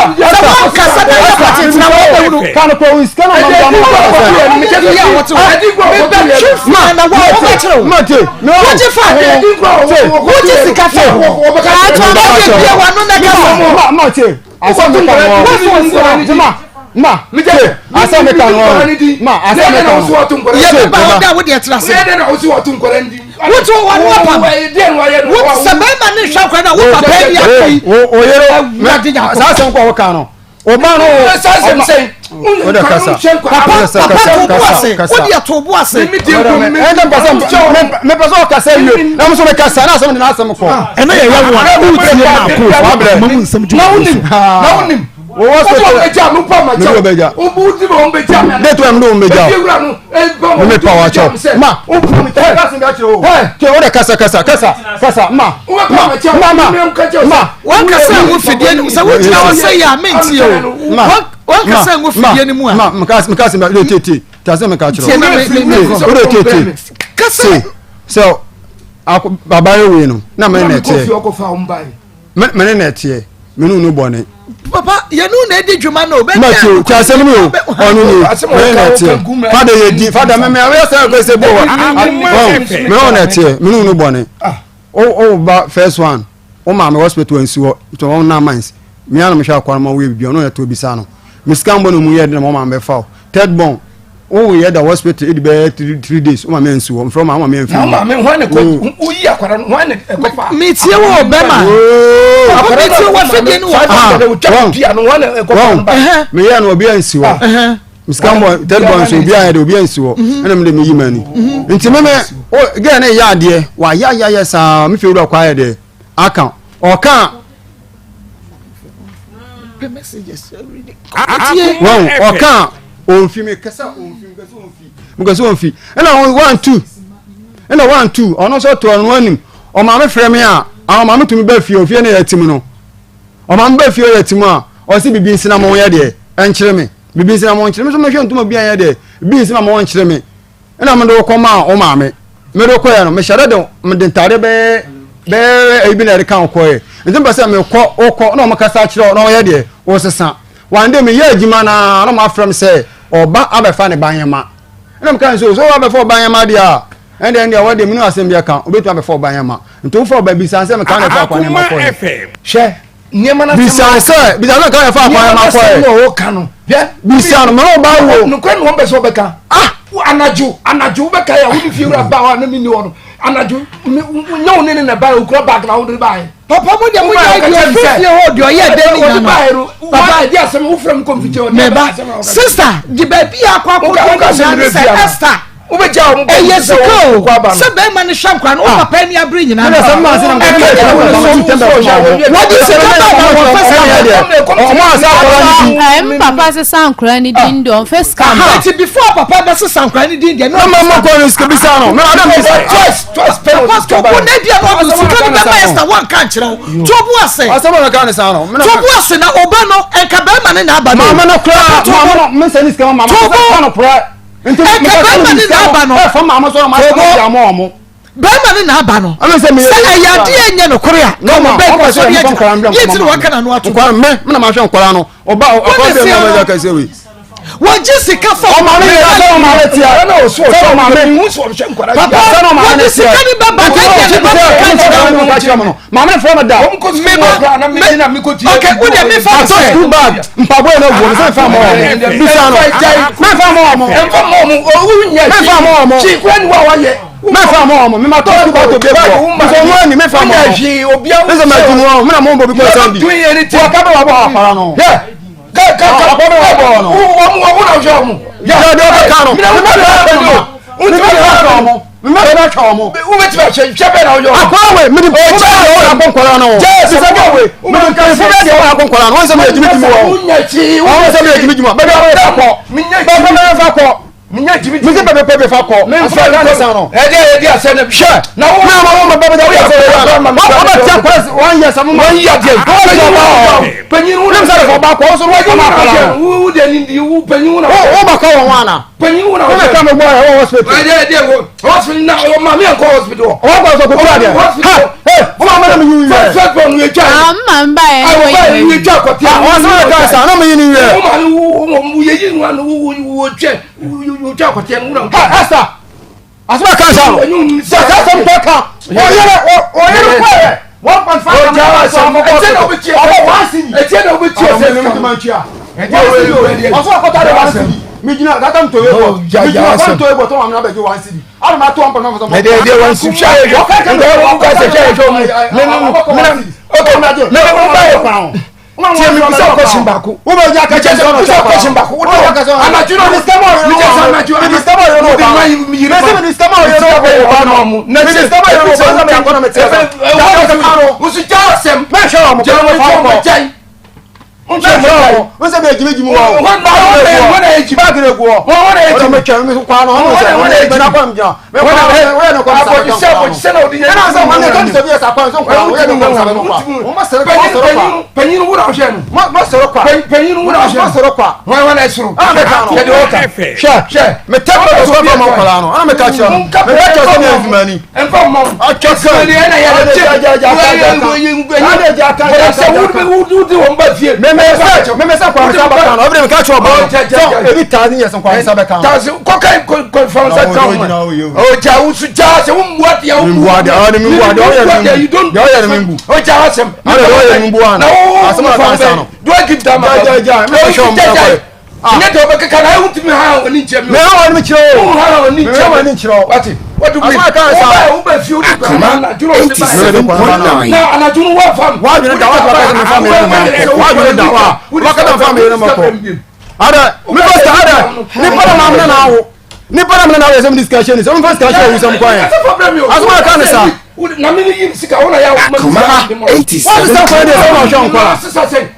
kasa na yɛ pɔtɛ tena wɔn bɛ wunu. Kanu kɔ wi sika na ɔmo bɔ ɔmo bɔ sɛ. Ɛdi a wɔte hɔ. Mebɛ twi fia na wɔn wɔn bɛ kyerɛ o. Wogye fa ho. Wogye sika fa ho. Atɔ bɛ bie wɔn ano na kasa. Ma te. Asɛm mi ka no. Ma ma te. Asɛm mi ka no. Ma asɛm mi ka no. Yɛ bɛ ba ɔda wo deɛ tena ase. Wotu wɔn ano apam. Wo sɛ bɛrima ne nhwɛ akora na wo papa yi afi. O yere saa asɛm kɔ a wɔka no. Ɔba no sɛ sɛ o de kasa. Papa papa to bo ase. O deɛ to bo ase. Ɛnna mpɛ sɛ mepɛ sɛ ɔkasa wie na mo nso mekasa na asɛm de n'asɛm kɔ. Ɛnna yɛ yɛ wɔn a wotie ma akɔ Wabrɛ. ma mu nsɛm dwuma so. Na wonim. Wɔwɔ so Wọ́n bɛ gya mi pa ma Mede wo bɛgya. kyɛw. Wo di ma wɔn bɛ gya mi. Date wɛ mede wo bɛgya o. Ebi ewura no. Eba Me wɔn pa wa kyɛw. Ma. O pa mi kyɛw. Kasa bi akyerɛ o. Kɛ o de kasa kasa kasa kasa ma. Wo bɛ pa ma kyɛw. Ma ma ma. Wankasa ngu fidie no mu sɛ wogyina hɔ sɛ yɛ a mentie o. Ma. Wankasa ngu fidie no mu a. Ma meka meka sɛ de tie tie. Tie asɛm meka kyerɛ Tie na me me me o. O de tie tie. Kasa. Se sɛ ako abayɛ wei no na mene na ɛteɛ. Me ne na ɛteɛ. Me ne no bɔne. Papa yɛn no na edi dwuma no. Ma ti o ti asɛm ni o ɔno ni me ne na ɛteɛ. Fada yɛ di fada mɛ mɛ awɛ sɛ ɛkɔ sɛ bɔ wa. Me ne na ɛteɛ me ne no bɔne. O o ba first one o maame hospital nsi hɔ nti wɔn na mines me anam hwɛ akɔrɔ ma wɔyɛ bibi ɔno yɛ to bisa no. Me sika mbɔ na mu yɛ de na mo maame bɛfa o. Third born wo yɛ da hospital edi bɛyɛ three days o maame nsi hɔ nfrɛ o maame o maame nfi mu. Na o maame hwan ne kɔ o yi akwara no hwan ne ɛkɔ fa. Mi tie wo bɛma. Papa mi tie wo afidie no wɔ. Mi yɛ no obi ansi hɔ. Sika mbɔ third born nso obi ayɛ de obi ansi hɔ ɛna mi de mi yi ma ni. Nti mi mi o gɛɛ ne yɛ adeɛ wa yɛ ayɛ ayɛ saa mi fi ewura kɔ ayɛ deɛ aka ɔka. Wɔn ɔka ɔnfi mi kasa ɔnfi mi kasa ɔnfi mi kasa ɔnfi ɛna 1 2 ɛna 1 2 ɔno nso to ɔno anim ɔmaame frɛ mi a ɔmaame tumi bɛ fie ofie ne yɛ ti mu no ɔmaame bɛ fie yɛ ti mu a ɔsi bibi nsina mo yɛ deɛ ɛnkyerɛ mi bibi nsina mo nkyerɛ mi nso mehwɛ ntoma bi anyɛ deɛ bibi nsina mo nkyerɛ mi ɛna mede wokɔ maa wo maame mede wokɔɛ no mehyɛ dɛ de mede ntaade bɛyɛ bɛyɛ ayi bi na ɛde ka wokɔɛ nti mpɛ sɛ mekɔ wokɔ na ɔmo kasa kyerɛ na ɔyɛ deɛ wɔsesa one day meyɛ adwuma naa na ɔmo afrɛ me sɛ ɔba abɛfa ne ba nyɛma ɛna meka sɛ so ɔba abɛfa ɔba nyɛma deɛ a ɛnde ɛnde ɛwɔ deɛ menu asɛm bi ɛka obetumi abɛfa ɔba nyɛma nti wofa ɔba bisa sɛ meka na ɛfa akwa nneɛma kɔɛ hwɛ nneɛma no bisa sɛ bisa sɛ nka yɛfa akwan ma kɔɛ nneɛma no ɔka no hwɛ bisa no mene ɔba wo nokorɛ ne wɔn bɛ sɛ ɔbɛka ah anadwo anadwo wobɛka yɛ wode fie wura ba hɔ a na menni hɔ no anadwo nyɛ wo ne ne na ba okura bag na wode baɛ papa mu deɛ mo yɛ deɛ ofiri fie hɔ deɛ ɔyɛ dɛ ne nyina no papa ɛdi asɛm wofrɛ m kɔmfikyɛ meba sister de baabi akɔ akɔ kɔ ne sɛ Esther wobɛgya wɔn bɔ ɛyɛ sika o sɛ bɛrima no hwɛ nkora no wo papa ani abere nyinaa no wɔde sika ba ma wɔmfa sika ba papa sesa nkora ne din deɛ ɔmfa sika ma nti before papa bɛsesa nkora ne din deɛ na mama kɔ no sika bisa no na adam bisa papa tobo na bia na ɔde sika no bɛma ɛsta wɔnka nkyerɛ wo tobo ase asɛm a mɛka ne saa no tobo ase na ɔba no ɛnka bɛrima ne na aba no maama no koraa maama no mesɛ ne sika ma maama no koraa Nka bɛrima ne n'aba no. Tobo. Bɛrima ne n'aba no. Sɛ ɛyɛ adeɛ nyɛ nokore a. Na ɔmo bɛn kɔ so deɛ gyina. Yɛ ti na waka n'ano ato. Nkwadaa mɛ mɛ na ma hwɛ nkwadaa no. Ɔba ɔkɔ bɛ mu ɔbɛ kɛse wei. Wɔgye sika fa. Ɔma mi yɛ sɛ ɔma mi tia. Sɛ ɔma mi. Papa wɔde sika ni bɛ ba kɛkɛ ne ba kɛkɛ kyerɛ mu. Maame fɔ mi da. Meba me ok wo deɛ mefa no sɛ. School bag mpaboa yɛ na wuo no sɛ nfa mɔ wɔn. Bisa no mɛnfa mɔ wɔn. Nfa mɔ wɔn owu nyɛ. Mɛnfa mɔ wɔn. Kyi kura ni wa wa yɛ. Mɛnfa mɔ wɔn mɛma tɔ school bag to bi bɔ. Bisa wɔn ani mɛnfa mɔ wɔn. Ɛsɛ mɛ tunu wɔn mɛna mɔ bɔ bi kɔ sɛn bi. Wɔ kaba wa bɔ akɔla no. Akɔla wa bɔ no. Wɔn wɔn na ɔhwɛ wɔn. Yɛ deɛ ɔbɛ kan no. Mɛ bɛ kan no. Mma bɛ bɛ twɛ wɔn. Wobɛtumi ahwɛ nhwɛ bɛn na woyɛ wɔn. Akɔla wei mede bɛ kyɛ deɛ wɔyɛ akɔ nkɔla no. Sisɛ bɛ wei mede mpanyinfo bɛ deɛ wɔyɛ akɔ nkɔla no. Wɔn sɛ meyɛ gyimi gyimi wɔ. Wɔn sɛ meyɛ gyimi gyimi wɔ. Bɛbi a wɔyɛ fa kɔ. Bɛbi bɛ fa kɔ. Mese bɛbi bɛbi fa kɔ. Memfa nkɔ san no. Ɛdeɛ yɛ di asɛ ne. Hwɛ. Na wo. Na ma wɔn bɛ bɛ deɛ wɔyɛ sɛ wɔyɛ. Wɔn bɛ tia kɔ wɔn yɛ sɛ mo ma. Wɔn yɛ deɛ. Panyin wo na. Ne sɛ de fɔ ba kɔ ɔsɔ wɔn ma akɔla no. Wo deɛ ni di wo panyin wo na. Wo ba kɔ wɔn wa na. Panyin wo na. Wo bɛ ka mi bɔ yɛ wɔ hospital. Ɛdeɛ ɛdeɛ wɔ hospital na ɔwɔ maame yɛn kɔ hospital. Ɔwɔ kɔ sɔ koko adeɛ. Hospital. Ha ee o maame na mi yi wiye. First born yɛ twa. Ah mma mba yɛ ne wɔ yi wiye. Yɛ twa kɔte. Ɔwɔ sɛ ɔyɛ kaa sa na mi yi ni wiye. Wo maame wo wo yɛ yi nua no wo wo twɛ wo twa kɔte no wo na. Ha Esther asoma kan sa no sɛ sɛ sɛm tɔ ka ɔyɛrɛ ɔyɛrɛ kɔ yɛ 1.5 ɔbɔ 1 cedi ɛtiɛ na wobɛtua sɛ ɔsɔ akɔtɔ de 1 cedi migyina data mu toye bɔ migyina kwan toye bɔ tɔn amina bɛgye 1 cedi adi ma to 1.5. Ɛdeɛ ɛdeɛ 1 cedi hwɛ ayɛ hwɛ ɛdeɛ wɔn kɔ sɛ hwɛ ayɛ hwɛ ɔmu mɛ mɛ mɛ ok mɛ mɛ mɛ ba yɛ. Tie mi bisa question baako. Wo bɛ nya kakyɛ sɛ ɔna Bisa question baako. Wo de anadwo no mi jɛ sɛ anadwo mi disturb ɔyɛ no ɔba. Mi sɛ mi disturb ɔyɛ no ɔba no. Na Mi disturb ɔyɛ no ɔba mi akɔ na mi tẹ sɛ. Nsu gya asɛm. Mɛ hwɛ wɔn Gya wɔn kɔ wɔn gya. Mɛ hwɛ wɔn. N sɛ mi ejimi jimi wɔ. Wɔn na wɔn na ejimi. Baagi na egu hɔ. Wɔn na ejimi. Wɔn na twɛn mi kwan no. Wɔn na wɔn na ejimi. Mɛ na kwan mi gyina. Mɛ kwan wɔyɛ no kwan mi Abɔdisɛ abɔdisɛ na ɔdi yɛ. Ɛna sɛ wɔn na kwan mi sɛ bi yɛ sa kwan so nkwa wɔyɛ no kwan mi sɛ bɛ kwa. Wɔn ma sɔrɔ kwa. Panyin wura ɔhwɛ no. Ma sɔrɔ kwa. Panyin wura ɔhwɛ no. Ma sɔrɔ kwa. Wɔn wɔn na ɛsoro. Ɛna mɛ kan no. Yɛ de ɔka. Hwɛ hwɛ mɛ tɛ kɔ sɔ fɔ ma nkɔla no. Ɛna mɛ ka kyerɛ no. Mɛ ka kyerɛ sɛ mi yɛ nzumani. Nfa mɔ. Atwa kan. Ɛna yɛ de kyɛ. Sɛ wudi wɔn ba fie. Mɛ mɛ sɛ mɛ mɛ sɛ kwan sa bɛ kan no. Ɛbi de mɛ ka kyerɛ ɔba no. Sɛ ebi taasi yɛ sɛ kwan sa bɛ kan no. Taasi kɔkɛ kɔfɛn sa kan ma. O ja wusu ja sɛ wo mu adeɛ wo mu adeɛ ɔne mi mu adeɛ ɔyɛ mi mu deɛ ɔyɛ mi mu o ja asɛm ɔyɛ ɔyɛ mi mu ano asɛm a kan sa no. Do I give that man? Ja ja ja mɛ hwɛ ɔmo na kɔ. Nyɛ deɛ ɔbɛkeka na ɛwo tumi ha ɔni nkyɛn mi. Mɛ ha ɔni kyerɛ o. Wo ha ɔni nkyɛn. Mɛ ha ɔni kyerɛ o. Wati wati mi. Asɛm a kan sa. Wo ba fie o de kwan na anadwo na ɔsi ba. Na anadwo no wa fam. Wa dwene da wa dwene da wa fa mi yɛrɛ ma wa dwene da wa wa kata fa mi yɛrɛ ma kɔ. Ada mi fa sika ada nipa na maa mi na awo nipa na mi na awo yɛ sɛ mi di sika hyɛ ni sɛ mi fa sika hyɛ owu sɛm kwan yɛ. Asɛm a kan sa. Na mi ni yi sika wo na ya wo. Akoma 87. Wọ́n sọ kwan de sọ ma ɔhwɛ nkwa.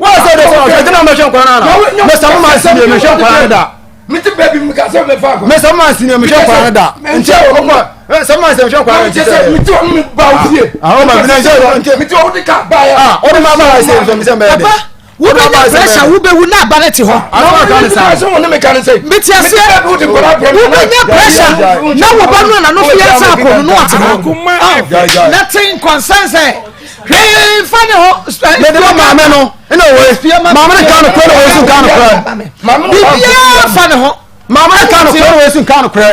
Wọ́n sọ de sọ ma ɔhwɛ gyina ma ɔhwɛ nkwa nana. Mɛ sɛ mo ma si mi hwɛ nkwa nana da. Mi ti bɛɛ bi mi ka sɛ mi fa akwa. Mɛ sɛ mo ma si mi hwɛ nkwa nana da. Nkyɛn wɔ kɔ sɛ mo ma si mi hwɛ nkwa nana da. Mi ti wɔn mi ba o fie. Awɔ ma mi na nkyɛn. Mi ti wɔn de ka ba ya. Ah, o de ma ba ya se nsɛm sɛ mbɛyɛ de. Wobɛnya pressure wobɛwu na aba no te hɔ. Mete aseɛ wobɛnya pressure na wo ba no na no so yɛ sɛ akɔ no na ɔte hɔ. Nothing concern sɛ hwee nfa ne ho. Mede ma maame no ɛna wei maame no ka no korɛ na wei so nka no korɛ. Biribiara fa ne ho. Maame no ka no korɛ na wei so nka no korɛ.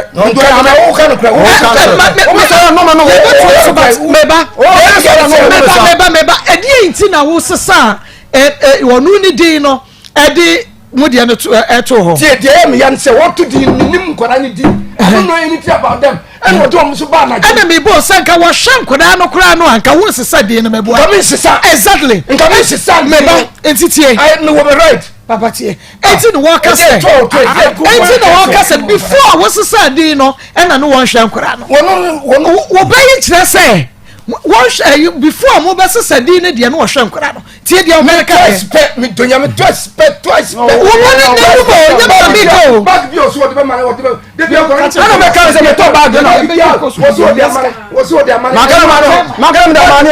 Meba meba meba ɛdeɛ nti na wo sesa ɔno ne din no ɛde mo deɛ no ɛto hɔ. Tie deɛ ɛyɛ meya no sɛ wɔto din no menim nkwadaa no din I don't know anything about them ɛna wɔde wɔn nso ba anadwo. Ɛna mi bɔ sɛ nka wɔhwɛ nkwadaa no koraa no a nka wɔn nsesa din no mɛboa. Nka mi nsesa. Exactly. Nka mi nsesa. Mɛba nti tie. I me wɔ me right. Papa tie. Eti na wɔka sɛ eti na wɔka sɛ before wɔsesa din no ɛna no wɔn hwɛ nkwadaa no. Wɔn wɔn. Wɔbɛyi kyerɛ sɛ wɔn hwɛ before mo bɛsesa din no deɛ no wɔhwɛ nkwadaa no. Tie deɛ ɔbɛn ka twice pɛ mi do nyame twice pɛ twice pɛ. Wɔn ne ne mu bɔ onye ma mi ka o. Bag bi osu ɔdi bɛ ma ɔdi bɛ de bi akɔ. Ɛna mɛ kan sɛ mɛ tɔ bag na. Wɔsi ɔdi ama wɔsi ɔdi ama. Makana ma no makana mi da ma ni o.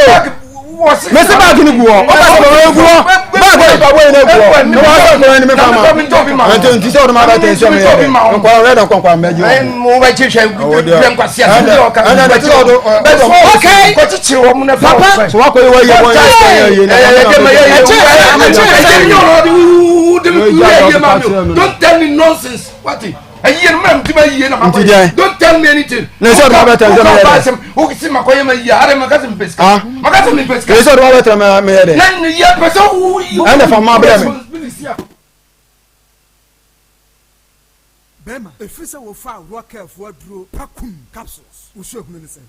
Mɛ se bag ni gu hɔ ɔka sɛ bɛ gu hɔ bag yɛ ba bɔ yi ne gu hɔ ne wa sɛ nkɔla ni mi fa ma. Nti nti sɛ ɔdi ma bɛ tɛ nsɛm yɛ dɛ nkɔla wɛ dɛ nkɔla mɛ ji o. Mo bɛ kyi hwɛ hwɛ nkwasi ase bi ɔka. Ɛnɛ dɛ ti sɛ ɔdo. Okay. Kɔkyi kyerɛ wɔn na fa. Papa. So wakɔ yi wa yi wɔ yi yɛ yɛ. Don't tell me nonsense. What? Ɛyie no mɛm ti ma yie na ma kɔ yɛ. Don't tell me anything. Ne sɛ ɔdɔ bɛ tɛn sɛ mɛ yɛ dɛ. O si ma kɔ yɛ ma yie are ma kasi mi pɛ sika. Ma kasi mi pɛ sika. Ne sɛ ɔdɔ bɛ tɛn mɛ yɛ dɛ. Na yɛ pɛ sɛ wo. Ɛnɛ fa ma bɛ mi. Bɛrima, ɛfiri sɛ wofaa Rockɛlfoɔ aduro Pakum capsules, wo suahunu ne sɛn?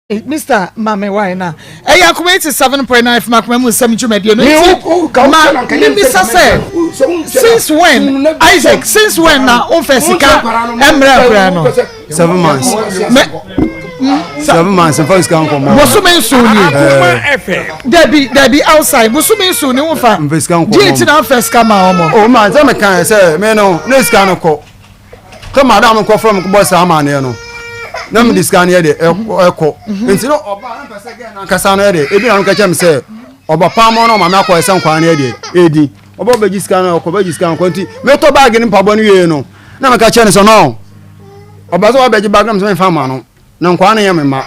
Mister Mame why na ɛyɛ akoma 87.9 fm akoma mu nsɛm dwumadie no nti ma mimisa sɛ since when Isaac since when na womfɛ sika mmerɛ nkora no 7 months 7 months nfa sika nkɔmɔ. Bosome nson nie. Dabi dabi, outside bosome nson ni wofa. Nfa sika nkɔmɔ. Diɛ ti na nfa sika ma wɔn. O ma sɛ mi kan yɛ sɛ mi no ne sika no kɔ sɛ madam kɔ fɔlɔ mi bɔ saa amaneɛ no na mi de sika no yɛ de ɛkɔ nti no ɔba na mpɛ sɛ gɛn nankasa no yɛ de ebi na no kɛkyɛ mi sɛ ɔba paamɔ na ɔmaame akɔ ɛsɛ nkwa no yɛ de edi ɔba ɔbɛgye sika no ɔkɔ bɛgye sika no kɔ nti mɛtɔ baagi ne mpaboa no wie no na mɛka kyerɛ no sɛ no ɔba sɛ ɔbɛgye baagi na mi sɛ mi nfa ma no na nkwa no yɛ mi ma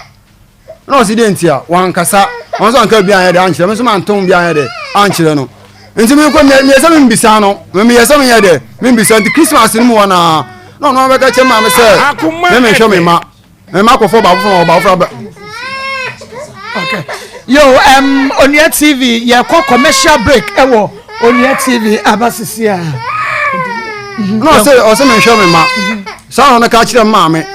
na ɔsi de nti a wankasa wɔn nso anka bi anyɛ de ankyerɛ mi nso ma ntom bi anyɛ de ankyerɛ no nti mi kɔ mi yɛ sɛ mi mbisa no mi yɛ sɛ mi yɛ de mi mbisa nti Christmas no mu wɔ naa na ɔno abɛka kyerɛ maame sɛ mi mi nhwɛ mi ma mi ma akɔfɔ baako fɔ baako fɔ abɛ. Okay. Yo, Onua TV, yɛkɔ commercial break ɛwɔ Onua TV aba sisi a. Na ɔsɛ mi nhwɛ mi ma saa ɔno ka kyerɛ maame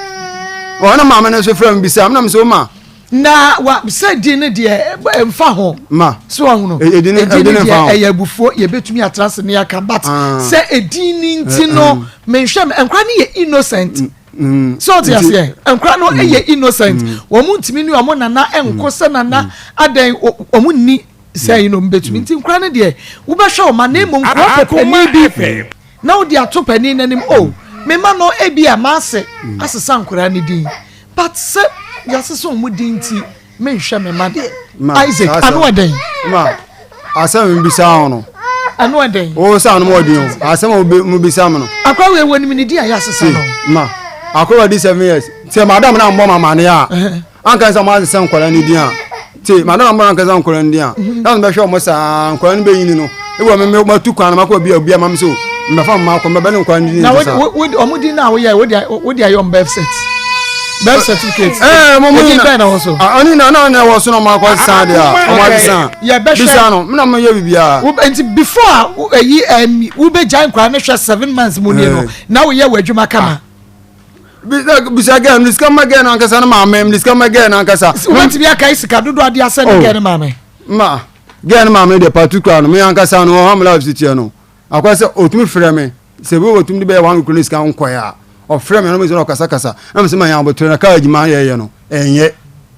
ɔno maame no nso frɛ mi bisa mi na mi sɛ o ma. Na wa sɛ di ne deɛ nfa ho. Ma so ɔhono edi ne edi ne nfa deɛ ho. Ɛyɛ abufuo yɛbɛtumi atena se ne aka, but sɛ edi ne nti no menhwɛ me nkora ne yɛ innocent. Sɛ ɔte aseɛ, nkora no yɛ innocent, wɔn mu ntumi ne wɔn nana nko sɛ nana adan wɔn nni sɛ yi no mbɛtumi nti nkora no deɛ wobɛhwɛ wɔn ma na emu nkora pɛ panin bi na wode ato panin n'anim o mema no ebi a maase asesa nkora ne din, but sɛ yɛasesa wɔn din nti menhwɛ me ma deɛ. Isaac, ano ɛdɛn? Ma asɛm mi bisa ho no. Ano ɛdɛn? O sɛ ano ɔden o, asɛm a mo bisa mi no. Akora wei wɔ nim ne din a yɛasesa no. Ma akora wa di 7 years sɛ madam na mbɔ ma maane a anka sɛ mo asesa nkɔla ne din a te madam mbɔ anka sɛ nkɔla ne din a na mo bɛhwɛ ɔmo saa nkɔla ne bɛnyini no ebi wɔ me ma tu kwan na ma kɔ obi a obi a ma mi so mbɛfa mo ma akɔ mbɛbɛ ne nkɔla ne din na sisa. wo wo ɔmo din na woyɛ wode ayɛ ɔmo birth certificate. Ɛɛ mo mo Edin nyina bɛn na wɔ so? Ɔne na na na ɛwɔ so na ɔmo akɔ sisan deɛ a ɔmo asesa. Yɛbɛhwɛ. Bisa no mi na mo yɛ bibiara. Wo nti before a ɛyi wobɛgyae nkwadaa no hwɛ 7 months mu nie no na woyɛ wɔ adwuma kama? Bisa gɛn mi sika ma gɛn nankasa ne maame mi sika ma gɛn nankasa. Wobɛtumi akae sika dodoɔ ade asɛ ne gɛn ne maame? Ma gɛn ne maame deɛ particular no mi ankasa no ɔham life si tiɛ no akɔ sɛ otumi frɛ mi sɛ ebi wɔ otumi de bɛyɛ 1 week ne sika nkɔɛ a ɔfrɛ mi ɛna mi sɛ ɔkasakasa na mi sɛ ma yɛn abotire na kaa adwuma yɛyɛ no ɛnyɛ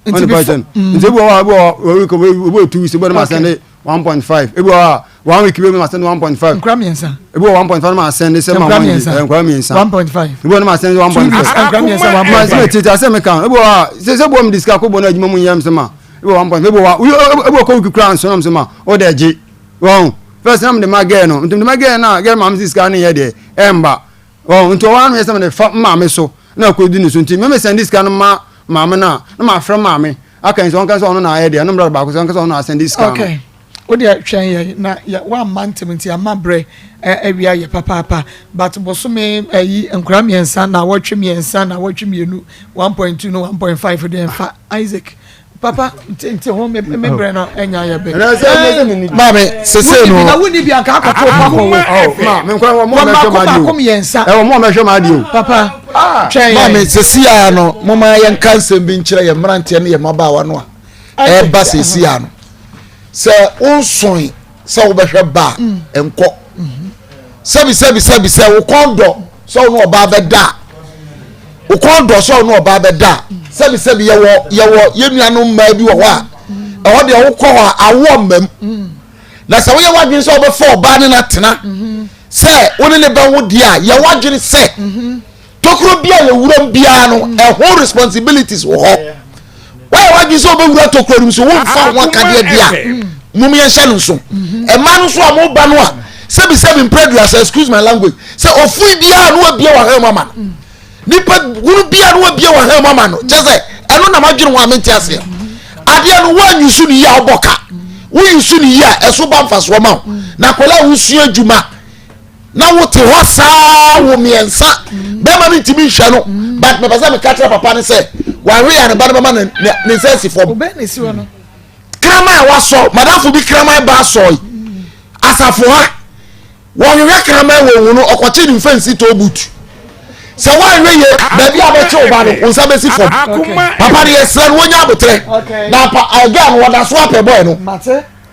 Nti ɔne before pàṣẹ nti ebi wɔ hɔ a ebi wɔ hɔ week ebi wɔ 2 weeks ebi wɔ ne ma sɛnde 1.5 ebi wɔ hɔ a 1 week ebi ma sɛnde 1.5. Nkura mmiɛnsa. Ebi wɔ 1.5 na ma sɛnde sɛ ma Nkura wɔn mmiɛnsa. di nkura mmiɛnsa. 1.5. Ebi wɔ ne ma sɛnde 1.5. Nkura mmiɛnsa one ma point sɛ five. tete asɛ mi kan ebi wɔ hɔ a sɛ sɛ bɔ mi di sika ko bɔ no adwuma mu nyɛ mi sɛ ma ebi wɔ 1.5 ebi wɔ hɔ ebi wɔ kɔ week kura nso na mi sɛ ma o de gye wɔn first na mi de ma gɛɛ no nti mi de ma gɛɛ na gɛɛ maa mi si sika ne yɛ deɛ ɛnba wɔn nti ɔwɔ ano yɛ sɛ mi de fa maame so na akɔ di ne so nti mi mi sɛnde sika no ma maame na na ma afrɛ maame aka nso ɔnka sɛ ɔno na ayɛ deɛ ɛno mbra baako sɛ ɔnka sɛ ɔno na asɛnde sika no. Okay, wo deɛ twɛn yɛ na yɛ wamma ntɛm nti ama brɛ awia yɛ papaapa, but bosome ɛyi nkura mmiɛnsa na wɔtwe mmiɛnsa na wɔtwe mmienu 1.2 no 1.5 deɛ nfa. Isaac papa nti nti ho me me brɛ no ɛnya yɛ bɛ. Ɛnɛ sɛ ɛnɛ sɛ mi ni. Maame sese no. Na wuni bi anka akɔto pa kɔ wo. Ma mi nkɔ ɛwɔ mo a wɔn mɛhwɛ baako ma di baako o mmiɛnsa. Ɛwɔ mo a mɛhwɛ ma di o. Papa twɛn yɛ. Maame sese a no moma yɛnka nsɛm bi nkyerɛ yɛn mmeranteɛ ne yɛn mmabaawa no a ɛreba sese a no sɛ wonsoe sɛ wobɛhwɛ ba a nkɔ sɛbi sɛbi sɛbi sɛ wo kɔn dɔ sɛ wo ne ɔbaa bɛda a wo kɔn dɔ sɛ wo ne ɔbaa bɛda a sɛbi sɛbi yɛwɔ yɛn nuanom mmaa bi wɔ hɔ a ɛhɔ deɛ wokɔ hɔ a awoɔ mmam na sɛ woyɛ w'adwene sɛ wobɛfa ɔbaa ne no atena sɛ wo ne ne bɛwo deɛ a yɛ w'adwene sɛ tokuro bi a yɛwuram biara no ɛho responsibilities wɔ hɔ. Woayɛ w'adwene sɛ wobɛwura tokuro no mu so womfa ho akadeɛ deɛ a mom yɛnhyɛ no nso. Ɛma no nso a moba no a sɛbisɛbi mprɛduasa, excuse my language, sɛ ɔfui biara no wabie wahɛn mu ama no nipa hunu biara no wabie wahɛn mu ama no kyɛ sɛ ɛno na madwene ho a mente aseɛ. Adeɛ no woanyi so ne yie a wobɔ ka woyi so ne yie a ɛso ba mfasoɔ ma wo na akwadaa a wosua adwuma na wote hɔ saa wo mmiɛnsa bɛrima no ntumi nhwɛ no, but mepɛ sɛ meka kyerɛ papa no sɛ wahwe yɛ ne ba no bɛma ne nsa asi fam. Kraman a wasɔ madamfo bi kraman ba asɔe asafo ha wɔhwehwɛ kraman wɔ hu no ɔkɔkye ne mfɛnsi toll booth. Sɛ woanhwɛ yie, baabi a bɛkye wo ba no, wo nsa bɛsi fam. Papa no yɛsrɛ no wɔnya aboterɛ. Na pa girl no wɔda so apɛ boy no.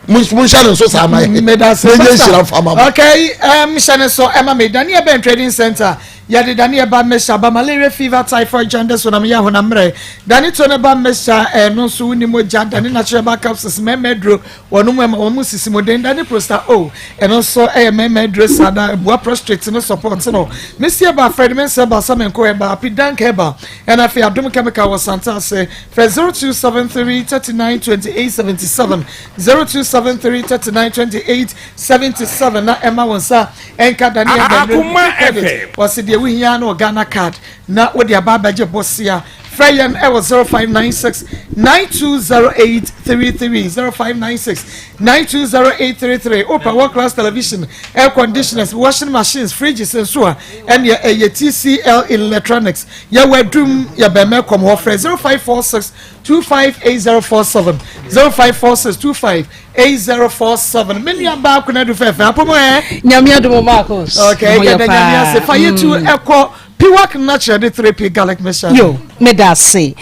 Monhyɛ no nso saa ma yɛ. Yɛnyɛ nhyira mfa ma mo. Okay, um, hyɛ no so ɛma me Daniel Ben Trading Center. Yɛde Daniel ba mmɛhyɛ aba malaria fever typhoid jaundice honam yɛ honam mmerɛ. Dani to ne ba mmɛhyɛ ɛno nso wonni mogya Dani natural ba capsules mɛmɛ duro Wɔnom ɛma wɔn sisi mu den da ne prosta o ɛno nso ɛyɛ mɛmɛ aduro saa da ɛboa prostrate no support no mesi ɛba Fred Mensah ɛba Samenko ɛba Api Dank ɛba ɛna afei Adom Chemical wɔ Santa ase frɛ 0273 39 28 77 0273 39 28 77 na ɛma wɔn nsa ɛnka Daniel Bɛnre credit wɔsi deɛ wohia no Ghana card na wode aba abɛgye bosea. Frɛ yɛn wɔ 0596 920833 0596 920833. Wopɛ world class television, air conditioners, washing machines, fridges nso a ɛneɛ ɛyɛ TCL Electronics. Yɛwɔ adum yɛbɛn mɛkɔm hɔ frɛ 0546 258047 0546 258047. Me nua baa Konadu fɛfɛ apɔmɔ ɛ. Nyame adom Marcus. Okay, yɛda Nyame ase fa yɛtu ɛkɔ. Piwak Natural de 3P Garlic Mixture. Yo, meda ase.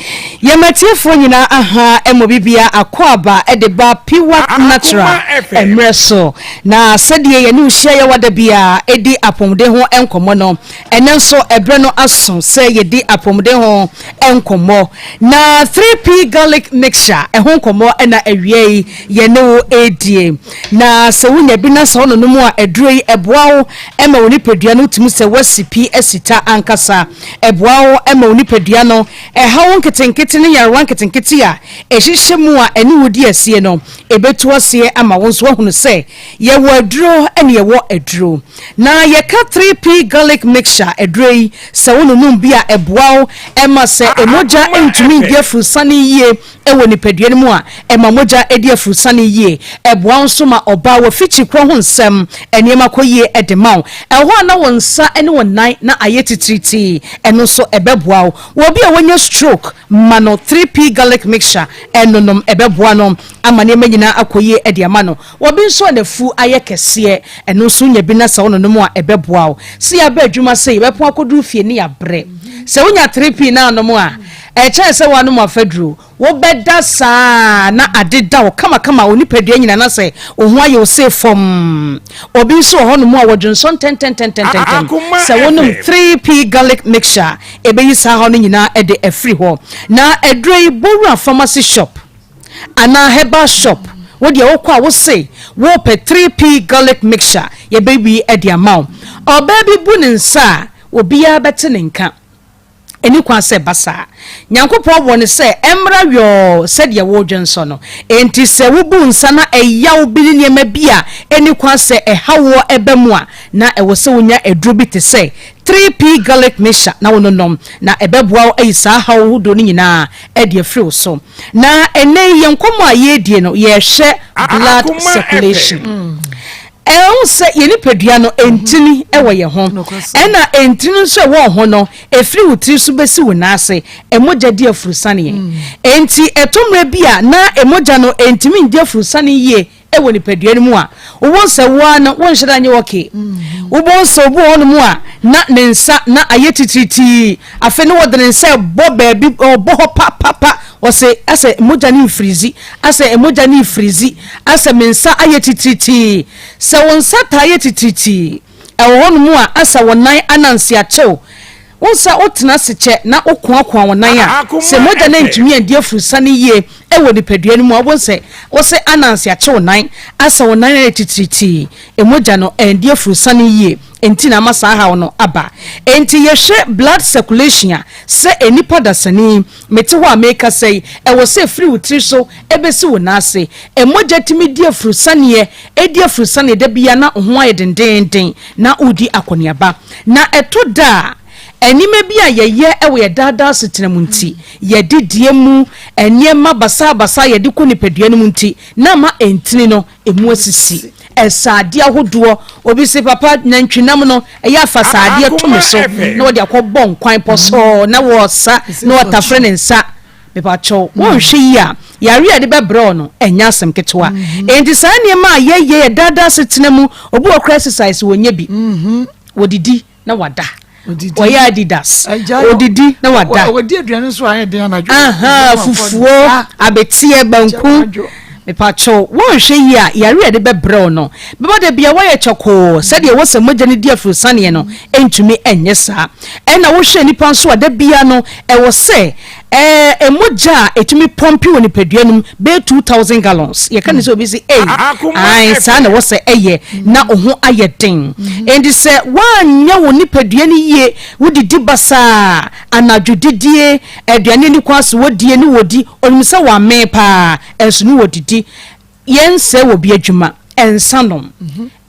Yɛma atiefoɔ nyinaa aha mmɔ bibia akwaaba de ba Piwak Natural mmerɛ so. Na sɛdeɛ yɛne wo hyia yɛwa da biara di apɔmuden ho nkɔmmɔ no, ɛnnɛ nso ɛberɛ no aso sɛ yɛdi apɔmuden ho nkɔmmɔ. Na 3P Garlic Mixture ɛho nkɔmmɔ na awia yi yɛne wo redie. Na sɛ wonya bi na sɛ wononom a, aduro yi ɛboa wo Ɛma wo nipadua no tumi sɛ woasi pi asi ta ankasa. Ɛboa wo ma wo nipadua no haw nketenkete ne nyarewa nketenkete a ɛhyehyɛ mu a ɛne wo di asie no, ɛbɛtu aseɛ ama wo nso woahunu sɛ yɛwɔ aduro ne yɛwɔ aduro. Na yɛka 3P Garlic Mixture aduro yi, sɛ wononom bi a ɛboa wo ma sɛ mogya ntumi ndi afurusane yie wɔ nipadua no mu a, ɛma mogya di afurusane yie. Ɛboa wo nso ma ɔbaa w'afikyirikorɔ ho nsɛm nneɛma kɔ yie de ma wo. Ɛwɔ hɔ a na wo nsa ne wo nan na ayɛ titiritii, ɛno nso ɛbɛboa wo. Wɔ obi a wanya stroke, ma no 3P garlic mixture nonom, ɛbɛboa no ama nneɛma nyinaa akɔ yie de ama no. Wɔ obi nso a n'afu ayɛ kɛseɛ, ɛno nso wonya bi na sɛ wononom a ɛbɛboa wo. Sɛ yɛaba adwuma sei, yɛbɛpɔn akɔduru fie ne yɛabrɛ. Sɛ wonya 3P no anom a, Ɛkyɛn sɛ woanom afaduro. Wobɛda saa na ade da wo kamakama, wo nipadua nyinaa na sɛ wo ho ayɛ wo sei fɔmm. Obi nso wɔ hɔnom a wɔdwonsɔ ntɛntɛntɛntɛntɛm. Sɛ wonom 3P garlic mixture a, ɛbɛyi saa haw no nyinaa de afiri hɔ. Na aduro yi, bɔ wura pharmacy shop anaa herbal shop, wo deɛ wokɔ a wose wopɛ 3P garlic mixture, yɛbɛwi de ama wo. Ɔbaa bi bu ne nsa a, obiara bɛte ne nka. Ɛnni kwan sɛ ɛba saa. Nyankopɔn bɔɔ no sɛ ɛmmra yɔɔ sɛdeɛ woredwensɔ no. Enti sɛ wobu nsa na ɛyaw bi ne nneɛma bi a ɛnni kwan sɛ ɛha woɔ ba mu a, na ɛwɔ sɛ wonya aduro bi te sɛ 3P Garlic Mixture na wononom, na ɛbɛboa wo ayi saa haw hodoɔ no nyinaa de afiri wo so. Na ɛnnɛ yi yɛn nkɔmmɔ a yɛredie no, yɛrehwɛ blood circulation. Ɛho sɛ yɛn nipadua no ntini wɔ yɛn ho, ɛna ntini nso ɛwɔ ho no, ɛfiri wo tiri so bɛsi wo nan ase, mogya di afurusaneɛ. Enti ɛtɔ mmerɛ bi a na mogya no ntumi ndi afurusaneɛ yie wɔ nipadua no mu a, wobɛhu sɛ wo ara no wonhyɛ da nyɛ okay. Wobɛhu sɛ obi wɔ hɔnom a na ne nsa na ayɛ titiritii, afei na wɔde ne nsa ɛbɔ baabi, ɔbɔ hɔ papapa, ɔse asɛ mogya no mfirizi, asɛ mogya no refirizi, asɛ me nsa ayɛ titiritii. Sɛ wo nsa taa yɛ titiritii, ɛwɔ hɔnom a asɛ wo nan ananse akyew. Wo nsa wotena ase kyɛ na wokoakoa wo nan a, sɛ mogya no antumi andi afurusane yie wɔ nipadua no mu a, wobɛhu sɛ wo se ananse akye wo nan, asɛ wo nan ayɛ titiritii. Mogya no andi afurusane yie nti na ama saa haw no aba. Enti yɛhwɛ blood circulation a, sɛ nnipa dasani, Mete hɔ a merekasa yi, ɛwɔ sɛ ɛfiri wo tiri so bɛsi wo nan ase. Mogya tumi di afurusaneɛ, ɛdi afurusaneɛ da biara na wo ho ayɛ dendeenden na woredi akɔneaba. Na ɛtɔ da a, nneɛma bi a yɛyɛ wɔ yɛn daa daa asetena mu nti, yɛn adidie mu, nneɛma basabasa a yɛde kɔ nipadua no mu nti, na ama ntini no Emu asisi. Ɛsaadeɛ ahodoɔ. Obi se papa nantwinam no ɛyɛ afa saadeɛ to me so na wɔde akɔbɔ nkwan pɔsɔɔ na wɔsa na wɔtafere ne nsa. Mepakyɛw, wonhwɛ yie a, yare a yɛde bɛbrɛ wo no ɛnyɛ asɛm ketewa. Enti saa nneɛma a yɛyɛ yɛ daadaa asetena mu, obi wɔ koraa exercise wɔnyɛ bi. Wɔdidi na wada. Ɔyɛ Adidas. Odidi na wada. Wɔdi aduane nso ayɛ den anadwo. Fufuo, ah. abeteɛ, banku. Mepakyɛw, woanhwɛ yie a, yare a yɛde bɛbrɛ wo no bɛma da biara woayɛ kyɔkoo sɛdeɛ ɛwɔ sɛ mogya no di afurusaneɛ no ntumi nyɛ saa. Ɛna wohwɛ nnipa nso a, da biara no ɛwɔ sɛ ɛɛ mogya a ɛtumi pɔmpe wɔ nipadua no mu bɛyɛ 2000 gallons. Yɛka ne sɛ obi sɛ ei, ae, saa na ɛwɔ sɛ ɛyɛ na wo ho ayɛ den. Enti sɛ woanyɛ wo nipadua no yie, wodidi basaa, anadwo didie, aduane ani kwan so wɔdie ne wɔdi, ɔnim sɛ wamee paa, Nso ne wɔdidi. Yɛnsɛe wɔ bi adwuma. Nsa nom.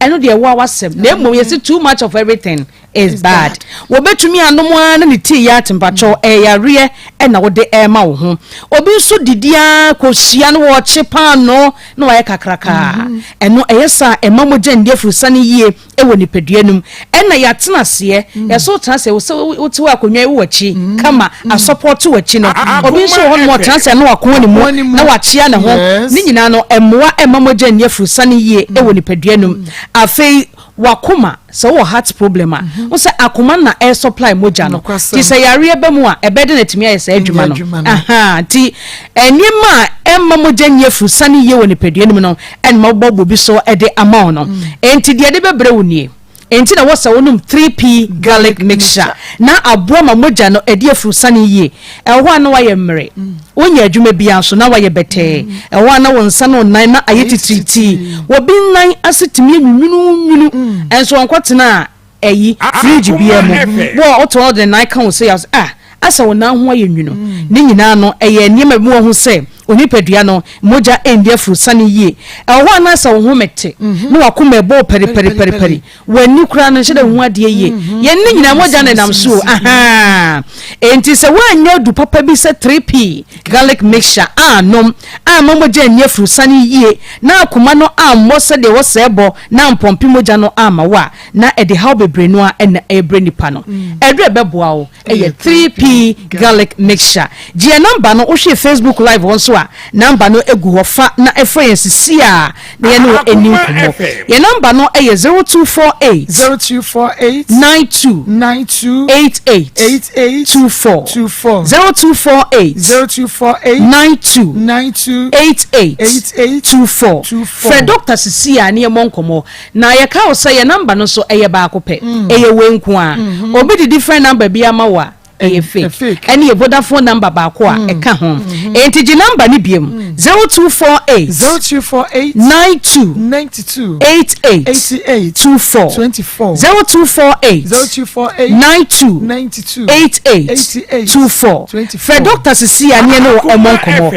Ɛno deɛ ɛwoa w'asɛm. Na mmom yɛse too much of everything is bad. Wɔbɛtumi anom ara na ne tii yɛ ate mpakyɛw ɛyɛ yareɛ ɛna wode ɛrema wo ho. Obi nso didi ara kɔhyia no wɔrekye paanoo na wayɛ kakrakaa. Ɛno ɛyɛ saa a ɛma mogya nni afurusane yie wɔ nipadua no mu. Ɛna yɛatena aseɛ, yɛsɛ wotena aseɛ sɛ wote hɔ akonnwa yi wɔ w'akyi kama asɔpɔto w'akyi no. Obi nso wɔ hɔ nom ɔtena aseɛ na wakoa ne mu na wakyea ne ho. Ne nyinaa no ɛmmoa ɛmma mogya nni afurusane yie wɔ nipadua no mu. Afei wakoma, sɛ wowɔ heart problem a, wo sɛ akoma na ɛresupply mogya no. Nti sɛ yareɛ ba mu a, ɛbɛyɛ dɛn na atumi ayɛ saa adwuma no? Ahaa, nti nneɛma a ɛmma mogya nni afurusane yie wɔ nipadua no mu no, ɛna mabɔ bobi so de ama wo no. Enti deɛ ɛde bɛbrɛ wo nie. Enti na ɛwɔ sɛ wonom 3P garlic mixture na aboa ma mogya no adi afurusane yie. Ɛwɔ hɔ a na woayɛ mmere, wonyɛ adwuma biara nso na woayɛ bɛtɛɛ. Ɛwɔ hɔ a na wo nsa ne wo nan na ayɛ titiritii. Obi nan ase tumi yɛ nwunwununwunu nso ɔnkɔtenaa ayi fridge biara mu. Wo a wote hɔ na wode ne nan ka wo sei a, wo sɛ ah, asɛ wo nan ho ayɛ nwunu. Ne nyinaa no, ɛyɛ nneɛma bi ma woahu sɛ onipadua no, mogya nni afurusane yie. Ɛwɔ hɔ a na asɛ wo home te, na w'akoma ɛbɔ wo pɛripɛripɛripɛri. W'ani koraa no nhyɛ da nhu adeɛ yie. Yɛn ne nyinaa mogya na ɛnam so o, ahaa. Enti sɛ woannya adu papa bi sɛ 3P garlic mixture annom amma mogya anni afurusane yie, na akoma no ammɔ sɛdeɛ ɛwɔ sɛ ɛbɔ, na ampɔmpe mogya no amma wo a, na ɛde haw bebree no ara na ɛrebrɛ nipa no. Aduru a ɛbɛboa wo yɛ 3P garlic mixture. Gye yɛn namba no, wohwɛ Facebook live hɔ nso a, namba no gu hɔ, fa na frɛ yɛn sisi a na yɛne wo nni nkɔmmɔ. Yɛn namba no yɛ 0248 0248 92 92 88 88 24 24 0248 0248 92 92 88 88 24. 24. Frɛ dɔkta sisi a ne yɛmmɔ nkɔmmɔ. Na yɛka wo sɛ yɛn number no nso ɛyɛ baako pɛ, ɛyɛ wei nko ara. Obi de different number bi ama wo a, ɛyɛ fake. Ɛne yɛ Vodafone number baako a ɛka ho. Enti gye number no biom, 0248 0248 92 92 88 88 24 24 0248 0248 92 92 88 88 24. 24. Frɛ Doctor Sisi a ne yɛne wo mmɔ nkɔmmɔ.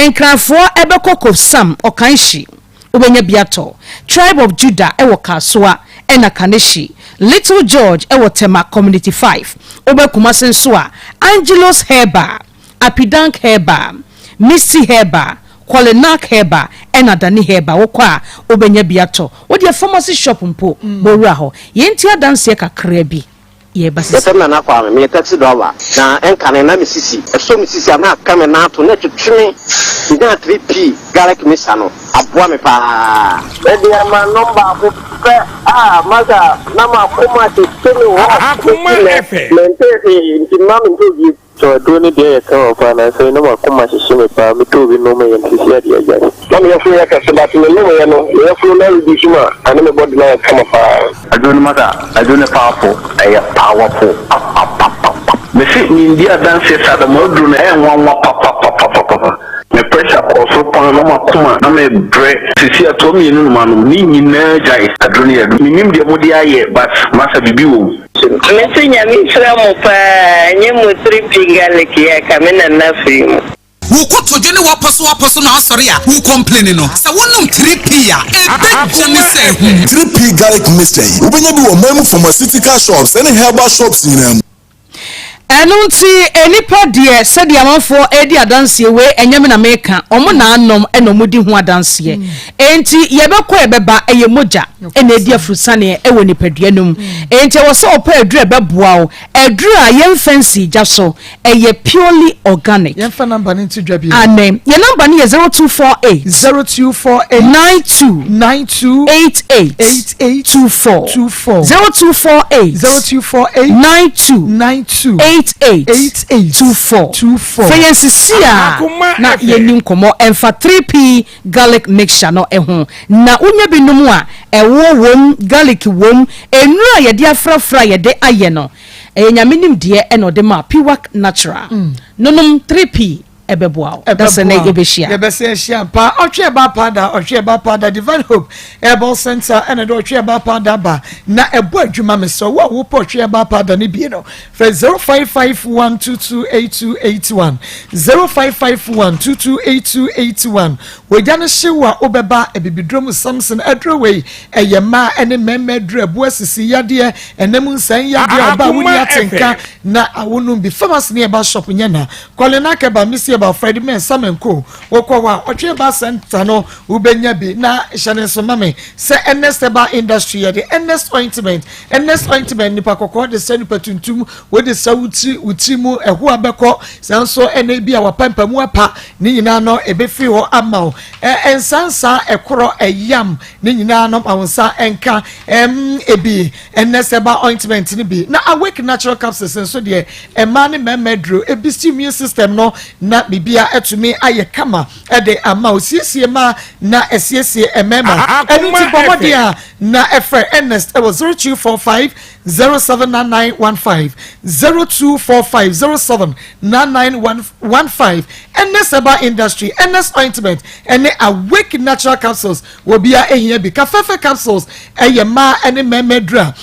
Nkranfoɔ ɛbɛkɔ Kofsam, Ɔkanhyi. Wobɛnya bi atɔ. Tribe of Judah wɔ Kasoa ɛna Kaneshie. Little George wɔ Tema Community 5. Woba Kumasi nso a, Angelos Herbal, Apidank Herbal, Misty Herbal, Kolinak Herbal ɛna Dani Herbal wokɔ a wobɛnya bi atɔ. Wodeɛ pharmacy shop mpo bɔ wura hɔ. Yɛntie adanseɛ kakra bi. Yɛreba sisi. Yɛfrɛ me Nana Kwame, meyɛ taxi driver, na ɛnkane na me sisi, ɛsɔ me sisi a na aka me nan ato na ɛtwetwe me, menyaa 3P garlic mixture no, aboa me paa. Mede ama nom baako pɛ a masa na makoma tete me hɔ bɛsi nnɛ mentee hwee nti mma mentɔ bio. So aduro no deɛ yɛ kama paa nansa yi na makoma hyehye me paa metɔ obi nom yɛ no sisi adeɛ agyae. Na me yafunu yɛ kɛse but me nom yɛ no me yafunu no areduce ma ɛne me body no ayɛ kama paa. Aduro no masa aduro no powerful ɛyɛ powerful papapapapa. Mese mendi adanseɛ saa da mo aduro no ɛyɛ nwanwa papapapapapa me pressure kɔɔ soro paa na makoma na me brɛ sisi atoa mienu na manom ne nyinaa gyae aduro no yɛ aduro menim deɛ mode ayɛ but masa biribi wɔ mu. Mese Nyame nhyira mo paa nyɛ mo 3P garlic yi a ka me nana firi mu. Wo kotodwe ne w'apɔso apɔso na asɔre a wo complaini no, sɛ wo nom 3P a, ɛbɛ dwane sɛ ahum. 3P Garlic Mixture yi, wobɛnya bi wɔ ɔman mu pharmaceutical shops ne herbal shops nyinaa mu. Ɛno nti nnipa deɛ sɛdeɛ amanfoɔ redi adanseɛ wei ɛnyɛ me na meka, wɔn na anom na wɔdi ho adanseɛ. Enti yɛbɛkɔ yɛbɛba ɛyɛ mogya na ɛdi afurusaneɛ wɔ nipadua no mu. Enti ɛwɔ sɛ wopɛ aduru a ɛbɛboa wo, aduru a yɛmfa nsii gya so, ɛyɛ purely organic. Yɛmfa number no nto dwa bio. Aane, yɛn number no yɛ 0248. 0248. 92. 92. 88. 88. 24. 24. 0248. 0248. 92. 92. 88. 88. 24. 24. Fɛ yɛn sisi a na yɛni nkɔmmɔ ɛmfa 3P garlic mixture no ho. Na wonya bi nom a, ɛwoɔ wom, garlic wom, nnuro a yɛde afrafra a yɛde ayɛ no. Ɛyɛ Nyame nimdeɛ na ɔde maa Piwak Natural. Nonom 3P ɛbɛboa wo. Dasɛ nɛ yɛbɛhyia. Yɛbɛsɛ ahyia ampa. Ɔtwe ɛba paada, ɔtwe ɛba paada. Divine Hope Herbal Center ɛna ɛde ɔtwe ɛba paada ba na ɛbɔ adwuma. Mesrɛ wo a wopɛ ɔtwe ɛba paada no bie no, frɛ 0551228281, 0551228281. W'agya no hye wo a wobɛba abibiduro mu. Samson aduro wei ɛyɛ mmaa ne mmarima aduro, ɛboa sisi yadeɛ, ɛna mu nsɛn yadeɛ, ɔbaa wonni atenka na awonom bi. Pharmacy ne ɛba shop nyɛ na Colin Akeba, Missy Eba, Fred Mensah Menko, wokɔ hɔ a ɔtwe ba center no wobɛnya bi. Na hyɛ ne nso ma me sɛ Ernest Herbal Industry yɛde Ernest ointment, Ernest ointment nipa kɔkɔɔ de sɛ nipa tuntum, wode sɛ wo tiri wo tiri mu ɛho abɛkɔ saa nso ɛna ebi a wapampamu apa ne nyinaa no ɛbɛfiri hɔ ama wo. Nsansa ɛkorɔ ɛyam ne nyinaa no ma wo nsa nka ebi Ernest Herbal ointment no bi. Na Awake natural capsules nso deɛ mmaa ne mmarima aduro, ebi si immune system no na biribia atumi ayɛ kama ɛde ama wo, siesie mmaa na ɛsiesie mmarima. Ɛno nti bɔ mmɔden a na ɛfrɛ Ernest ɛwɔ 0245 079915, 0245 079915. Ernest Herbal Industry, Ernest ointment ɛne Awake natural capsules wɔ bia ehia bi. Kafɛfɛ capsules ɛyɛ mmaa ɛne mmarima aduru a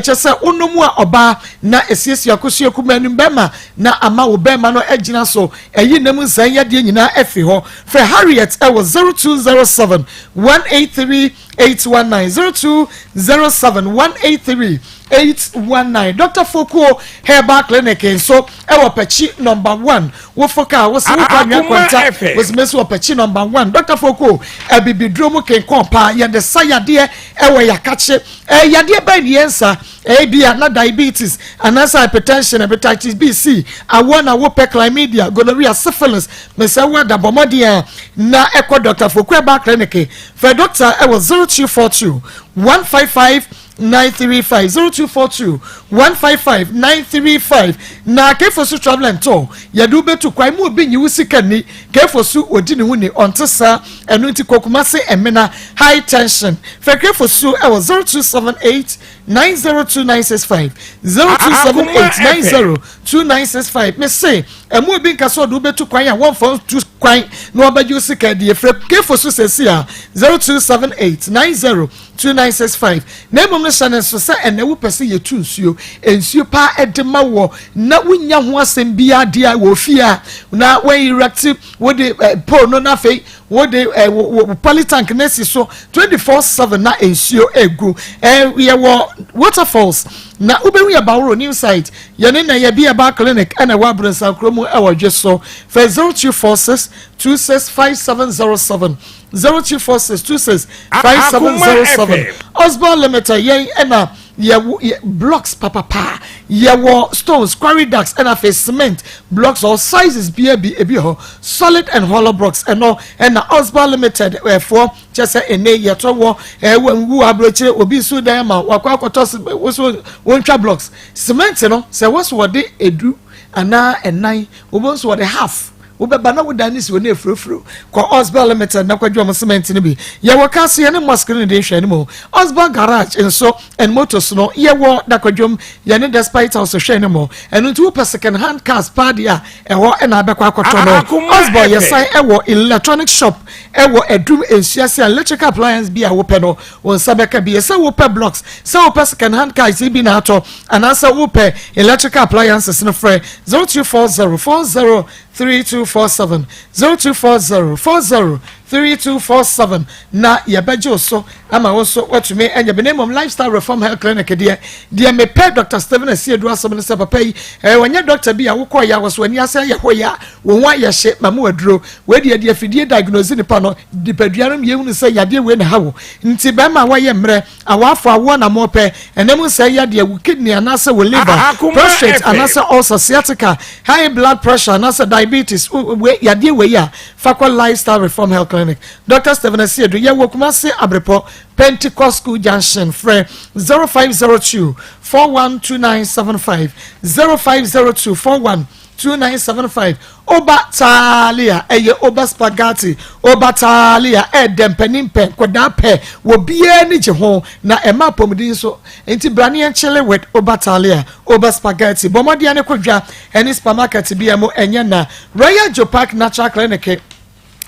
ɛkyɛ sɛ wonom a ɔbaa na esiesie akosua kumaa anim bɛrima na ama wo bɛrima no agyina so, ɛyi nam nsɛn yadeɛ nyinaa afiri hɔ. Frɛ Harriet ɛwɔ 0207 183 819, 0207 183 819. Dr. Fokuo Herbal Clinic nso ɛwɔ Pɛkyi number 1. Wofo kaa wosi wokɔ anwea kwanta wosi mesi wɔ Pɛkyi number 1. Dr. Fokuo abibiduro mu kenkɔn paa, yɛde sa yadeɛ ɛwɔ yakakye. Ɛyɛ yadeɛ bɛn ne yɛn nsa ebia na diabetes anaasɛ hypertension, hepatitis B, C, awoɔ na wopɛ, chlamydia, gonorrhea, syphilis, mesɛ wo ada bɔ mmɔden a na ɛkɔ Dr. Fokuo Herbal Clinic. Frɛ doctor ɛwɔ 0242 155 935, 0242 155 935. Na Kefo so travel and tour, yɛde wobɛtu kwan mu, obi nyi wo sika ni. Kefo so ɔdi ne ho ni, ɔnte saa. Ɛno nti kɔkuma se ɛmena high tension. Frɛ Kefo so ɛwɔ 0278 902965, 0278 902965. Mese ɛmu obi nka sɛ ɔde wobɛtu kwan a wɔmfa tu kwan na wɔbɛgye wo sika deɛ. Frɛ Kefo so sɛsi a 0278 902965. Na mmom no hyɛ ne nso sɛ ɛnɛ wopɛ sɛ yɛtu nsuo nsuo paa ɛde ma wɔ na wonya ho asɛm biara deɛ wɔ fie a na wɔn erect wode pole no, na afei wode wo polytank no asi so 24/7 na nsuo egu. Yɛwɔ Waterfalls na wobɛhu yɛ Baworo new site, yɛne na yɛbi ɛba clinic ɛna ɛwɔ Abrɛnsankuro mu ɛwɔ dwe so. Fɛ 0246 265707, 0246 265707. Osborn Limited, yɛn ɛna yɛwɔ yɛ blocks papapa, yɛwɔ stones, quarry ducts, ɛna afei cement blocks, all sizes bia bi ebi hɔ, solid and hollow blocks. Ɛno ɛna Osborn Limited ɛfoɔ kyɛ sɛ ɛnɛ yɛtɔ wɔ ɛwɔ nwu aburokyire. Obi nso dan ma wakɔ akɔtɔ woso wɔntwa blocks, cement no sɛ wɔso wɔde edu anaa ɛnan, wɔn nso wɔde half, wobɛba na wodan ne si wɔ ne efurofuro. Kɔ Osbel Limited na kɔdwe ɔmo cement no bi. Yɛwɔ kaase yɛne mosque no de hwɛ no mu. Osbel Garage nso and Motors no yɛwɔ Dakwadwom, yɛne Despite House hwɛ no mu. Ɛno nti wopɛ second hand cars paa deɛ a, ɛhɔ ɛna abɛkɔ akɔtɔ no. Osbel yɛsan ɛwɔ electronic shop ɛwɔ Adum Nsuase a electrical appliance bi a wopɛ no wɔn nsa bɛka bi. Sɛ wopɛ blocks, sɛ wopɛ second hand cars yi bi na atɔ, anaasɛ wopɛ electrical appliances no, frɛ 0240 40 3247, 0240 40. 3247 na yɛbɛgye wo so ama wo nso woatumi anya bi. Na mmom Lifestyle Reform Health Clinic deɛ, deɛ mepɛ Dr. Stephen Asiedu asɛm no sɛ papa yi, eh, wɔnyɛ doctor bi a wokɔɔ yɛ a wɔso ani ase ayɛ hɔ yɛ a wo ho ayɛ hye ma mo aduro. Wei deɛ deɛ afidie diagnose nipa no, nipadua no yɛhunu sɛ yadeɛ wei na ha wo. Nti bɛrima a wɔyɛ mmerɛ, awaafo awoɔ na mopɛ, ɛnam nsɛe yadeɛ, wo kidney anaasɛ wo liver, prostate anaasɛ ulcer, sciatica, high blood pressure anaasɛ diabetes, wei yadeɛ wei a fa kɔ Lifestyle Reform Health Clinic. Dr. Stephen Asiedu, yɛwɔ Kumasi Abrepɔ, Pentecost School Junction. Frɛ 0502 412975, 0502 412975. Oba Taalia, ɛyɛ Oba Spaghetti. Oba Taalia, ɛɛdɛ mpanin pɛ, nkwadaa pɛ, obiara ani gye ho na ɛma apɔmuden nso. Nti bra ne yɛnkyele with Oba Taalia, Oba Spaghetti. Bɔ mmɔden ne kɔ dwa ɛne supermarket bi mu ɛnyɛ na. Royal Joe Park Natural Clinic,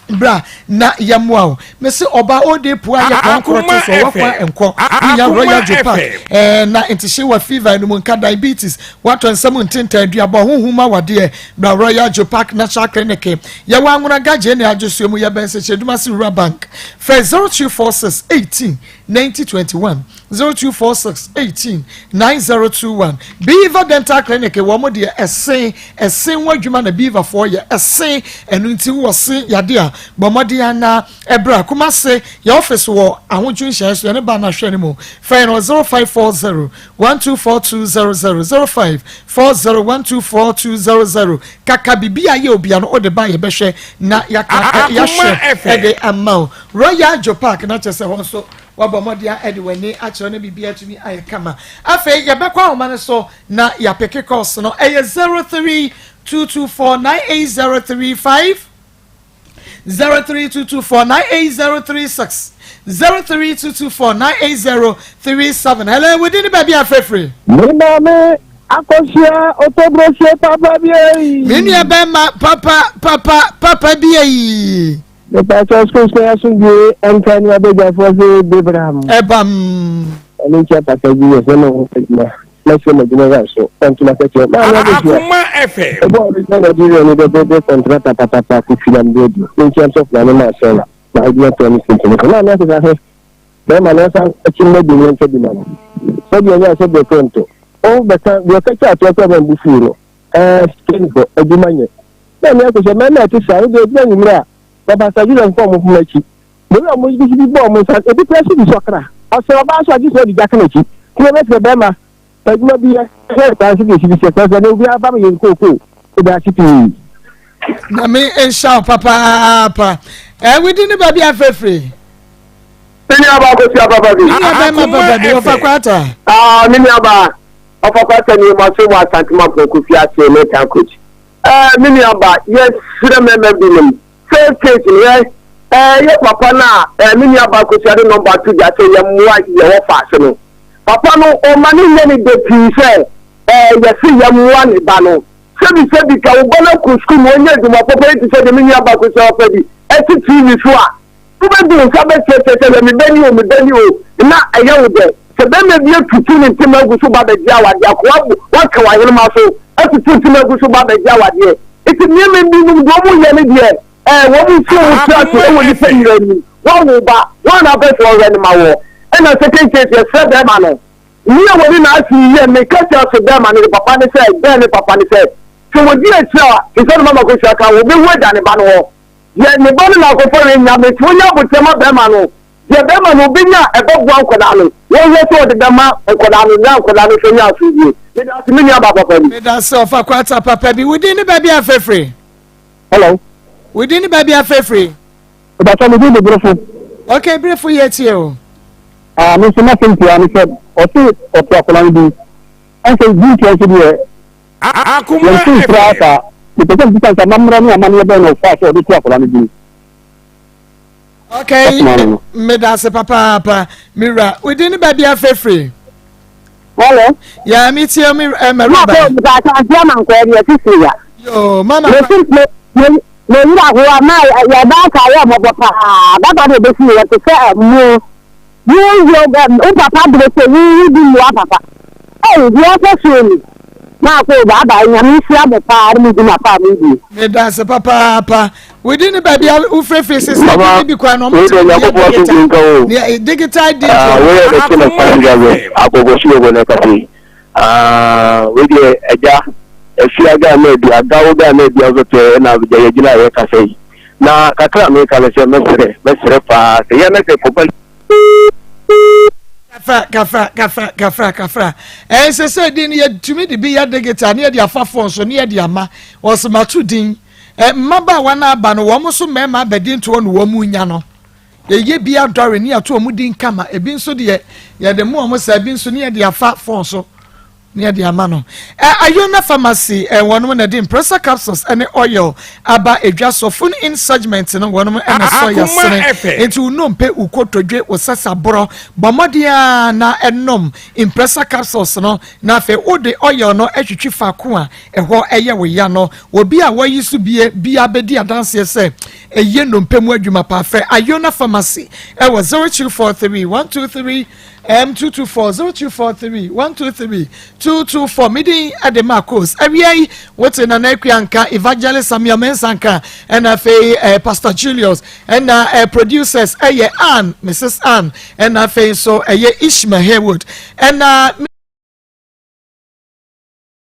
bra na yɛmmoa wo. Mese ɔba ode pua yɛ kwan korɔ te so ɔwɔ kwan nkɔ wonya Royal Joe Park ɛɛ na ntehye wɔ fever no mu nka diabetes watɔ nsɛm ntentan aduabɔ honhom awadeɛ. Bra Royal Joe Park Natural Clinic. Yɛwɔ Anwona Gagye ne Adwosuo mu, yɛbɛn Sɛkyɛdumase Rural Bank. Frɛ 0246 18 90 21, 0246 18 9021. Beaver Dental Clinic, wɔn mo deɛ ɛsen ɛsen ho adwuma na Beaverfoɔ yɛ ɛsen. Ɛno nti wɔ se yade a bɔ mmɔden ana ɛbrɛ Kumase. Yɛ office wɔ Ahodwo nhyɛn so yɛne ba no ahwɛ no mu. Fɛn no 0540 124200, 0540 124200. Kaka bibi a yɛ obia no wode ba yɛbɛhwɛ na yɛaka yɛahwɛ ɛde ama wo. Royal Joe Park na kyerɛ sɛ hɔ nso wabɔ mmɔden a ɛde w'ani akyerɛ no biribi atumi ayɛ kama. Afei yɛbɛkɔ ahoma no so na yɛapeke calls no. Ɛyɛ 0322498035, 0322498036, 0322498037. Hello, within the baabi afɛfiri. Me maame Akɔhyia Otobrosie papa bi eyi. Me nua bɛrima papa papa papa bi eyi. Mepakyɛw sukuu sukuu asomdwie nka ne abadwafoɔ se Bebram. Ɛbam. Ɛno nti apata bi yɛ sɛ na ɔwɔ adwuma na sɛ n'adwuma wura so ɔntoma kɛkyɛ maame abɛhyia. Akoma FM. Ɛbɔ a ɔde Nigeria ni bɛbɛbɛ kɔntrata papapa kofi na mede adi ne nkyɛn sɔfo maame maa sɛ na adwuma tɔ ne sintini so maame asesa hwɛ bɛrima no ɔsan akyi mma bi ne nsa bi ma no sɛdeɛ ɛnyɛ sɛ deɛ kɔ nto ɔbɛka deɛ ɔka kyɛ atoɔ kɔ ma mbu fuu no ɛɛ sɛ adwuma nyɛ na mmea kɔ sɛ mmarima a ɛte saa no deɛ ɛgyina anwummere a wɔbasa Joseph kɔ wɔn poma akyi. Na ebi a wɔn bi bɔ wɔn nsa, ebi kura si bi sɔkra. Ɔsɛ ɔbaa nso a gye sɛ ɔde gya ka n'akyi. Nti yɛbɛsrɛ bɛrima sɛ adwuma bi yɛ sɛ saa nso deɛ si bi sɛ sɛ na obiara ba ma yɛn kookoo. Yɛda ase pii. Nyame nhyira wo papaapa. Eh, wodi ne baabi afɛfiri. Me nua baa Kofi Papa bi. Me nua bɛrima papa bi ɔfa kwata. Ah, me nua baa ɔfa kwata ni ma so wɔ Asante Mampɔn Kofi ase ne town coach. Ɛɛ me nua ba, yɛsrɛ mmarima binom, first case no yɛ ɛɛ yɛ papa no a ɛɛ me nua ba Akosua de nɔmba ato dwa sɛ yɛmmoa yɛ wɔ faase no. Papa no ɔma ne nyɛ ne dɛ pii sɛ ɛɛ yɛse yɛmmoa ne ba no. Sɛbi sɛbi ka wo ba no akɔ sukuu ma ɔnya adwuma papa yi te sɛ deɛ me nua ba Akosua papa bi ɛte TV so a, Wobɛdi wo nsa bɛkyerɛkyerɛ sɛ yɛ me ba ni o, me ba ni o, na ɛyɛ wo dɛ. Sɛ barima bi atutu ne ntoma agu so ba bɛgye awadeɛ, akoa bu, waka w'ahenema so, atutu ntoma agu so ba bɛgye awadeɛ. Nti nneɛma binom deɛ wɔyɛ no deɛ, ɛɛ, wɔn nsi wɔn tiri ase wɔ nnipa nyinaa anim. Woawo wo ba, hwan na wopɛ sɛ ɔhwɛ no ma woɔ? Ɛna second case, yɛsrɛ barima no, nea wɔne n'ase yi yɛ, meka kyerɛ so barima no ne papa no sɛ, girl ne papa no sɛ, sɛ wɔdi akyire a, te sɛ ne mama kosua ka, wɔbɛhu agya ne ba no hɔ. Deɛ ne ba no na akɔfa wei nya me nti wonya aboterɛ ma bɛrima no deɛ bɛrima no ɔbɛnya a ɛbɛboa nkwadaa no wɔnhwɛ sɛ ɔde bɛma nkwadaa no na nkwadaa no nso nya asomdwie meda ase me nua ba papa bi. Meda ase ɔfa kwata papa bi. Wo din ne baabi a frɛfrɛ? Hello. Wo din ne baabi a frɛfrɛ? Ìbàtà mi din de Brefo. Okay, Brefo yɛ tie o. Ah, mi nso m'asɛm tia ne sɛ ɔse ɔte akwadaa no din ɛnsɛ din tia nso deɛ Akoma Yɛn so koraa FM. saa. Mepɛ sɛ mebisa no sɛ amammerɛ ne amanneɛ bɛn na ɔfaa so a ɔde too akwadaa no din. Okay, Ɔsoma no no. meda ase papaapa me wura. Wo din ne baabi afrɛfiri? Hello. Ya me tie me eh, Ma mawura ko ba. ba ta asia ma nko bi asisi ya. Yo, mama. Me si me me me yira ho a ma ya ba ka ya mo bo pa. Ba ba de be si ya te se mu. Wo yɛ wo papa bere sɛ wo wo di mmoa papa. Ei deɛ ɛkɔ soɔ ni. Maako bye bye Nyame nhyira mo paa ne mo dwuma pa a mo die. Medase papaapa. Within ne baabi a wofirefiri sese bi bi kwan na ɔmo ti yɛ digital digital digital. Ah, wei yɛ bɛte na kwan gabe agogo so yɛ na kase. Ah, wei deɛ agya afia ga na adi agawo ga na adi nso tɛ na agya yɛ gyina yɛ kasa yi. Na kakra mi ka ne sɛ mɛsrɛ mɛsrɛ paa sɛ yɛ na sɛ kɔba. Kafra kafra kafra kafra kafra. Ɛnsɛ sɛ din no yɛtumi de bi yɛ digital ne yɛde afa phone so ne yɛde ama wɔsemato din. Mmabaawa no aba no, wɔn nso mmarima abɛdi ntoɔ na wɔn nya no. Yɛyɛ bi adɔre ne yɛato wɔn din kama. Ebi nso deɛ yɛde mo wɔn saa, ebi nso ne yɛde afa fon so ne yɛde ama no. Ayona Pharmacy wɔn na ɛde Impressa capsules ne oil aba edwa so. Phone in segment no wɔn na ɛsɔ yɛsene. Nti wo nnompe, wo kotodwe, wo sasaborɔ, bɔ mmɔden ara na ɛnom Impressa capsules no na afei wode oil no atwitwi faako a ɛhɔ yɛ wo ya no. Obi a wayi so bie biara bɛdi adanseɛ sɛ ɛyɛ nnompe mu adwuma paa. Frɛ Iona Pharmacy wɔ 0243 123 224, 0243 123 224. Me din de Marcos. Awia yi wote Nana Akua nka, Evangelist Samuel Mensah nka, ɛna afei eh, Pastor Julius, ɛna eh, producers ɛyɛ Ann, Mrs. Ann, ɛna afei nso ɛyɛ Ishmael Haywood, ɛna me.